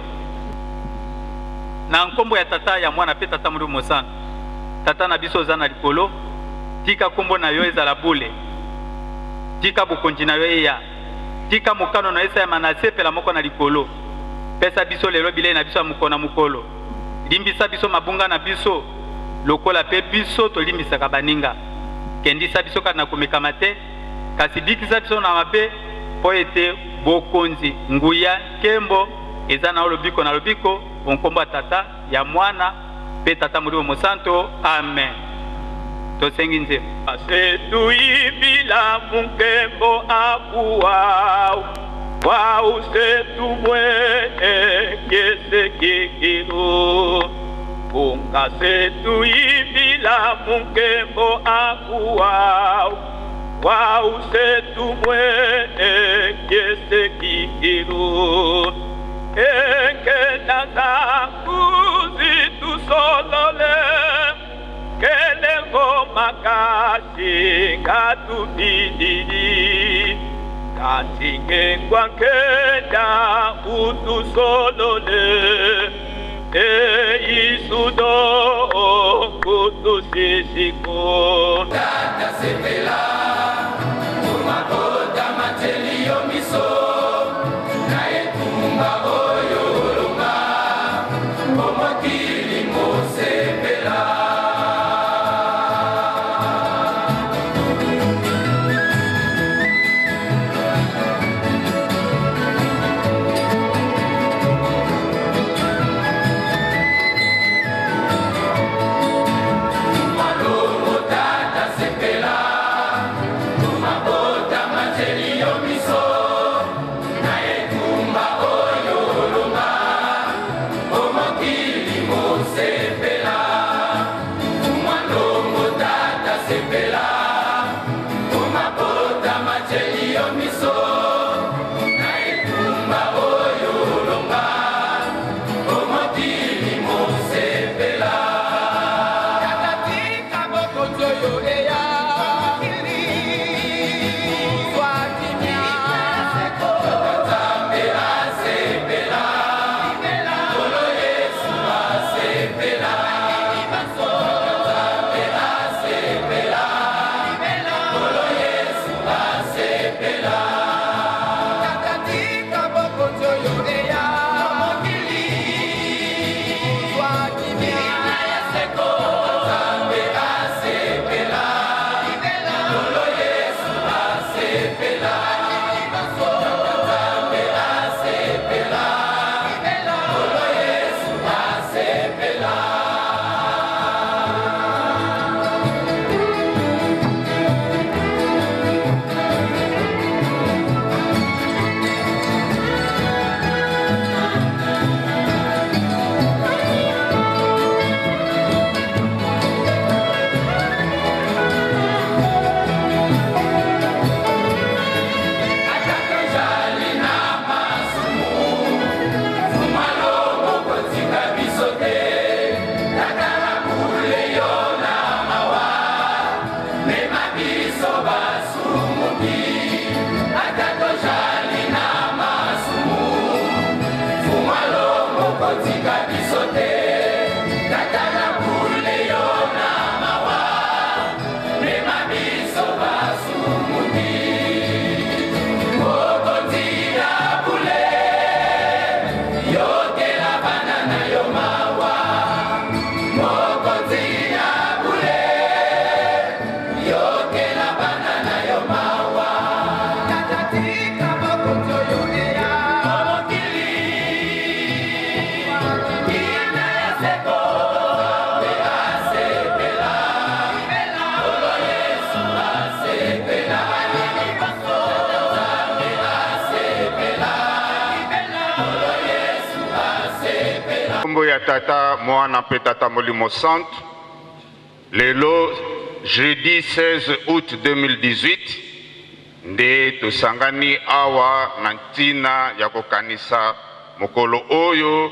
[SPEAKER 11] Na nkombo ya Tata, ya Mwana mpe Tata Molimo Mosanto. Tata na biso oza na likolo, tika nkombo na yo ezala bule, tika bokonzi na yo eya, tika mokano na yo esalema na se pela moko na likolo. Pesa biso lelo bilei na biso ya mokolo na mokolo. Limbisa biso mabunga na biso, lokola mpe biso tolimbisaka baninga. Kendisa biso kati na komekama te, kasi bikisa biso na mabe, mpo ete bokonzi, nguya, nkembo eza na yo lobiko na lobiko, o nkombo ya Tata, ya Mwana, mpe Tata Molimo Mosanto. Amen. Tosengi nzembo.
[SPEAKER 12] Setuimbila munkembo akuwau wau setumwene kesekekelo bunga setuimbila munkembo akuwau wau setumwene kesekekelo enkena kuzi tusolole kelevo makasi katubididi katingengwankenda utusolole eisudo kutusisiko.
[SPEAKER 2] Tata sepela omakota mateli yo miso na etumba oyo olonga po mokili mosepela. Kotika biso te, Tata na bule yo na mawa, mema biso basumuki. Mokonzi na bule, yokela bana na yo mawa. Mokonzi na bule, yokela bana na yo mawa. Tata tika mokonzi oyo eya mokili. Kimia ya seko, Nzambe asepela. Nkolo Yesu asepela. Nzambe asepela. Nkolo Yesu asepela.
[SPEAKER 13] Nkombo ya Tata, Mwana mpe Tata Molimo Santu, lelo jeudi 16 août 2018 nde tosangani awa na ntina ya kokanisa mokolo oyo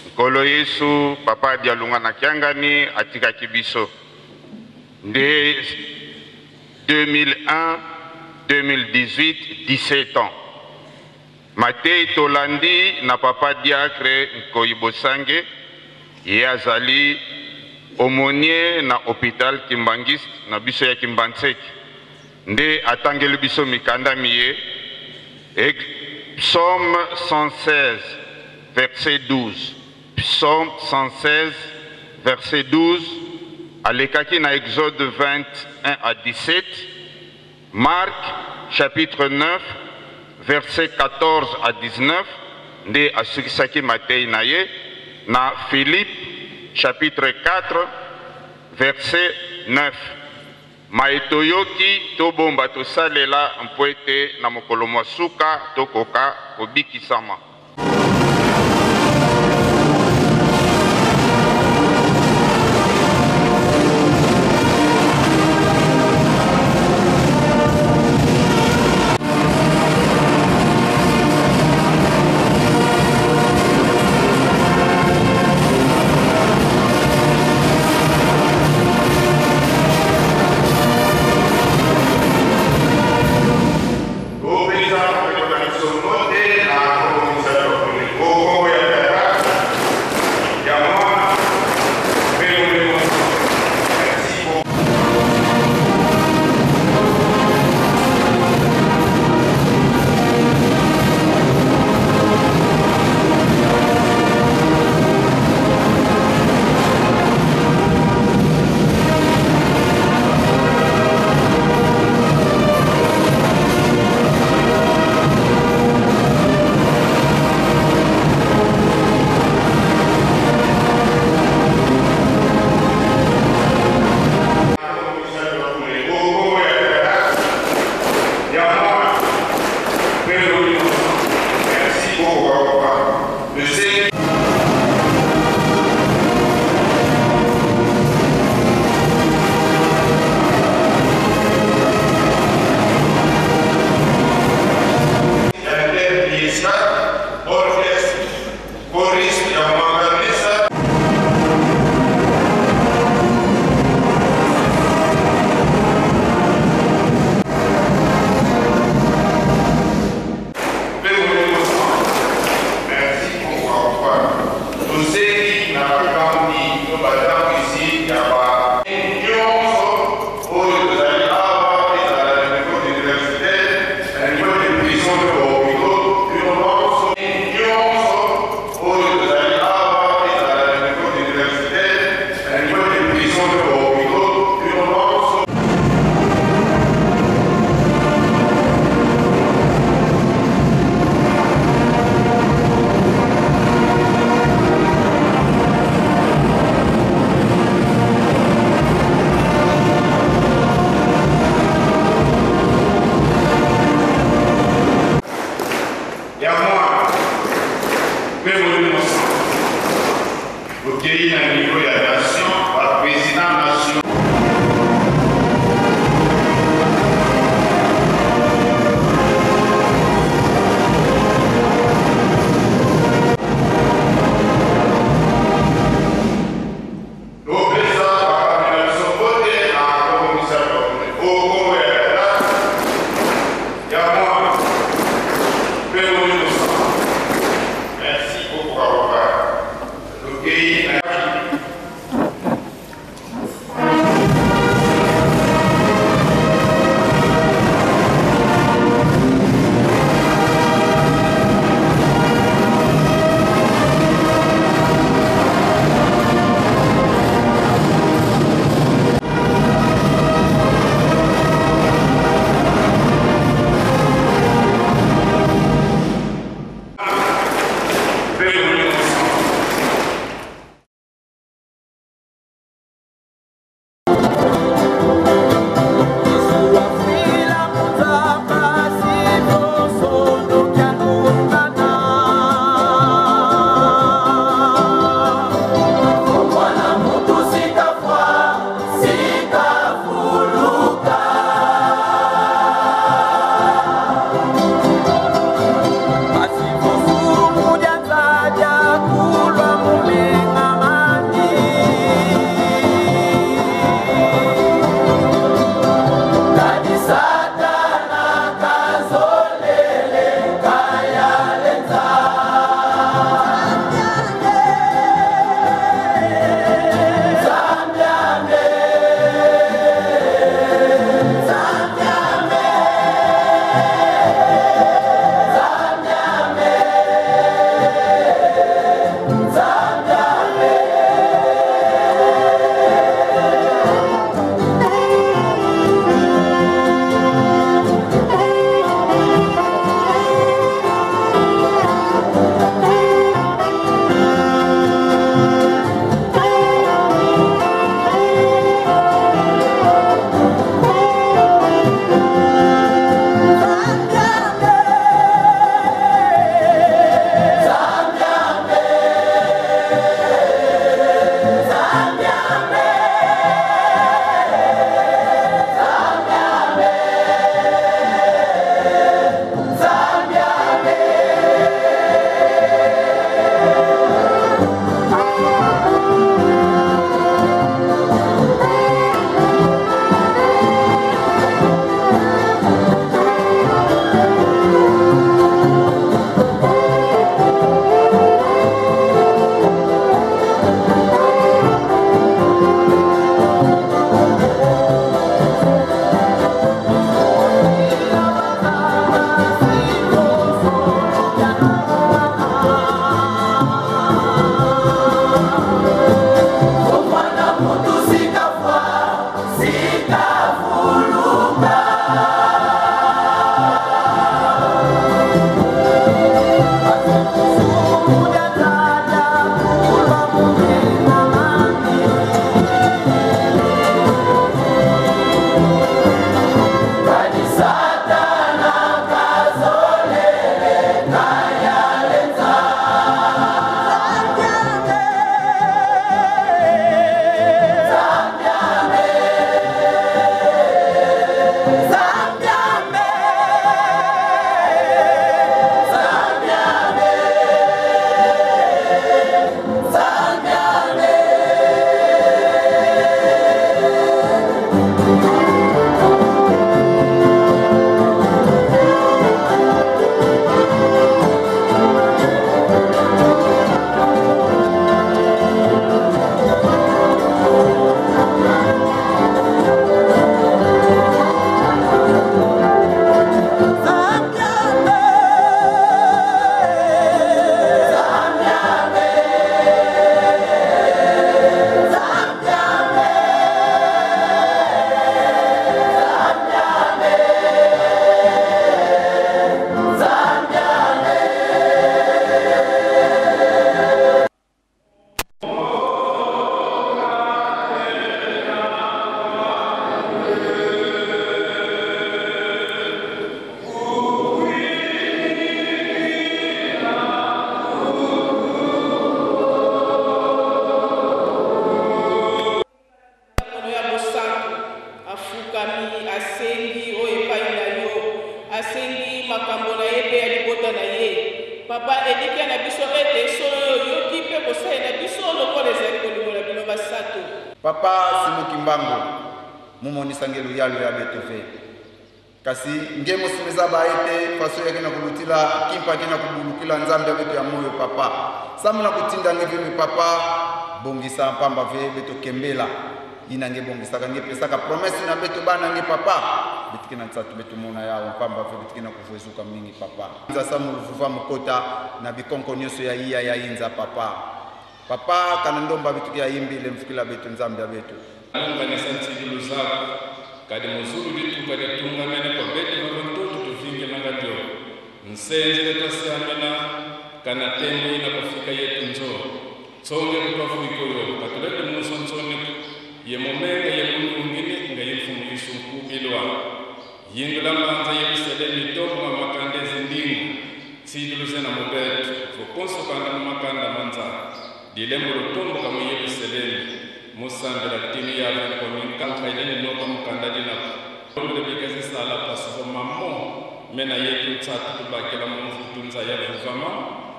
[SPEAKER 13] Nkolo Yesu Papa Dialungana Kiangani atikaki biso nde 2001 2018 17 ans. Mateyi tolandi na Papa Diacre Nkoyi Bosange, ye azali aumonier na hopital Kimbanguiste na biso ya Kimbanseke, nde atangeli biso mikanda miye, ex, Psaume 116 verset 12, Psaume 116 verset 12, alekaki na Exode 21 à 17, Marc chapitre 9 verset 14 à 19 nde asukisaki mateyi na ye na Philippe chapitre 4 verset 9. Maye toyoki, tobomba tosalela mpo ete na mokolo mwa suka tokoka kobikisama. Topesa bandeko na biso mbote na nkombo misato ya bolingo, nkombo ya Tata, ya Mwana, mpe Molimo Mosantu. Merci beaucoup. Merci beaucoup, papa. Le Seigneur. Inter orchestre, choriste ya Mwanganisa. Mpe Molimo Santu. Merci beaucoup, papa. Tosengi na bakambi to batambwisi ya ba nyonso oyo tozali awa, ezala na niveau universitaire, na niveau de prison to ba hopitaux, bino banso nyonso oyo tozali awa, ezala na niveau universitaire, na niveau de prison to ba hopitaux, bino banso. Ya Mwana mpe Molimo Santu. Tokei na niveau ya nation, ba president nation. Topesa bakambi na biso mbote na nkombo misato ya bule, o nkombo ya Tata, ya Mwana mpe Molimo Santu. Merci beaucoup, papa.
[SPEAKER 16] Kono ya bosantu afukami, asengi oyo epai na yo, asengi makambo na ye mpe ya libota na ye. Papa, elikya na biso ete solo oyo oyoki mpe kosalela biso lokola ezali bolingo na bino basato.
[SPEAKER 8] Papa Simon Kimbangu mumonisa nge luyalo ya beto ve kasi nge mosimeza ba ete faso yake na kulutila kimpa ke na kubulukila Nzambe ya beto ya moyo papa samu na kutinda nge vemi papa bongisa mpamba ve beto kembela ina nge bongisaka nge pesaka promesse na beto bana nge papa betike na ntsatu beto mona yawo mpamba ve betike na kuvuezuka mingi papa nza samu luvuva mokota na bikonko nyonso ya iya ya inza papa papa kana ndomba bituki ya imbile mfukila beto Nzambe ya beto.
[SPEAKER 9] Alunganisa ntsidilu zako kadi muzulu dituka ditungamene kwa betu vava ntoto tuvinge manga ndio nsenzele twasiamena kana tembo ina kufika yetu nzo tsonge kutwafuikoyo katulete muso ntsone ye momenga ye mundungini nga ye mfumu Yesu nkubilwa yindula manza ye bisele mitombo mamakanda ezindingu tsidulu zena mubetu vokonso kanda mumakanda manza dilembo lutombo kamwe Yerusalemu musambela timu ya kwa minkanka ilene noka mukanda dinako ndole bikazi sala pasivo mamo mena yetu ntsatu tubakela mumvutu nza ya vuvama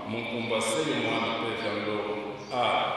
[SPEAKER 9] munkumba seyo mwana pevya ndo a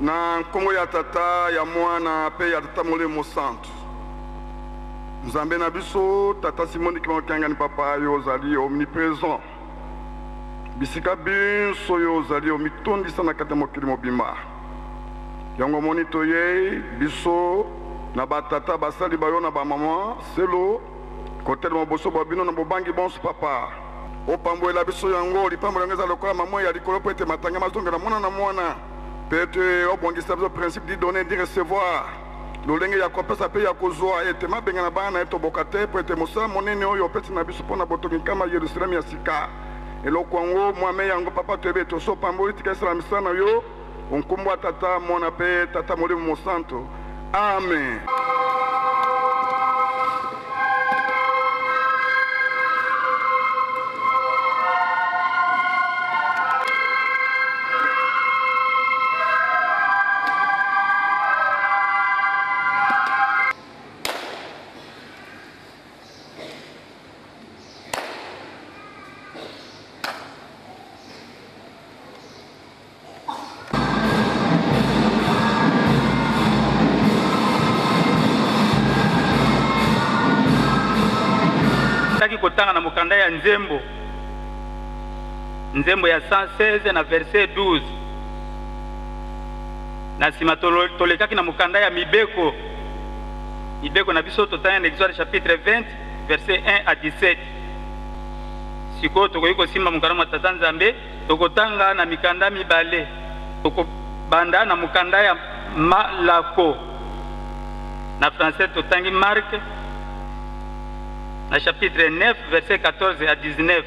[SPEAKER 10] Na nkombo ya tata ya mwana pe ya tata molimo santu Nzambe na biso tata Simon Kimbangu Kiangani papa yo ozali omniprésent bisika biso yo ozali omitondisa na kati ya mokili mobimba yango moni toye biso na batata basali bayo na bamama selo kotelema boso bwa bino na bobangi bonso papa opambolela biso yango lipambo yango eza lokola mamwe ya likolo po ete matanga mazongela mwana na mwana pe ete obongisa biso principe di donner di recevoir lolenge ya kopesa pe ya kozwa ete mabenga na bana na ye toboka te po ete mosala monene oyo opesi na biso mpona botongi nkama ya Yerusalemu ya sika eloko yango mwame yango papa toyebi ete osopamboli tika esala misala na yo nkombo ya tata mwana pe tata molimo mosantu amen.
[SPEAKER 11] mokanda ya Nzembo, nzembo ya 116 na verset 12. Na nsima tolekaki na mokanda ya Mibeko, mibeko na biso totangi na Exode chapitre 20 verset 1 à 17. Sikoyo tokoki kosimba mokanda mwa Tata Nzambe, tokotanga na mikanda mibale. Tokobanda na mokanda ya Malako, na français totangi Marc na chapitre 9 verset 14 à 19,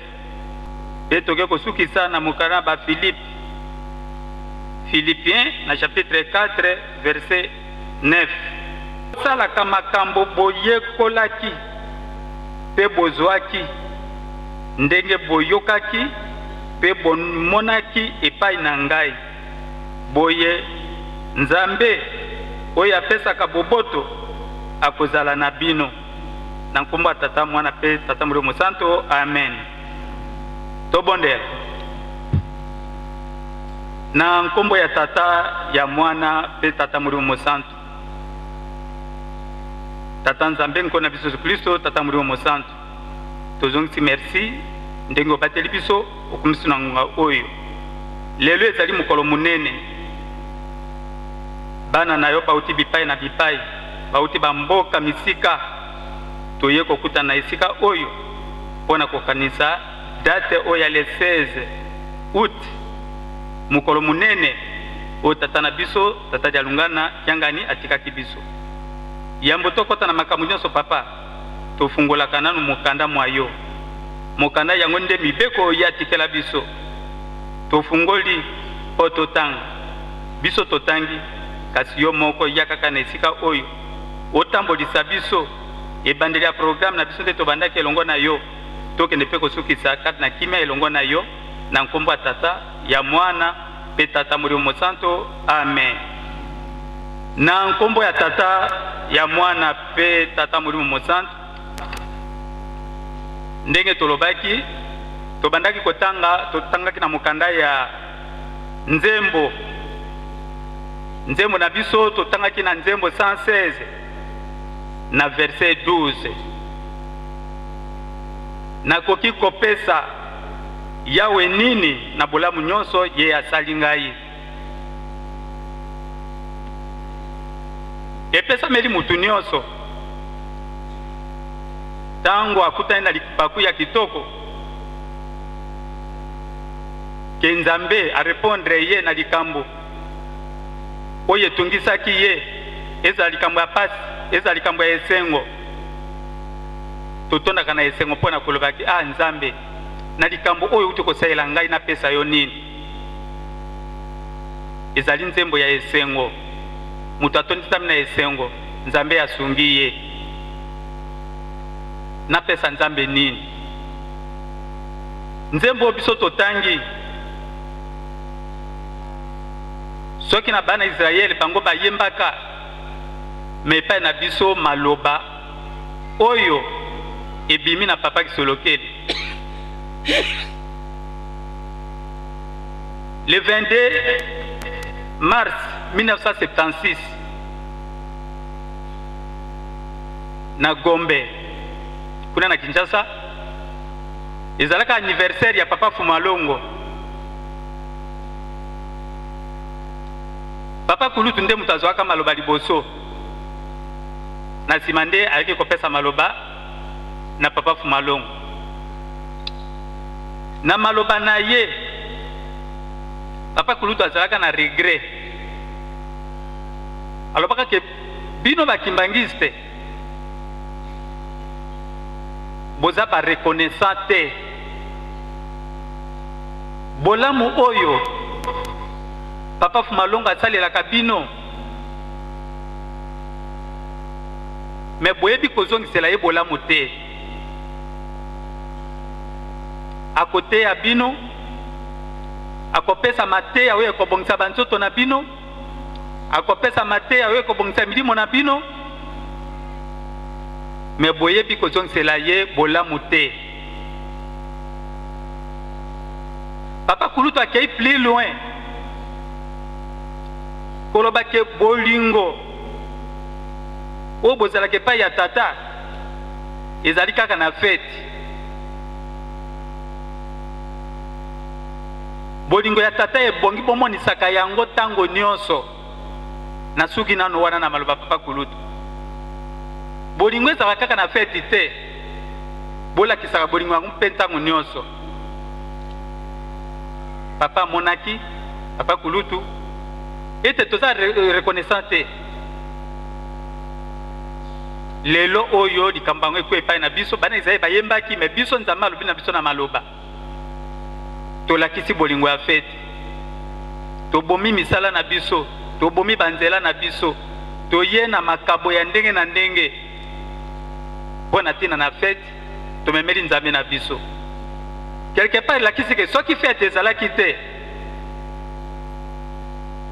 [SPEAKER 11] mpe toke kosukisa na mokanda ya Bafilipe, Philippiens na chapitre 4 verset 9. Bosalaka makambo boyekolaki mpe bozwaki, ndenge boyokaki mpe bomonaki epai na ngai. Boye Nzambe oyo apesaka boboto akozala na bino. Na nkombo ya Tata, Mwana mpe Tata Molimo Mosanto, amen. Tobondela. Na nkombo ya Tata, ya Mwana mpe Tata Molimo Mosanto. Tata Nzambe, Nkolo na biso Yesu Klisto, Tata Molimo Mosanto, tozongisi merci ndenge obateli biso, okomisi na ngonga oyo. Lelo ezali mokolo monene, bana na yo bauti bipai na bipai, bauti bamboka misika, toye kokutana na esika oyo mpo na kokanisa date oyo ya le 16 août, mokolo monene oyo tata na biso, Tata Dialungana Kiangani atikaki biso. Yambo tokota na makambo nyonso, papa, tofungolaka nanu mokanda mwa yo. Mokanda yango nde mibeko oyo ye atikela biso. Tofungoli mpo totanga. Biso totangi, kasi yo moko ya kaka na esika oyo otambolisa biso. Ebandeli ya programme na biso nde tobandaki elongo na yo, tokende mpe kosukisa kati na kimia elongo na yo, na nkombo ya Tata, ya Mwana mpe Tata Molimo Mosanto. Amen. Na nkombo ya Tata, ya Mwana mpe Tata Molimo Mosanto. Ndenge tolobaki, tobandaki kotanga, totangaki na mokanda ya Nzembo, nzembo na biso totangaki na Nzembo 116 na verset 12. Nakoki kopesa Yawe nini na bolamu nyonso ye asali ngai? Epesameli moto nyonso ntango akutani na libaku ya kitoko ke Nzambe arepondre ye na likambo oyo etungisaki ye, ezala likambo ya pasi, ezala likambo ya esengo. Totondaka na esengo mpo na kolobaki, ah Nzambe, na likambo oyo outi kosalela ngai, napesa yo nini? Ezali nzembo ya esengo. Moto atondisami na esengo, Nzambe asungi ye. Napesa Nzambe nini? Nzembo oyo biso totangi, soki na bana Israele bango bayembaka, me epai na biso maloba oyo ebimi na Papa Kisolokele le 22 mars 1976 na Gombe kuna na Kinshasa, ezalaka anniversaire ya Papa Fumalongo. Papa Kulutu nde moto azwaka maloba liboso, na nsima nde ayaki kopesa maloba na Papa Fumalongo. Na maloba na ye, Papa Kulutu azalaka na regret, alobaka ke bino ba kimbangiste boza ba reconnaissant te, bolamu oyo Papa Fumalongo asalelaka bino, me boyebi kozongisela ye bolamu te. Akoteya bino, akopesa mateya oyo ekobongisa banzoto na bino, akopesa mateya oyo ekobongisa milimo na bino, me boyebi kozongisela ye bolamu te. Papa Kulutu akei plus loin koloba ke bolingo oyo bozalaka epai ya tata ezali kaka na fete. Bolingo ya tata ebongi bomonisaka yango ntango nyonso. Nasuki nano wana na maloba papa kulutu. Bolingo ezalaka kaka na feti te, bolakisaka bolingo yango mpe ntango nyonso. Papa amonaki, papa kulutu, ete toza reconnaissant te. Lelo oyo likambo yango ekwe epai na biso, bana Israele bayembaki, me biso Nzambe alobi na biso na maloba. Tolakisi bolingo ya feti, tobomi misala na biso, tobomi banzela na biso, toye na makabo ya ndenge na ndenge mpo na ntina na feti, tomemeli Nzambe na biso. Quelque part elakisi ke soki feti ezalaki te,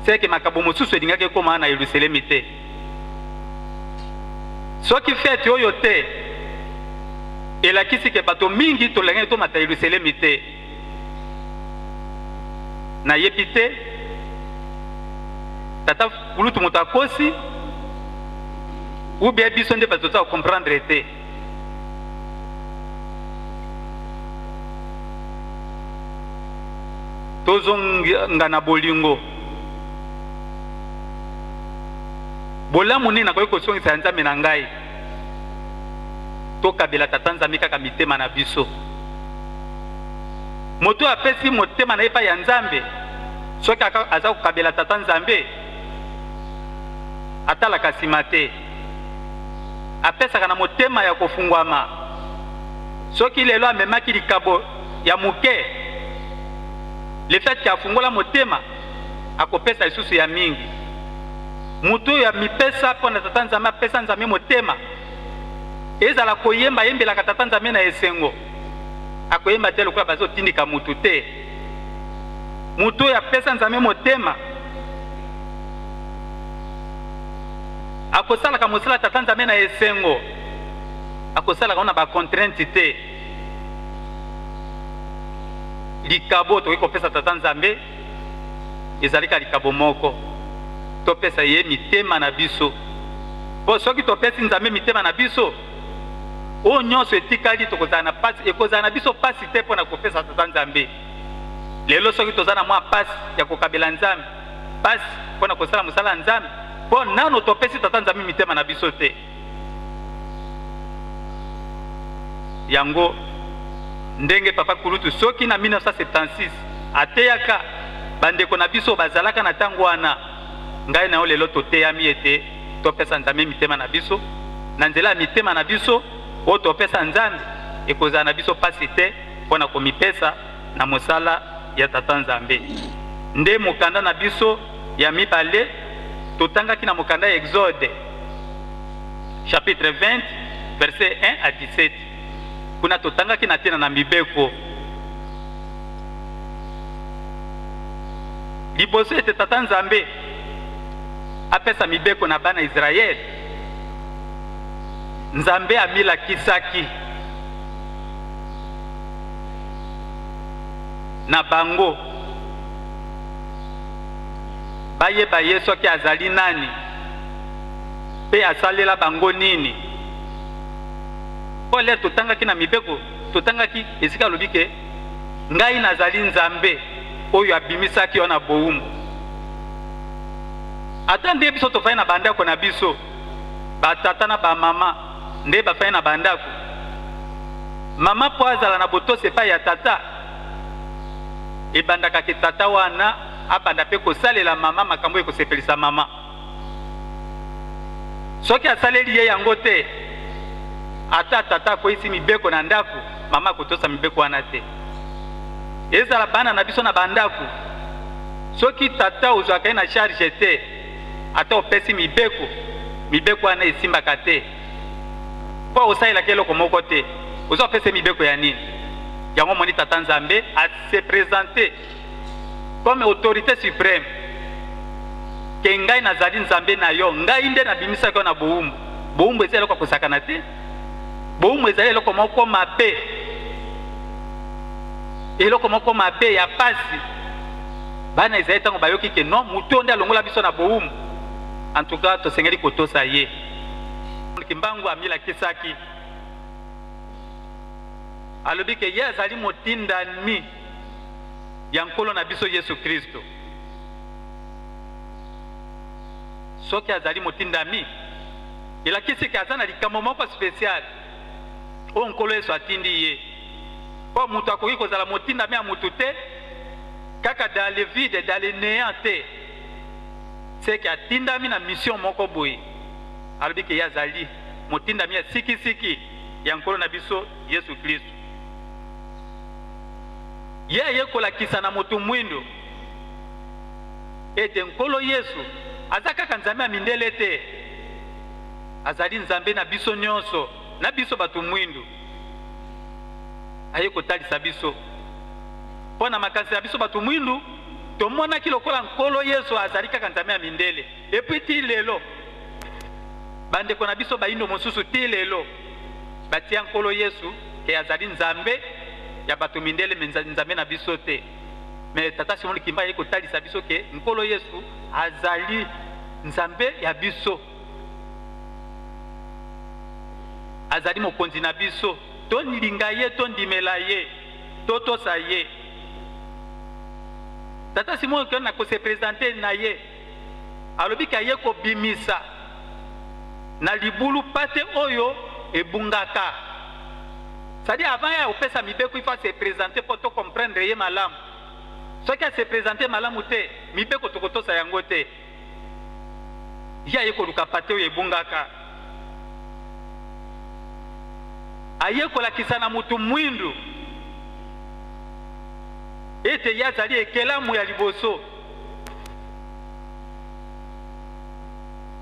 [SPEAKER 11] seke makabo mosusu elingaki ekoma na Yelusalemi te. Soki feti oyo te, elakisi ke bato mingi tolingaki tomata Yelusalemi te. Nayebi te tata kulutu moto akosi ou bien biso nde bato toza kocomprendre te. Tozonga na bolingo. Bolamu nini nakoki kosongisa ya Nzambe na ngai? Tokabela Tata Nzambe kaka mitema na biso. Moto oyo apesi motema na ye epai ya Nzambe, soki aza kokabela Tata Nzambe, atalaka nsima te, apesaka na motema ya kofungwama. Soki lelo amemaki likabo ya moke, le fait que afungola motema, akopesa lisusu ya mingi. Moto oyo amipesa mpo na Tata Nzambe, apesa Nzambe motema, ezala koyemba, ayembelaka Tata Nzambe na esengo, akoyemba te lokola bazotindika motu te. Moto oyo apesa Nzambe motema akosalaka mosala Tata Nzambe na esengo, akosalaka na bacontrainte te. Likabo tokoki kopesa Tata Nzambe ezali kaka likabo moko, topesa ye mitema na biso. Mpo soki topesi Nzambe mitema na biso, oyo nyonso etikali tokozala na pasi, ekozala na biso pasi te mpo na kopesa Tata Nzambe. Lelo soki toza na mwa pasi ya kokabela Nzambe, pasi mpo na kosala mosala ya Nzambe, mpo nano topesi Tata Nzambe mitema na biso te. Yango ndenge papa kulutu soki na 1976 ateyaka bandeko na biso bazalaka na ntango wana, ngai na yo lelo toteyami ete topesa Nzambe mitema na biso. Na nzela ya mitema na biso oyo topesa Nzambe, ekozala na biso mpasi te mpo na komipesa na mosala ya Tata Nzambe. Nde mokanda na biso ya mibale totangaki na mokanda ya Exode chapitre 20 verset 1 à 17. Kuna totangaki na ntina na mibeko. Liboso ete Tata Nzambe apesa mibeko na bana Israele, Nzambe amilakisaki na bango bayeba ye soki azali nani mpe asalela bango nini. Mpo lere totangaki na mibeko, totangaki esika alobi ke ngai nazali Nzambe oyo abimisaki yo na bowumbu. Ata nde biso tofandi na bandako na biso, batata na bamama nde bafandi na bandako, mama mpo azala na botosi epai ya tata, ebandaka ke tata wana abanda mpe kosalela mama makambo ekosepelisa mama. Soki asaleli ye yango te, ata tata akweyisi mibeko na ndako, mama akotosa mibeko wana te. Ezala bana na biso na bandako, soki tata ozwaka ye na charge te, ata opesi mibeko, mibeko wana esimbaka te, mpo osalelaka eloko moko te. Oza opesa mibeko ya nini? Yango omoni tata Nzambe ase presente comme autorité suprême ke ngai nazali Nzambe na yo, ngai nde nabimisaki yo na bowumbu. Bowumbu ezali eloko ya kosakana te. Bowumbu ezali eloko moko mabe, eloko moko mabe ya pasi. Bana ezali ntango bayoki ke non, moto oyo nde alongola biso na bowumbu, en tout cas tosengeli kotosa ye. Kimbangu amilakisaki, alobi ke ye azali motindami. ya Nkolo na biso Yesu Kristo. Soki azali motindami, elakisi ke aza na likambo moko special oyo Nkolo Yesu atindi ye. Mpo moto akoki kozala motindami ya moto te kaka dans le vide, dans le néant te. Seke atindami na mission moko boye. Alobi ke ye azali motindami ya sikisiki ya Nkolo na biso Yesu Kristo. Ye aye kolakisa na moto mwindo ete Nkolo Yesu aza kaka Nzambe ya mindele te, azali Nzambe na biso nyonso, na biso bato mwindu. Aye kotalisa biso mpo na makanisi na biso bato mwindu, tomonaki lokola Nkolo Yesu azali kaka Nzambe ya mindele. Epuis ti lelo bandeko na biso bayindo mosusu ti lelo batia Nkolo Yesu ke azali Nzambe ya bato mindele, me Nzambe na biso te. Me Tata Simon Kimba aye kotalisa biso ke Nkolo Yesu azali Nzambe ya biso, azali mokonzi na biso. Tolinga ye, tondimela ye, totosa ye. Tata Simon Kimba na kose presenter na ye alobi ke aye kobimisa na libulu pate oyo ebungaka. C'est-à-dire avant ya kopesa mibeko, il faut se présenter po to comprendre ye malamu. Soki a se présenter malamu te, mibeko tokotosa yango te. Ye aye koluka pate oyo ebungaka, aye kolakisa na motu mwindu ete ye azali ekelamu ya liboso.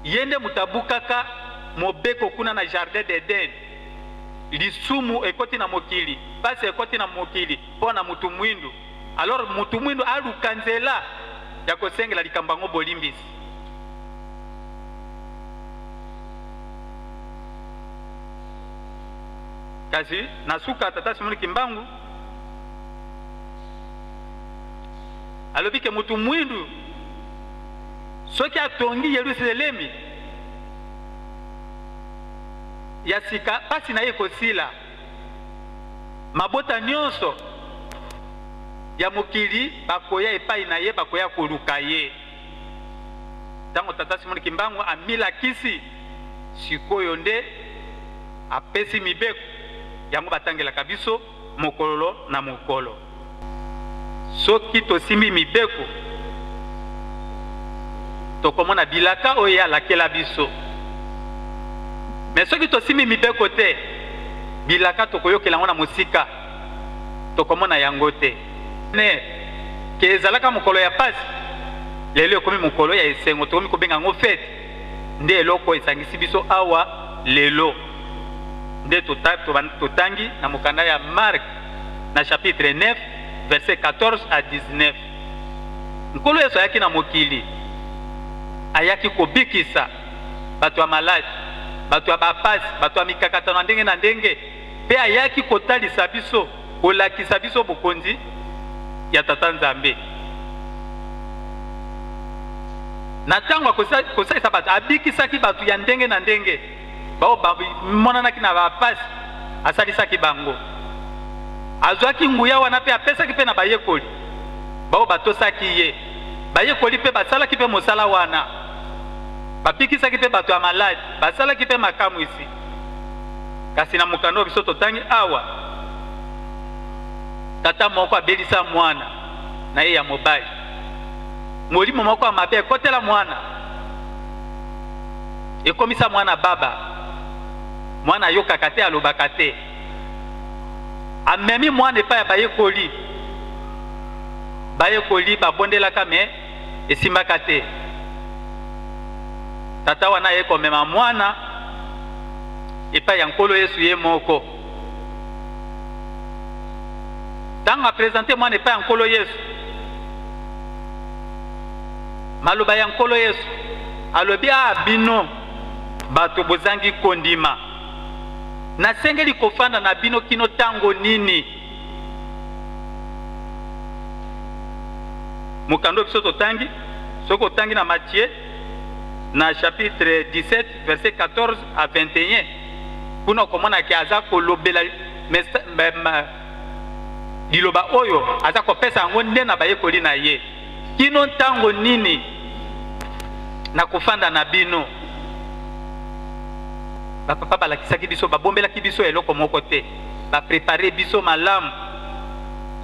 [SPEAKER 11] Ye nde moto abukaka mobeko kuna na jardin d'Eden. Lisumu ekoti na mokili, pasi ekoti na mokili mpo na motu mwindu. Alors motu mwindu aluka nzela ya kosengela likambo yango bolimbisi. Kasi na suka, Tata Simon Kimbangu alobi ke motu mwindu soki atongi Yerusalemi ya sika, pasi na ye ekosila. Mabota nyonso ya mokili bakoya epai na ye, bakoya koluka ye. Ntango Tata Simon Kimbangu amilakisi sikoyo nde apesi mibeko yango batangelaka biso mokolo na mokolo. Soki tosimbi mibeko, tokomona bilaka oyo ye alakela biso. Me soki tosimbi mibeko te, bilaka tokoyokela yango na mosika, tokomona yango te. Ne ke ezalaka mokolo ya pasi, lelo ekomi mokolo ya esengo, tokomi kobenga yango fete. Nde eloko esangisi biso awa lelo nde totangi na mokanda ya Mark na chapitre 9 verset 14 à 19. Nkolo Yesu ayaki na mokili, ayaki kobikisa bato ya maladi, bato ya bapasi, bato ya mikakatano ya ndenge na ndenge, mpe ayaki kotalisa biso, kolakisa biso bokonzi ya Tata Nzambe. Na ntango ya kosalisa bato, abikisaki bato ya ndenge na ndenge, baoyo bamonanaki na bapasi, asalisaki bango. Azwaki nguya wana mpe apesaki mpe na bayekoli baoyo batosaki ye. Bayekoli mpe basalaki mpe mosala wana, babikisaki mpe bato ya maladi, basalaki mpe makamwisi. Kasi na mokanda oyo biso totangi awa, tata moko abelisa mwana na ye ya mobali, molimo moko ya mabe ekotela mwana, ekomisa mwana baba. Mwana ayokaka te, alobaka te. Amemi mwana epai ya bayekoli, bayekoli babondelaka me esimbaka te. Tata wana aye komema mwana epai ya Nkolo Yesu ye moko. Ntango apresente mwana epai ya Nkolo Yesu, maloba ya Nkolo Yesu alobi: a bino bato bozangi kondima, nasengeli kofanda na bino kino ntango nini? Mokanda oyo biso totangi, soki otangi na Matthieu na chapitre 17 verset 14 à 21, kuna okomona ke aza kolobela Liloba oyo aza kopesa yango nde na bayekoli na ye. Kino ntango nini nakofanda na bino? Bapapa balakisaki biso, babombelaki biso eloko moko te, baprepare biso malamu.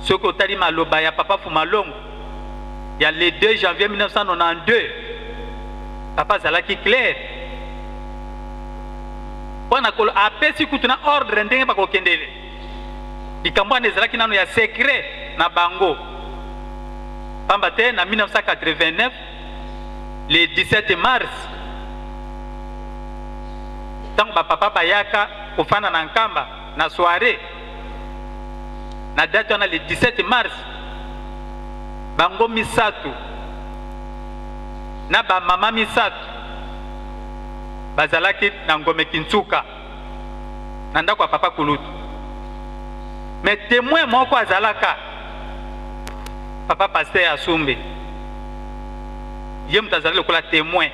[SPEAKER 11] Soki otali maloba ya Papa Fumalongo ya le 2 janvier 1992, papa azalaki clair mpo na kolo apesi kutu na ordre ndenge bakokendele. Likambo wana ezalaki nano ya secret na bango, pamba te na 1989 le 17 mars, ntango bapapa bayaka kofanda na Nkamba na soiree na date wana le 17 mars, bango misato na bamama misato bazalaki na Ngome Kintsuka na ndako ya papa kulutu. Mais témoin moko azalaka papa pasteur Asumbe, ye moto azalaki lokola témoin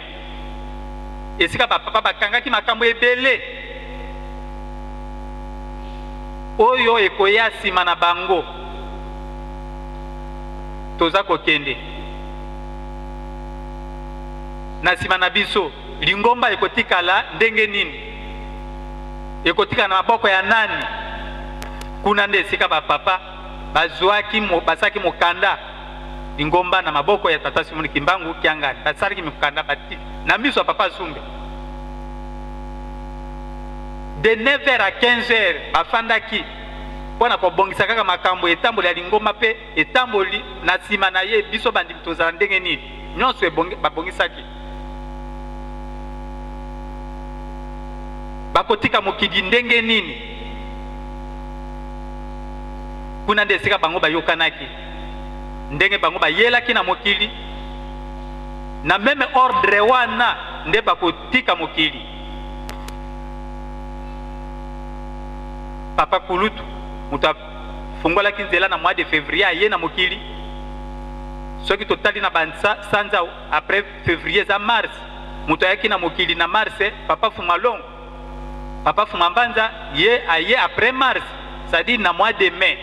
[SPEAKER 11] esika bapapa bakangaki makambo ebele oyo ekoya nsima na bango. Toza kokende na nsima na biso, lingomba ekotikala ndenge nini? Ekotikala na maboko ya nani? Kuna nde esika bapapa bazwaki, basalaki mokanda lingomba na maboko ya tata Simoni Kimbangu Kiangani. Basalaki mokanda bati na miso ya papa Asumbe. De 9h à 15h bafandaki mpo na kobongisa kaka makambo etamboli ya lingomba mpe etamboli na nsima na ye, biso bandimi tozala ndenge nini. Nyonso babongisaki. Bakotika mokili ndenge nini? Kuna nde esika bango bayokanaki ndenge bango bayelaki na mokili, na meme ordre wana nde bakotika mokili. Papa kulutu moto afungolaki nzela na mois de février aye na mokili. Soki totali na basanza après février eza mars, moto ayaki na mokili na mars papa Fumalongo, papa Fumambanza ye aye après mars, c'est-à-dire na mois de mai.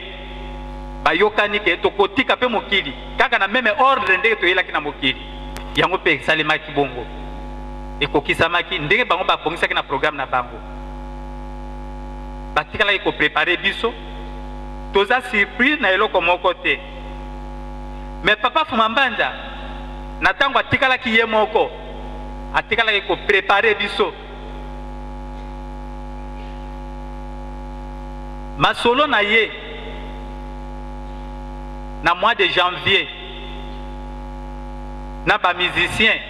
[SPEAKER 11] Bayokani ke tokotika mpe mokili kaka na meme ordre ndenge toyelaki na mokili. Yango mpe esalemaki bongo, ekokisamaki ndenge bango babongisaki na programme na bango. Batikalaki koprepare biso, toza surprise na eloko moko te. Mais papa Fumambanza na ntango atikalaki ye moko, atikalaki koprepare biso. Masolo na ye na mois de janvier na ba musiciens,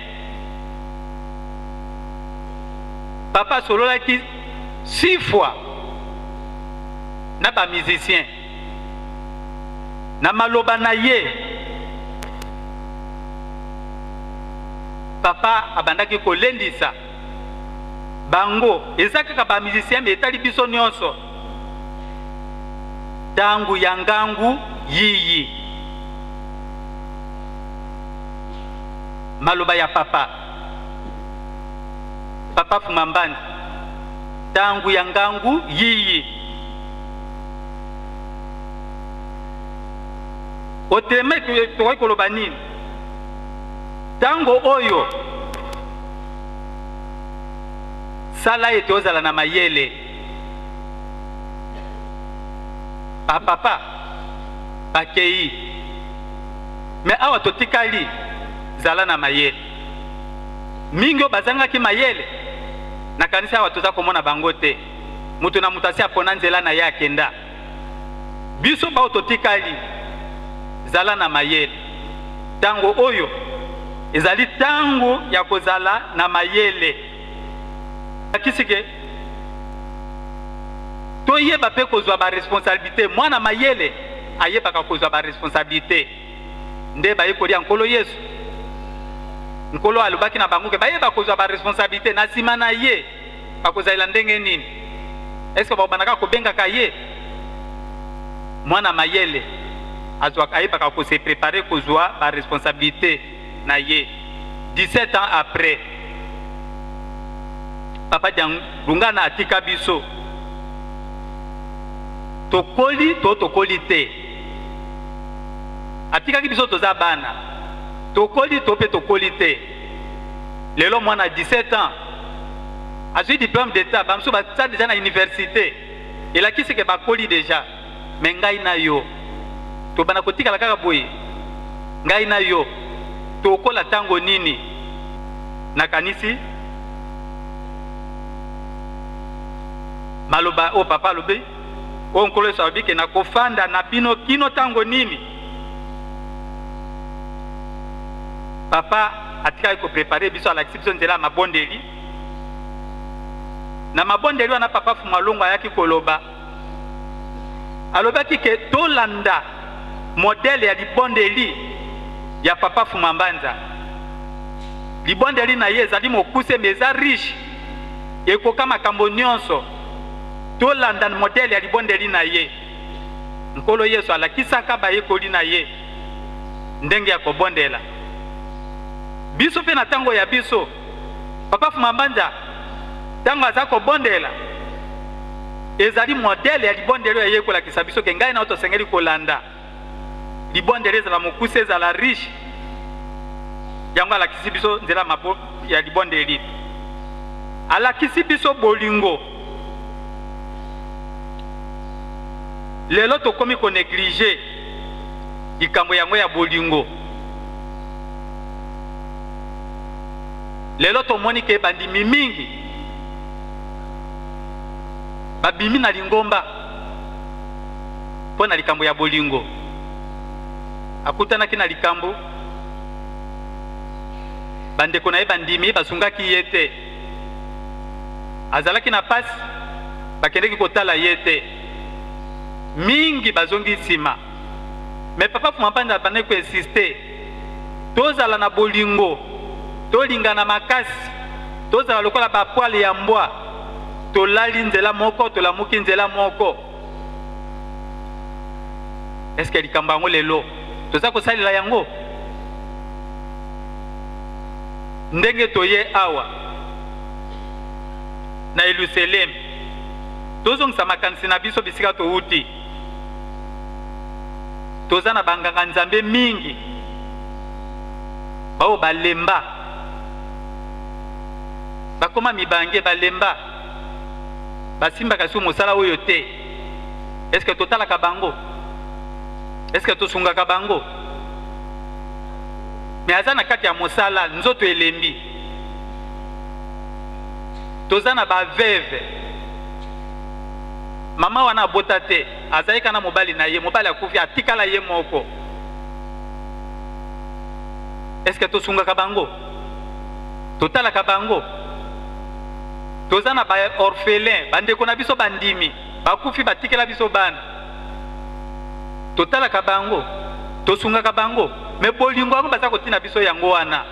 [SPEAKER 11] papa asololaki 6 fois na ba musiciens. Na maloba na ye, papa abandaki kolendisa bango, eza kaka ba musiciens mais etali biso nyonso. Tangu ya ngangu yiyi, maloba ya papa, papa Fumambani, tangu ya ngangu yiyi. Oteme tokoki koloba nini? Tango oyo sala ete ozala na mayele. Ba papa bakei, me awa totikali, zala na mayele. Mingi oyo bazangaki mayele, nakanisi awa toza komona bango te. Moto na moto asi apona nzela na ye akenda. Biso bao totikali, zala na mayele. Tango oyo ezali tango ya kozala na mayele. Lakisi ke toyeba pe kozwa ba responsabilite. Mwana mayele ayebaka kozwa ba responsabilite. Nde bayekoli ya Nkolo Yesu, Nkolo alobaki na bango ke bayeba kozwa ba responsabilite na sima na ye. Bakozalela ndenge nini? Est-ce que bakobanda kaka kobengaka ye mwana mayele? Azwaka, ayebaka ko se preparer kozwa ba responsabilite na ye. 17 ans après, Papa Dialungana atika biso. Tokoli to tokoli te? Atikaki biso toza bana, tokoli to mpe tokoli te. Lelo mwana 17 ans azwi diplôme d'état, bamosusu baza deja na université, elakisi ke bakoli deja. Me ngai na yo tobanda kotikala kaka boye? Ngai na yo tokola ntango nini? Nakanisi maloba oyo papa alobi, oyo Nkolo Yesu alobi ke nakofanda na bino kino ntango nini? Papa atikaki koprepare biso, alakisi biso nzela ya mabondeli. Na mabondeli wana papa Fumalongo ayaki koloba, alobaki ke tolanda modele ya libondeli ya papa Fumambanza. Libondeli na ye ezali mokuse me eza riche, ekoka makambo nyonso. Tolanda modele ya libondeli na ye. Nkolo Yesu alakisaka bayekoli na ye ndenge ya kobondela. Biso mpe na ntango ya biso, papa Fumambanza ntango aza kobondela, ezali modele ya libondeli oyo aye kolakisa biso ke ngai na yo tosengeli kolanda libondeli, ezala mokuse, ezala riche. Yango alakisi biso nzela mabo ya libondeli, alakisi biso bolingo. Lelo tokomi koneglige likambo yango ya bolingo. Lelo tomoni ke bandimi mingi babimi na lingomba mpo na likambo ya bolingo. Akutanaki na likambo, bandeko na ye bandimi basungaki ye te, azalaki na pasi, bakendeki kotala ye te, mingi bazongi nsima. Me papa Fuma Mpanza abandaki koinsiste tozala na bolingo, tolingana makasi, tozala lokola bapoile ya mbwa, tolali nzela moko, tolamuki nzela moko. Eske likambo yango lelo toza kosalela yango? Ndenge toye awa na Yelusalemi, tozongisa makanisi na biso bisika towuti. Toza na banganga nzambe mingi baoyo balemba, bakoma mibange, balemba, basimbaka su mosala oyo te. Eske totalaka bango? Eske tosungaka bango? Me aza na kati ya mosala, nzoto elembi. Toza na baveve, mama wana abota te, azalaki kaka na mobali na ye, mobali akufi, atikala ye moko. Eske tosungaka bango? Totalaka bango? Toza na baorphelin, bandeko na biso bandimi bakufi, batikela biso bana, totalaka bango, tosungaka bango? Me bolingo yango baza kotina biso yango wana.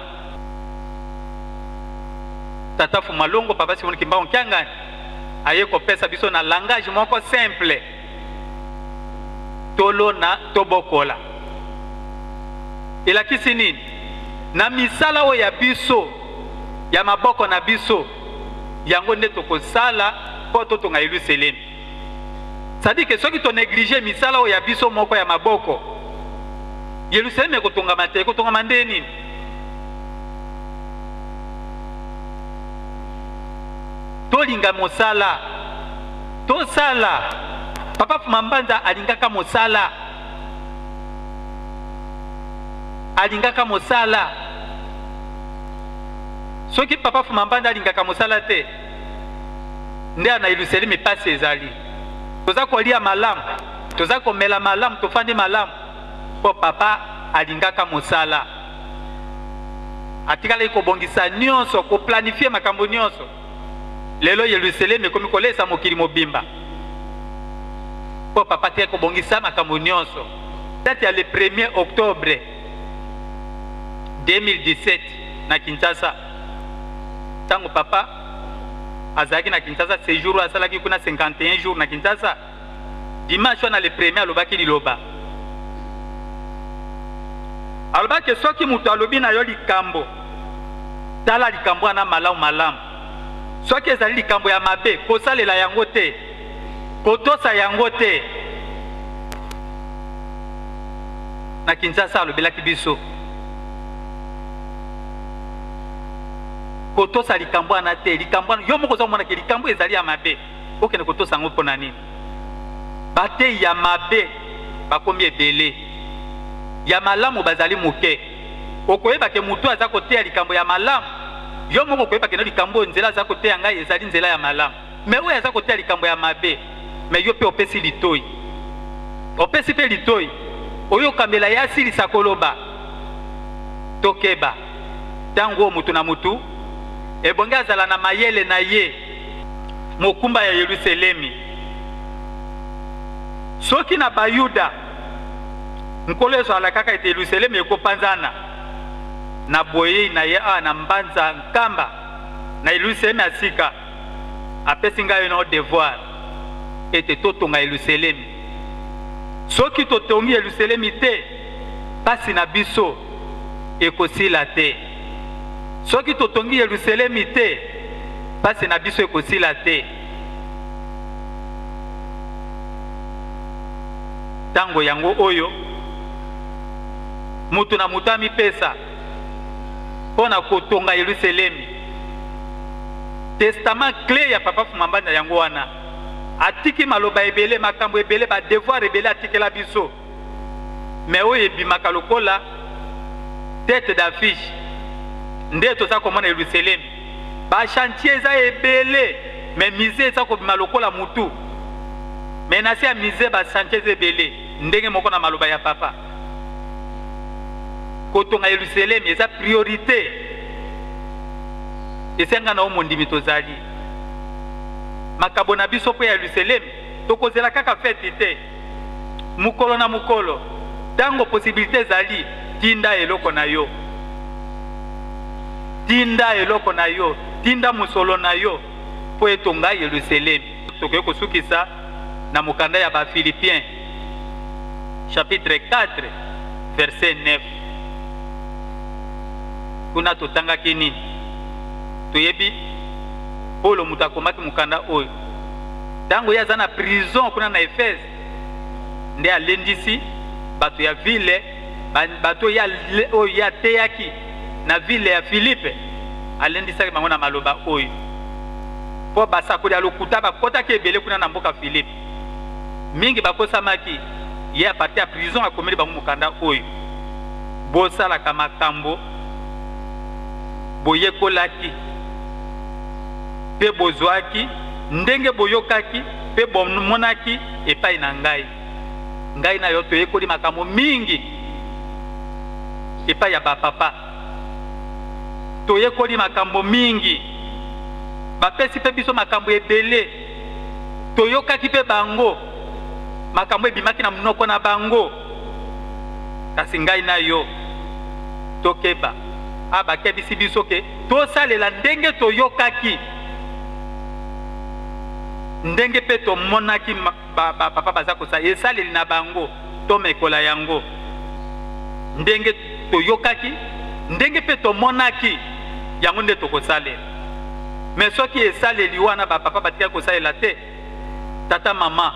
[SPEAKER 11] Tata Fumalongo, papa Simon Kimbangu Kiangani aye kopesa biso na langage moko simple: tolona, tobokola. Elakisi nini? Na misala oyo ya biso ya maboko na biso, yango nde tokosala mpo totonga Yelusalemi. C'est-à-dire que soki tonéglige misala oyo ya biso moko ya maboko, Yelusalemi ekotongama te. Ekotongama nde nini? Tolinga mosala, tosala. Papa Fuma Mbanza alingaka mosala, alingaka mosala. Soki papa Fuma Mbanza alingaka mosala te, nde na Yelusalemi pasi ezali. Toza kolia malamu, toza komela malamu, tofandi malamu mpo papa alingaka mosala. Atikalaki kobongisa nyonso, koplanifie makambo nyonso. Lelo Yelusalemi ekomi kolesa mokili mobimba mpo papa atikaki kobongisa makambo nyonso. Date ya le 1er octobre 2017 na Kinshasa, ntango papa azalaki na Kinshasa, séjour oyo asalaki kuna 51 jours na Kinshasa, dimanche wana le premier alobaki liloba. Alobaki soki moto alobi na yo likambo, tala likambo wana malamu malamu. Soki ezali likambo ya mabe, kosalela yango te, kotosa yango te. Na Kinshasa alobelaki biso kotosa likambo wana te. Likambo wana yo moko oza komona ke likambo ezali ya mabe, okende kotosa yango mpo na nini? Bateyi ya mabe bakomi ebele, ya malamu bazali moke. Okoyeba ke moto aza koteya likambo ya malamu, yo moko okoyeba ke no likambo oyo nzela aza koteya ngai ezali nzela ya malamu. Mais oyo aza koteya likambo ya mabe, mais yo mpe opesi litoi, opesi mpe litoi, oyokamela ye asilisa koloba. Tokeba ntango oyo moto na motu ebongi azala na mayele na ye. Mokumba ya Yelusalemi. Soki na Bayuda, Nkolo Yesu alakaka ete Yelusalemi ekopanzana na boyei na ye awa na mbanza nkamba na Yelusalemi ya sika, apesi ngai yo devoir ete totonga Yelusalemi. Soki totongi Yelusalemi te, pasi na biso ekosila te. Soki totongi Yelusalemi te, pasi na biso ekosila te. Ntango yango oyo moto na moto amipesa mpo na kotonga Yelusalemi. Testament cle ya Papa Fumambanda yango wana. Atiki maloba ebele, makambo ebele, ba devoir ebele atikela biso. Mais oyo ebimaka lokola tete d'affiche nde toza komona Yelusalemi. Ba chantier eza ebele, mais musée eza kobima lokola mutu. Mais na se ya musée ba chantier eza ebele, ndenge moko na maloba ya Papa. Kotonga Yelusalemi eza priorite. Esenga na yo mondimi tozali. Makabo na biso mpo ya Yelusalemi, tokozela kaka feti te. Mokolo na mokolo, ntango possibilite ezali, tinda eloko na yo. Tinda eloko na yo, tinda mosolo na yo mpo etonga Yelusalemi. Tokoki kosukisa na mokanda ya ba Philippiens chapitre 4 verset 9. Kuna totangaki nini? Toyebi Polo moto akomaki mokanda oyo ntango ye aza na prison kuna na Efese, nde alendisi bato ya ville, bato oyo ye ateyaki na ville ya Filipe, alendisaki bango na maloba oyo, mpo basakoli ya lokuta bakotaki ebele kuna na mboka Filipe, mingi bakosamaki. Ye a partir ya prison akomeli bango mokanda oyo: bosalaka makambo boyekolaki mpe bozwaki, ndenge boyokaki mpe bomonaki epai na ngai. Ngai na yo toyekoli makambo mingi epai ya bapapa, toyekoli makambo mingi, bapesi mpe biso makambo ebele, toyokaki mpe bango makambo ebimaki na monoko na bango. Kasi ngai na yo tokeba, a bakebisi biso ke tosalela ndenge toyokaki, ndenge mpe tomonaki bapapa baza kosala esaleli na bango, tomekola yango ndenge toyokaki, ndenge mpe tomonaki, yango nde tokosalela. Me soki esaleli wana bapapa batikaki kosalela te, tata mama,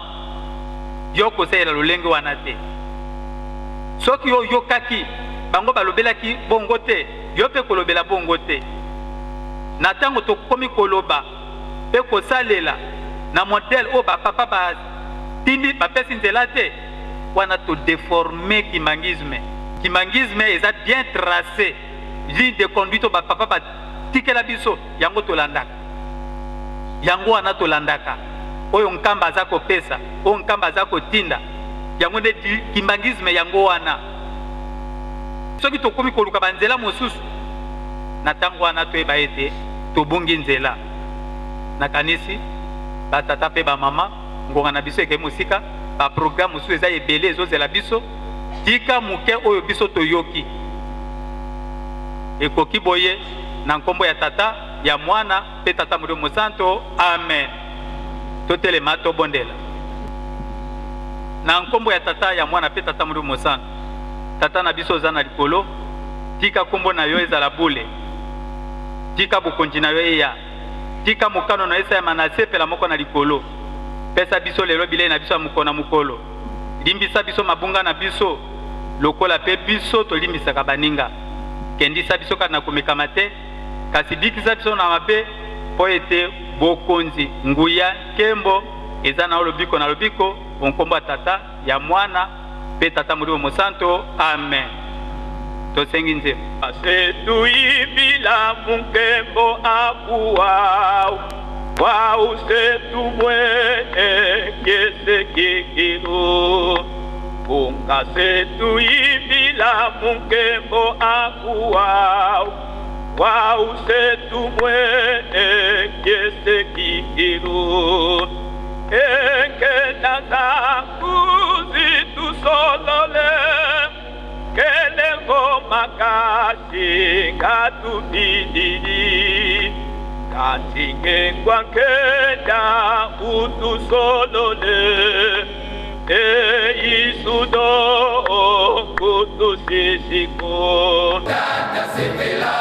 [SPEAKER 11] yo kosalela lolenge wana te. Soki yo oyokaki bango balobelaki bongo te, yo mpe kolobela bongo te. Na ntango tokomi koloba mpe kosalela na modèle oyo bapapa batindi, bapesi nzela te, wana todeforme kimbanguisme. Kimbanguisme eza bien tracé, ligne de conduite oyo bapapa batikela biso, yango tolandaka. Yango wana tolandaka oyo Nkamba aza kopesa, oyo Nkamba aza kotinda, yango nde kimbanguisme yango wana. Soki tokomi koluka banzela mosusu na ntango wana, toyeba ete tobungi nzela. Nakanisi batata mpe bamama, ngonga na biso ekei mosika, baprogramme mosusu eza ebele ezozela biso. Tika moke oyo biso toyoki ekoki boye, na nkombo ya Tata, ya Mwana mpe Tata Molimo Mosanto, amen. Totelema tobondela. Na nkombo ya Tata, ya Mwana mpe Tata Molimo Mosanto. Tata na biso oza na likolo, tika nkombo na yo ezala bule, tika bokonzi na yo eya, tika mokano na yo esalema na se mpela moko na likolo. Pesa biso lelo bilei na biso ya mokolo na mokolo. Limbisa biso mabunga na biso lokola mpe biso tolimbisaka baninga. Kendisa biso kati na komekama te, kasi bikisa biso na mabe, mpo ete bokonzi, nguya, nkembo eza na yo lobiko na lobiko, o nkombo ya Tata, ya Mwana, mpe Tata Molimo Mosanto. Amen. Tosengi nzembo. Setuimbila munkembo akuwa wau setumwene kesekikilu unga setuimbila munkembo akuwa wau setumwene kesekikilu enkenana kuzitusolole kelengo makasi katubidili katingengwa nkenda utusolole eisudo kutusisiko.
[SPEAKER 2] Tata sepela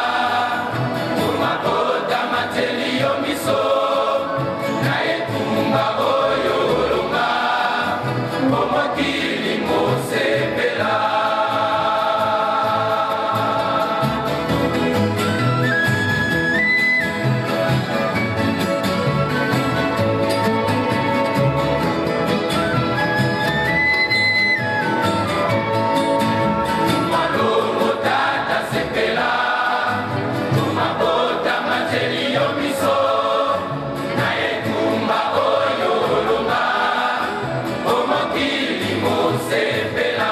[SPEAKER 2] omabota mateli yo miso na etumba oyo olonga omokili mosepela. Malongo tata sepela omabota mateli yo miso na etumba oyo olonga omokili mosepela.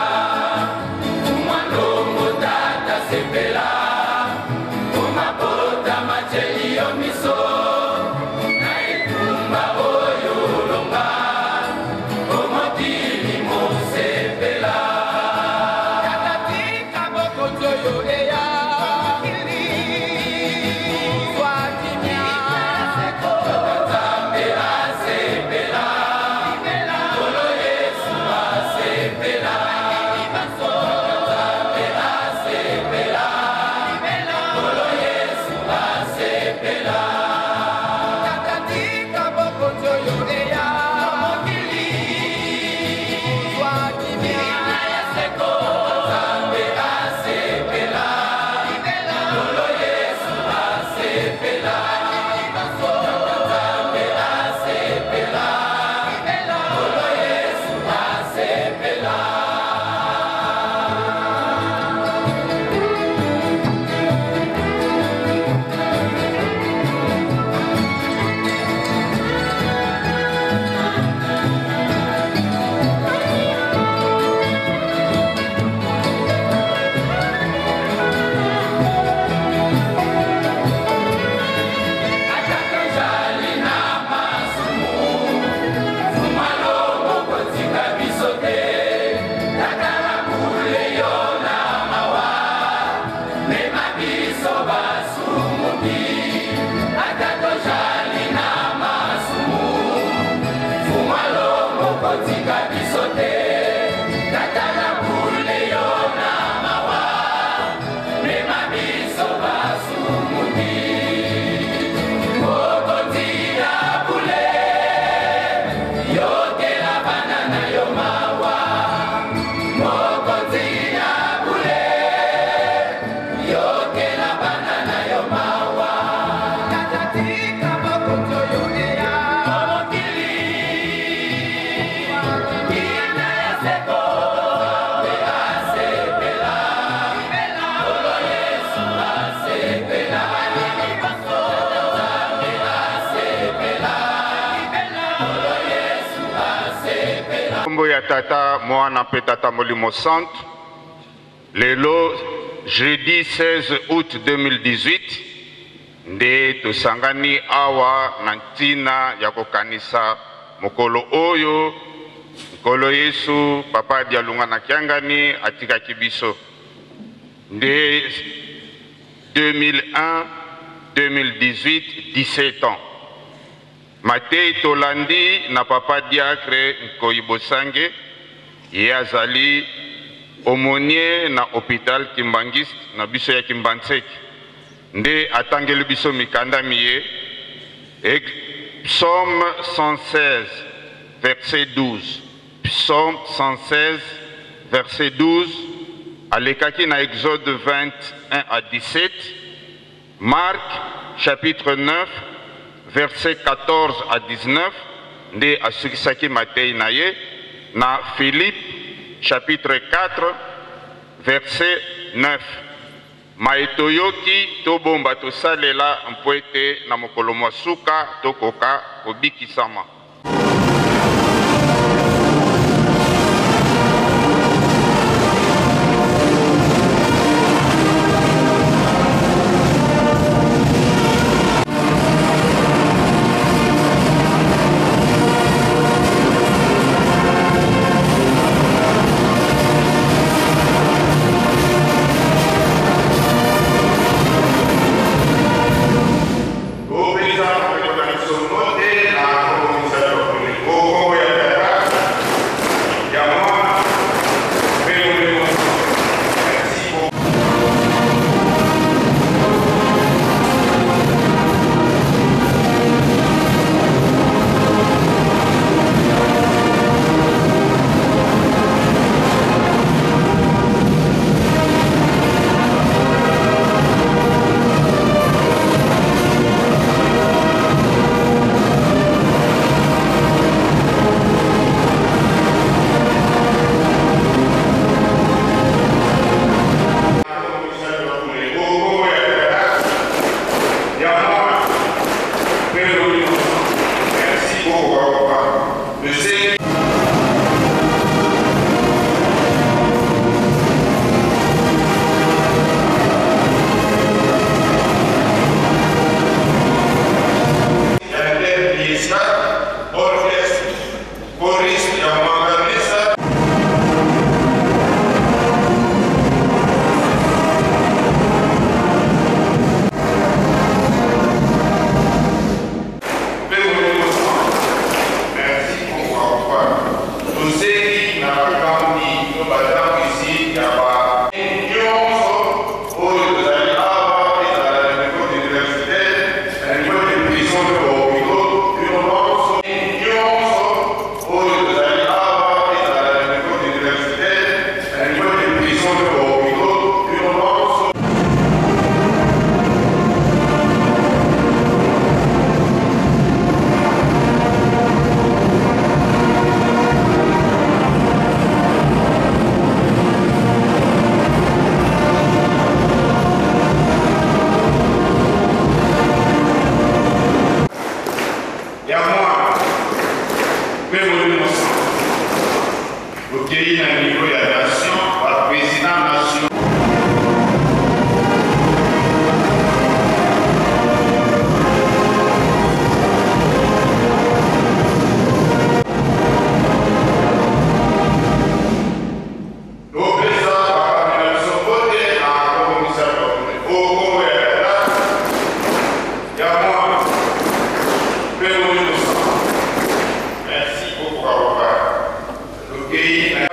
[SPEAKER 2] Malongo tata sepela omabota mateli yo miso na etumba oyo olonga omokili mosepela. Tata tika bokonzi oyo eya zwa kimia. Nzambe asepela Nkolo Yesu asepela. Nzambe asepela Nkolo Yesu asepela. Tata tika bokonzi oyo eya zwa kimia. Nzambe asepela Nkolo Yesu asepela. Nzambe asepela Nkolo Yesu asepela. Ata tozali na masumu, malongo kotika biso te. Tata na bule yo na mawa, mema biso basumuki. Ata tozali na masumu, malongo kotika biso te. Tata na bule yo na mawa, mema biso basumuki. Mokonzi na bule, yokela bana na yo mawa. Mokonzi na bule, yokela bana na yo mawa. Tata tika bokonzi oyo eya mokili kimia ya seko. Nzambe asepela Nkolo Yesu asepela. Nzambe asepela Nkolo Yesu asepela.
[SPEAKER 13] Nkombo ya Tata, Mwana mpe Tata Molimo Santu. Lelo jeudi 16 août 2018 nde tosangani awa na ntina ya kokanisa mokolo oyo Nkolo Yesu Papa Dialunga na Kiangani atikaki biso. Nde 2001 2018, 17 ans. Matei tolandi na Papa Diacre Nkoyi Bosange, ye azali aumônier na hôpital Kimbanguiste na biso ya Kimbanseke, nde atangeli biso mikanda miye. Psaume 116 verset 12, Psaume 116 verset 12. Alekaki na Exode 21 à 17, Marc chapitre 9 verset 14 à 19 nde asukisaki mateyi na ye na Philippe chapitre 4 verset 9. Maye toyoki, tobomba tosalela mpo ete na mokolo mwa suka tokoka kobikisama. Topesa bandeko na biso mbote na nkombo misato ya bule, o nkombo ya Tata, ya Mwana, mpe Molimo Mosantu. Merci beaucoup. Merci beaucoup, papa. Le Seigneur. Orchestre, choriste ya Mwanganesa. Mpe Molimo Santu. Merci beaucoup papa. Tosengi na bakambi to batambwisi ya ba nyonso oyo tozali awa, ezala na niveau universitaire, na niveau de prison to ba hopitaux, bino banso nyonso oyo tozali awa, ezala na niveau universitaire, na niveau de prison to ba hopitaux, bino banso. Ya mwana mpe Molimo Santu. Tokei na niveau ya nation, ba president nation. Topesa bakambi na biso mbote na nkombo misato ya bule, o nkombo ya Tata, ya Mwana, mpe Molimo Santu. Merci beaucoup papa. Tokei na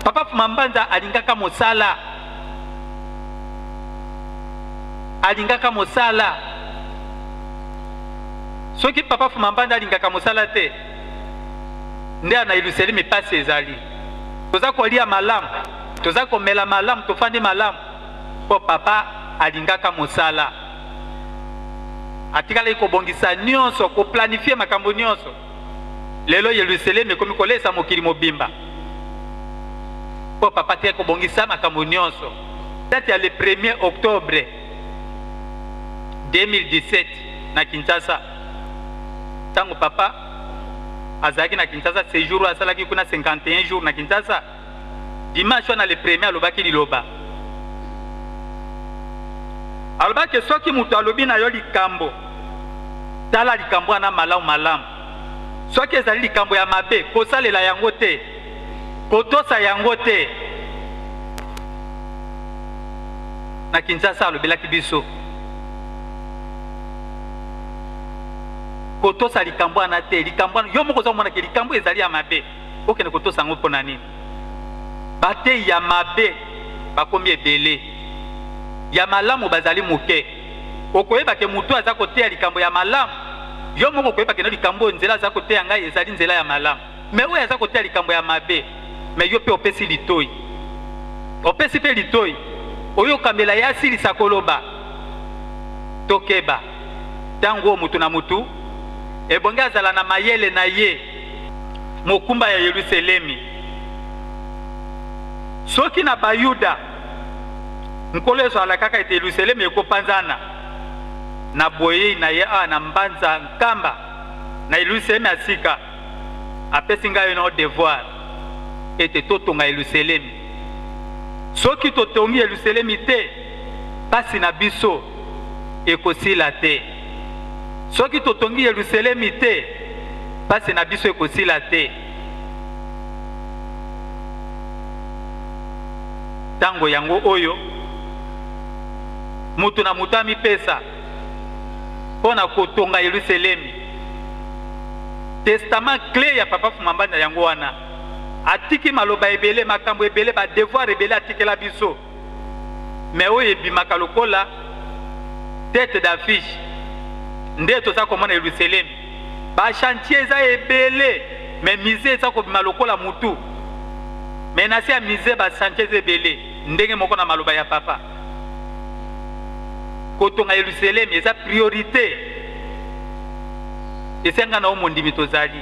[SPEAKER 11] Papa Fumambanza alingaka mosala, alingaka mosala. Soki Papa Fumambanza alingaka mosala te, nde ana Yelusalemi pasi ezali. Toza kolia malamu, toza komela malamu, tofandi malamu mpo papa alingaka mosala. Atikalaki kobongisa nyonso, koplanifie makambo nyonso. Lelo Yelusalemi ekomi kolesa mokili mobimba mpo papa atikaki kobongisa makambo nyonso. Date ya le 1er octobre 2017 na Kinshasa, ntango papa azalaki na Kinshasa, séjour oyo asalaki kuna 51 jours na Kinshasa, dimanche wana le premier alobaki liloba, alobaki soki moto alobi na yo likambo, tala likambo wana malamu malamu, soki ezali likambo ya mabe kosalela yango te. Kotosa yango te. Na Kinshasa alobelaki biso kotosa likambo wana te. Likambo wana yo moko oza komona ke likambo ezali ya mabe, okende kotosa yango mpo na nini? Bateyi ya mabe bakomi ebele, ya malamu bazali moke. Okoyeba ke moto aza koteya likambo ya malamu, yo moko okoyeba ke no likambo oyo nzela aza koteya ngai ezali nzela ya malamu. Mais oyo aza koteya likambo ya mabe, mais yo mpe opesi litoi, opesi mpe litoi, oyokamela ye asilisa koloba. Tokeba ntango oyo moto na moto ebongi azala na mayele na ye. Mokumba ya Yelusalemi. Soki na Bayuda, Nkolo Yesu alakaka ete Yelusalemi ekopanzana na boyei na ye awa na mbanza nkamba na Yelusalemi ya sika, apesi ngai yo devoir ete totonga Yelusalemi. Soki totongi Yelusalemi te, pasi na biso ekosila te. Soki totongi Yelusalemi te, pasi na biso ekosila te. Ntango yango oyo moto na moto amipesa mpo na kotonga Yelusalemi. Testament cle ya Papa Fumambanda yango wana. Atiki maloba ebele, makambo ebele, ba devoir ebele atikela biso. Mais oyo ebimaka lokola tete d'affiche nde toza komona Yelusalemi. Ba chantier eza ebele, mais musée eza kobima lokola mutu. Mais na se ya musée ba chantier eza ebele, ndenge moko na maloba ya Papa. Kotonga Yelusalemi eza priorite. Esenga na yo mondimi tozali.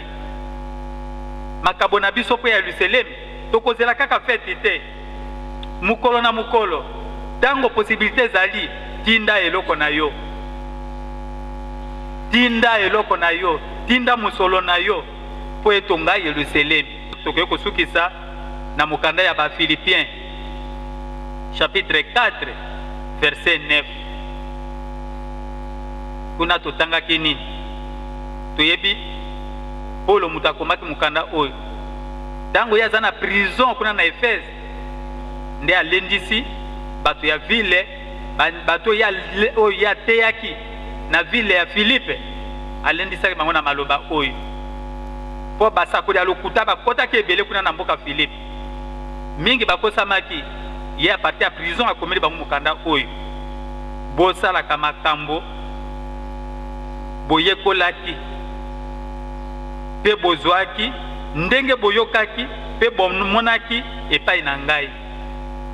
[SPEAKER 11] Makabo na biso mpo ya Yelusalemi, tokozela kaka feti te. Mokolo na mokolo, ntango possibilite ezali, tinda eloko na yo. Tinda eloko na yo, tinda mosolo na yo mpo etonga Yelusalemi. Tokoki kosukisa na mokanda ya ba Philippiens chapitre 4 verset 9. Kuna totangaki nini? Toyebi Polo moto akomaki mokanda oyo ntango ye aza na prison kuna na Efese, nde alendisi bato ya ville, bato oyo ye ateyaki na ville ya Filipe, alendisaki bango na maloba oyo, mpo basakoli ya lokuta bakotaki ebele kuna na mboka Filipe, mingi bakosamaki. Ye a partir ya prison akomeli bango mokanda oyo, bosalaka makambo boyekolaki mpe bozwaki, ndenge boyokaki mpe bomonaki epai na ngai.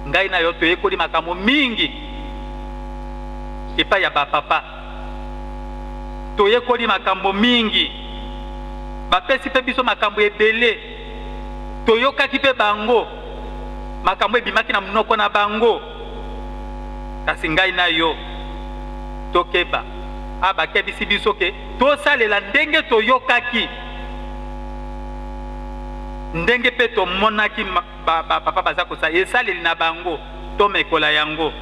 [SPEAKER 11] Ngai na yo toyekoli makambo mingi epai ya bapapa, toyekoli makambo mingi, bapesi mpe biso makambo ebele, toyokaki mpe bango makambo ebimaki na monoko na bango. Kasi ngai na yo tokeba, a bakebisi biso ke tosalela ndenge toyokaki, ndenge mpe tomonaki bapapa baza kosala esaleli na bango, tomekola yango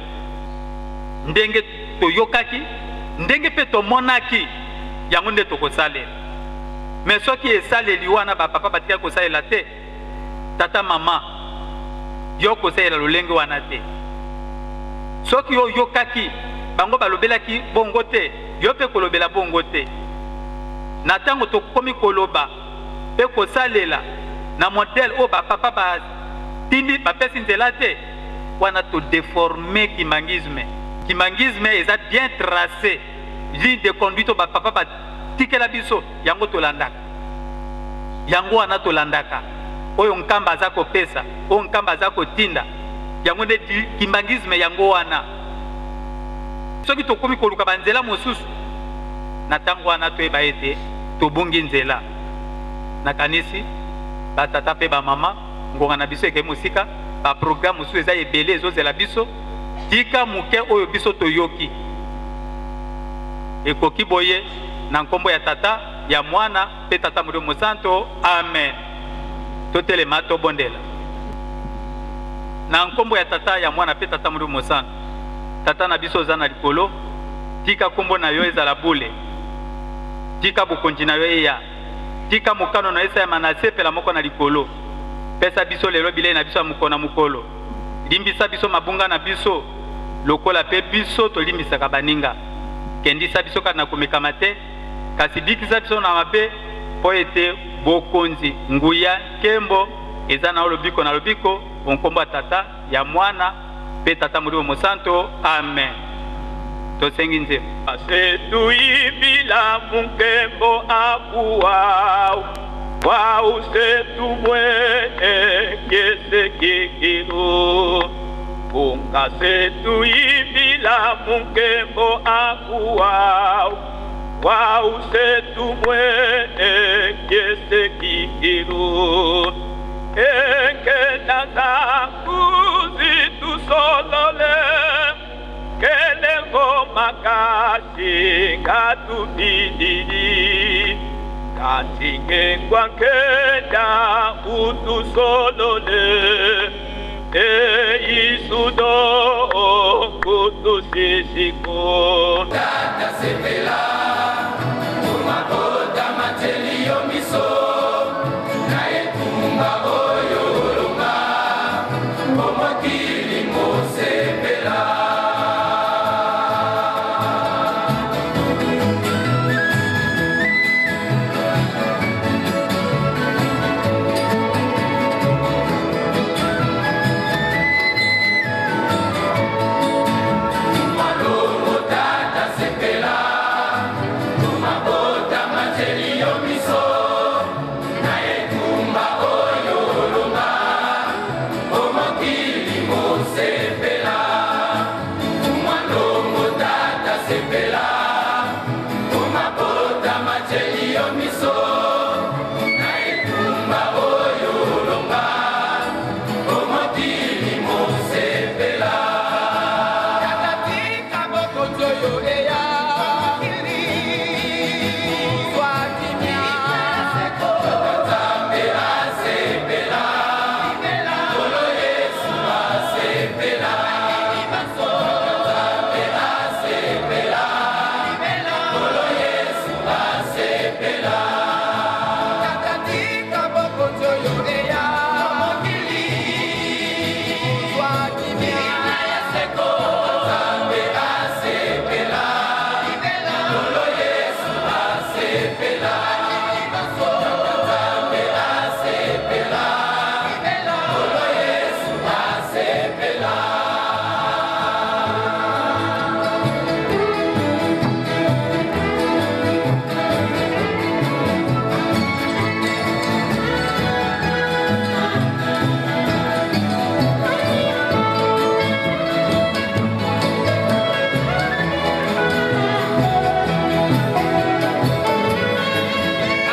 [SPEAKER 11] ndenge toyokaki, ndenge mpe tomonaki, yango nde tokosalela. Me soki esaleli wana bapapa batikaki kosalela te, tata mama, yo kosalela lolenge wana te. Soki yo oyokaki bango balobelaki bongo te, yo mpe kolobela bongo te. Na ntango tokomi koloba mpe kosalela na modèle oyo bapapa batindi, bapesi nzela te, wana todeforme kimbanguisme. Kimbanguisme eza bien tracé, ligne de conduite oyo bapapa batikela biso, yango tolandaka. Yango wana tolandaka oyo Nkamba aza kopesa, oyo Nkamba aza kotinda, yango nde kimbanguisme yango wana. Soki tokomi koluka banzela mosusu na ntango wana, toyeba ete tobungi nzela. Nakanisi batata mpe bamama, ngonga na biso ekei mosika, baprogramme mosusu eza ebele ezozela biso. Tika moke oyo biso toyoki ekoki boye, na nkombo ya Tata, ya Mwana mpe Tata Molimo Mosanto, amen. Totelema tobondela. Na nkombo ya Tata, ya Mwana mpe Tata Molimo Mosanto. Tata na biso oza na likolo, tika nkombo na yo ezala bule, tika bokonzi na yo eya, tika mokano na yo esalema na se pela moko na likolo. Pesa biso lelo bilei na biso ya mokolo na mokolo. Limbisa biso mabunga na biso, lokola mpe biso tolimbisaka baninga. Kendisa biso kati na komekama te, kasi bikisa biso na mabe, mpo ete bokonzi, nguya, nkembo eza na yo lobiko na lobiko, o nkombo ya Tata, ya Mwana, mpe Tata Molimo Mosanto. Amen. Tosengi nzembo. Asetuimbila munkembo akuwau wausetumwene kesekikilu ungasetuimbila munkembo akuwau wausetumwene kesekikilu enkenanakuzitusolole kelengo makasi ngatubididi katingengwankenda utusolole eisudo kutusisiko.
[SPEAKER 2] Tata sepela omakota mateli yo miso na etumba oyo olonga omokili mosepela. Malongo tata sepela omabota mateli yo miso na etumba oyo olonga omokili mosepela. Malongo tata sepela omabota mateli yo miso na etumba oyo olonga omokili mosepela. Tata tika bokonzi oyo eya zwa kimia. Nzambe asepela Nkolo Yesu asepela. Nzambe asepela Nkolo Yesu asepela. Tata tika bokonzi oyo eya zwa kimia. Nzambe asepela Nkolo Yesu asepela. Nzambe asepela Nkolo Yesu asepela.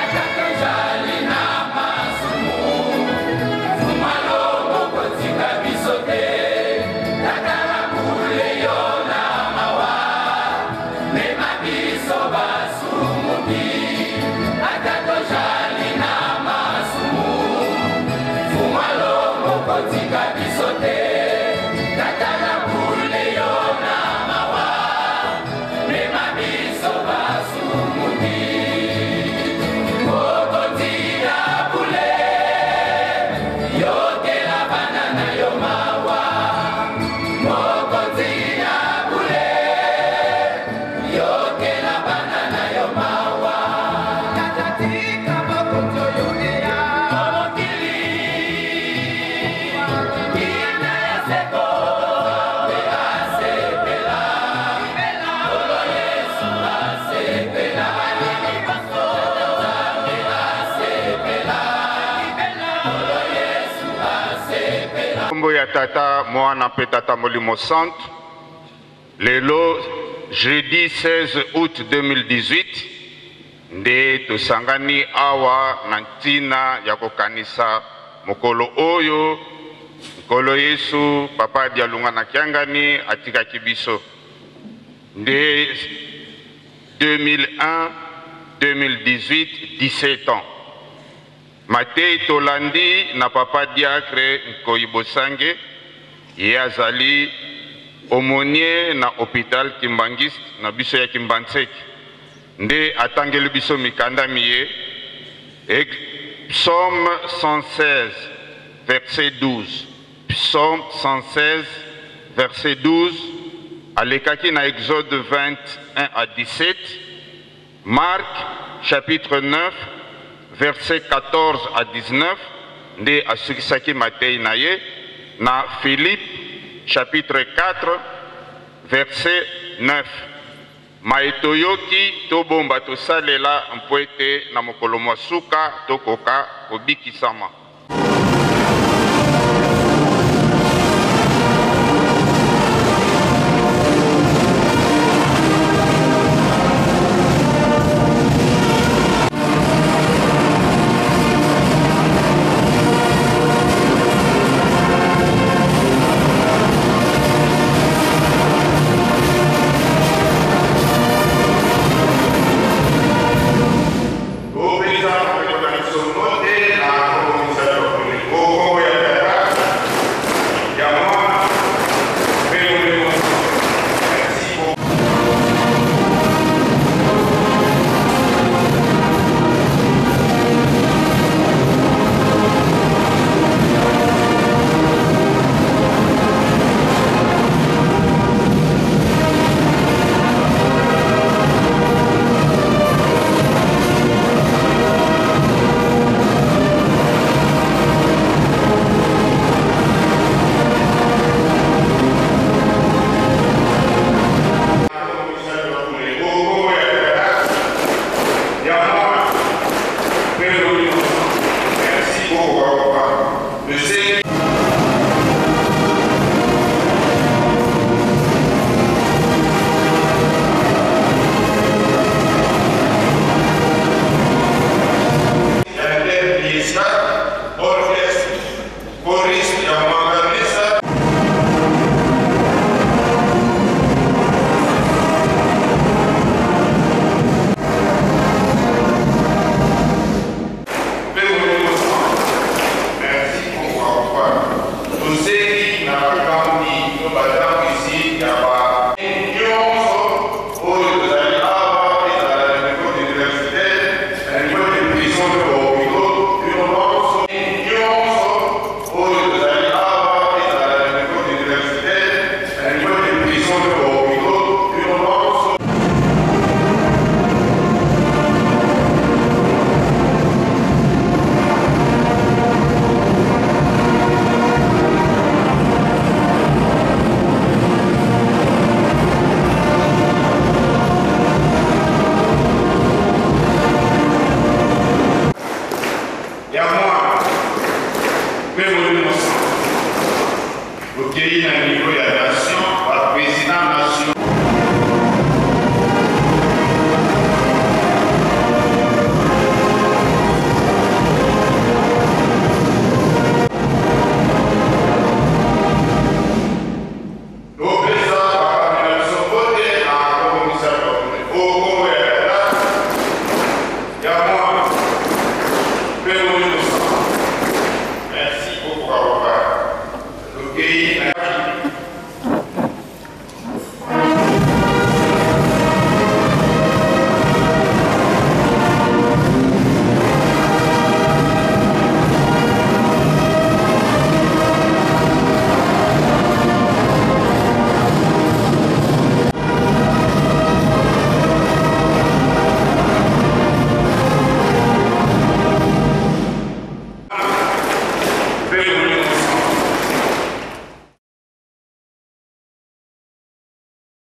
[SPEAKER 2] Ata tozali na masumu, Malongo kotika biso te. Tata na bule yo na mawa, mema biso basumuki. Ata tozali na masumu, Malongo kotika biso te. Tata na bule yo na mawa, mema biso basumuki. Mokonzi na bule, yokela bana na yo mawa. Mokonzi na bule, yokela bana na yo mawa. Tata tika bokonzi oyo eya mokili ina ya seko. Nzambe asepela Nkolo Yesu asepela. Nzambe asepela Nkolo Yesu asepela.
[SPEAKER 13] Nkombo ya Tata, Mwana mpe Tata Molimo Santu. Lelo jeudi 16 août 2018 nde tosangani awa na ntina ya kokanisa mokolo oyo Nkolo Yesu Papa Dialunga na Kiangani atikaki biso. Nde 2001 2018, 17 ans. Matei tolandi na Papa Diacre Nkoyi Bosange, ye azali aumônier na hôpital Kimbanguiste na biso ya Kimbanseke, nde atangeli biso mikanda miye. Psaume 116. verset 12. Psaume 116, verset 12, alekaki na Exode 20, 1 à 17, Marc chapitre 9, verset 14 à 19, nde asukisaki mateyi na ye na Philippe chapitre 4, verset 9. Maye toyoki, tobomba tosalela mpo ete na mokolo mwa suka tokoka kobikisama. Topesa mapeko na biso mbote na kobongisa tokoli o nkombo ya Tata, ya Mwana mpe Molimo Mosantu. Merci beaucoup. Merci beaucoup, papa. Le Seigneur. Inter-Liesa, orchestre, choriste ya Mwanganesa. Mpe Molimo Santu. Merci beaucoup, papa. Tosengi na bakambi to batambwisi ya ba nyonso oyo tozali awa, ezala na niveau universitaire, na niveau de prison to ba hopitaux, bino banso nyonso oyo tozali awa, ezala na niveau universitaire, na niveau de prison to ba hopitaux, bino banso. Ya Mwana mpe Molimo Santu. Tokei na niveau ya nation, ba president nation. Topesa bakambi na biso mbote na kobongisa bakule o nkombo ya Tata, ya Mwana.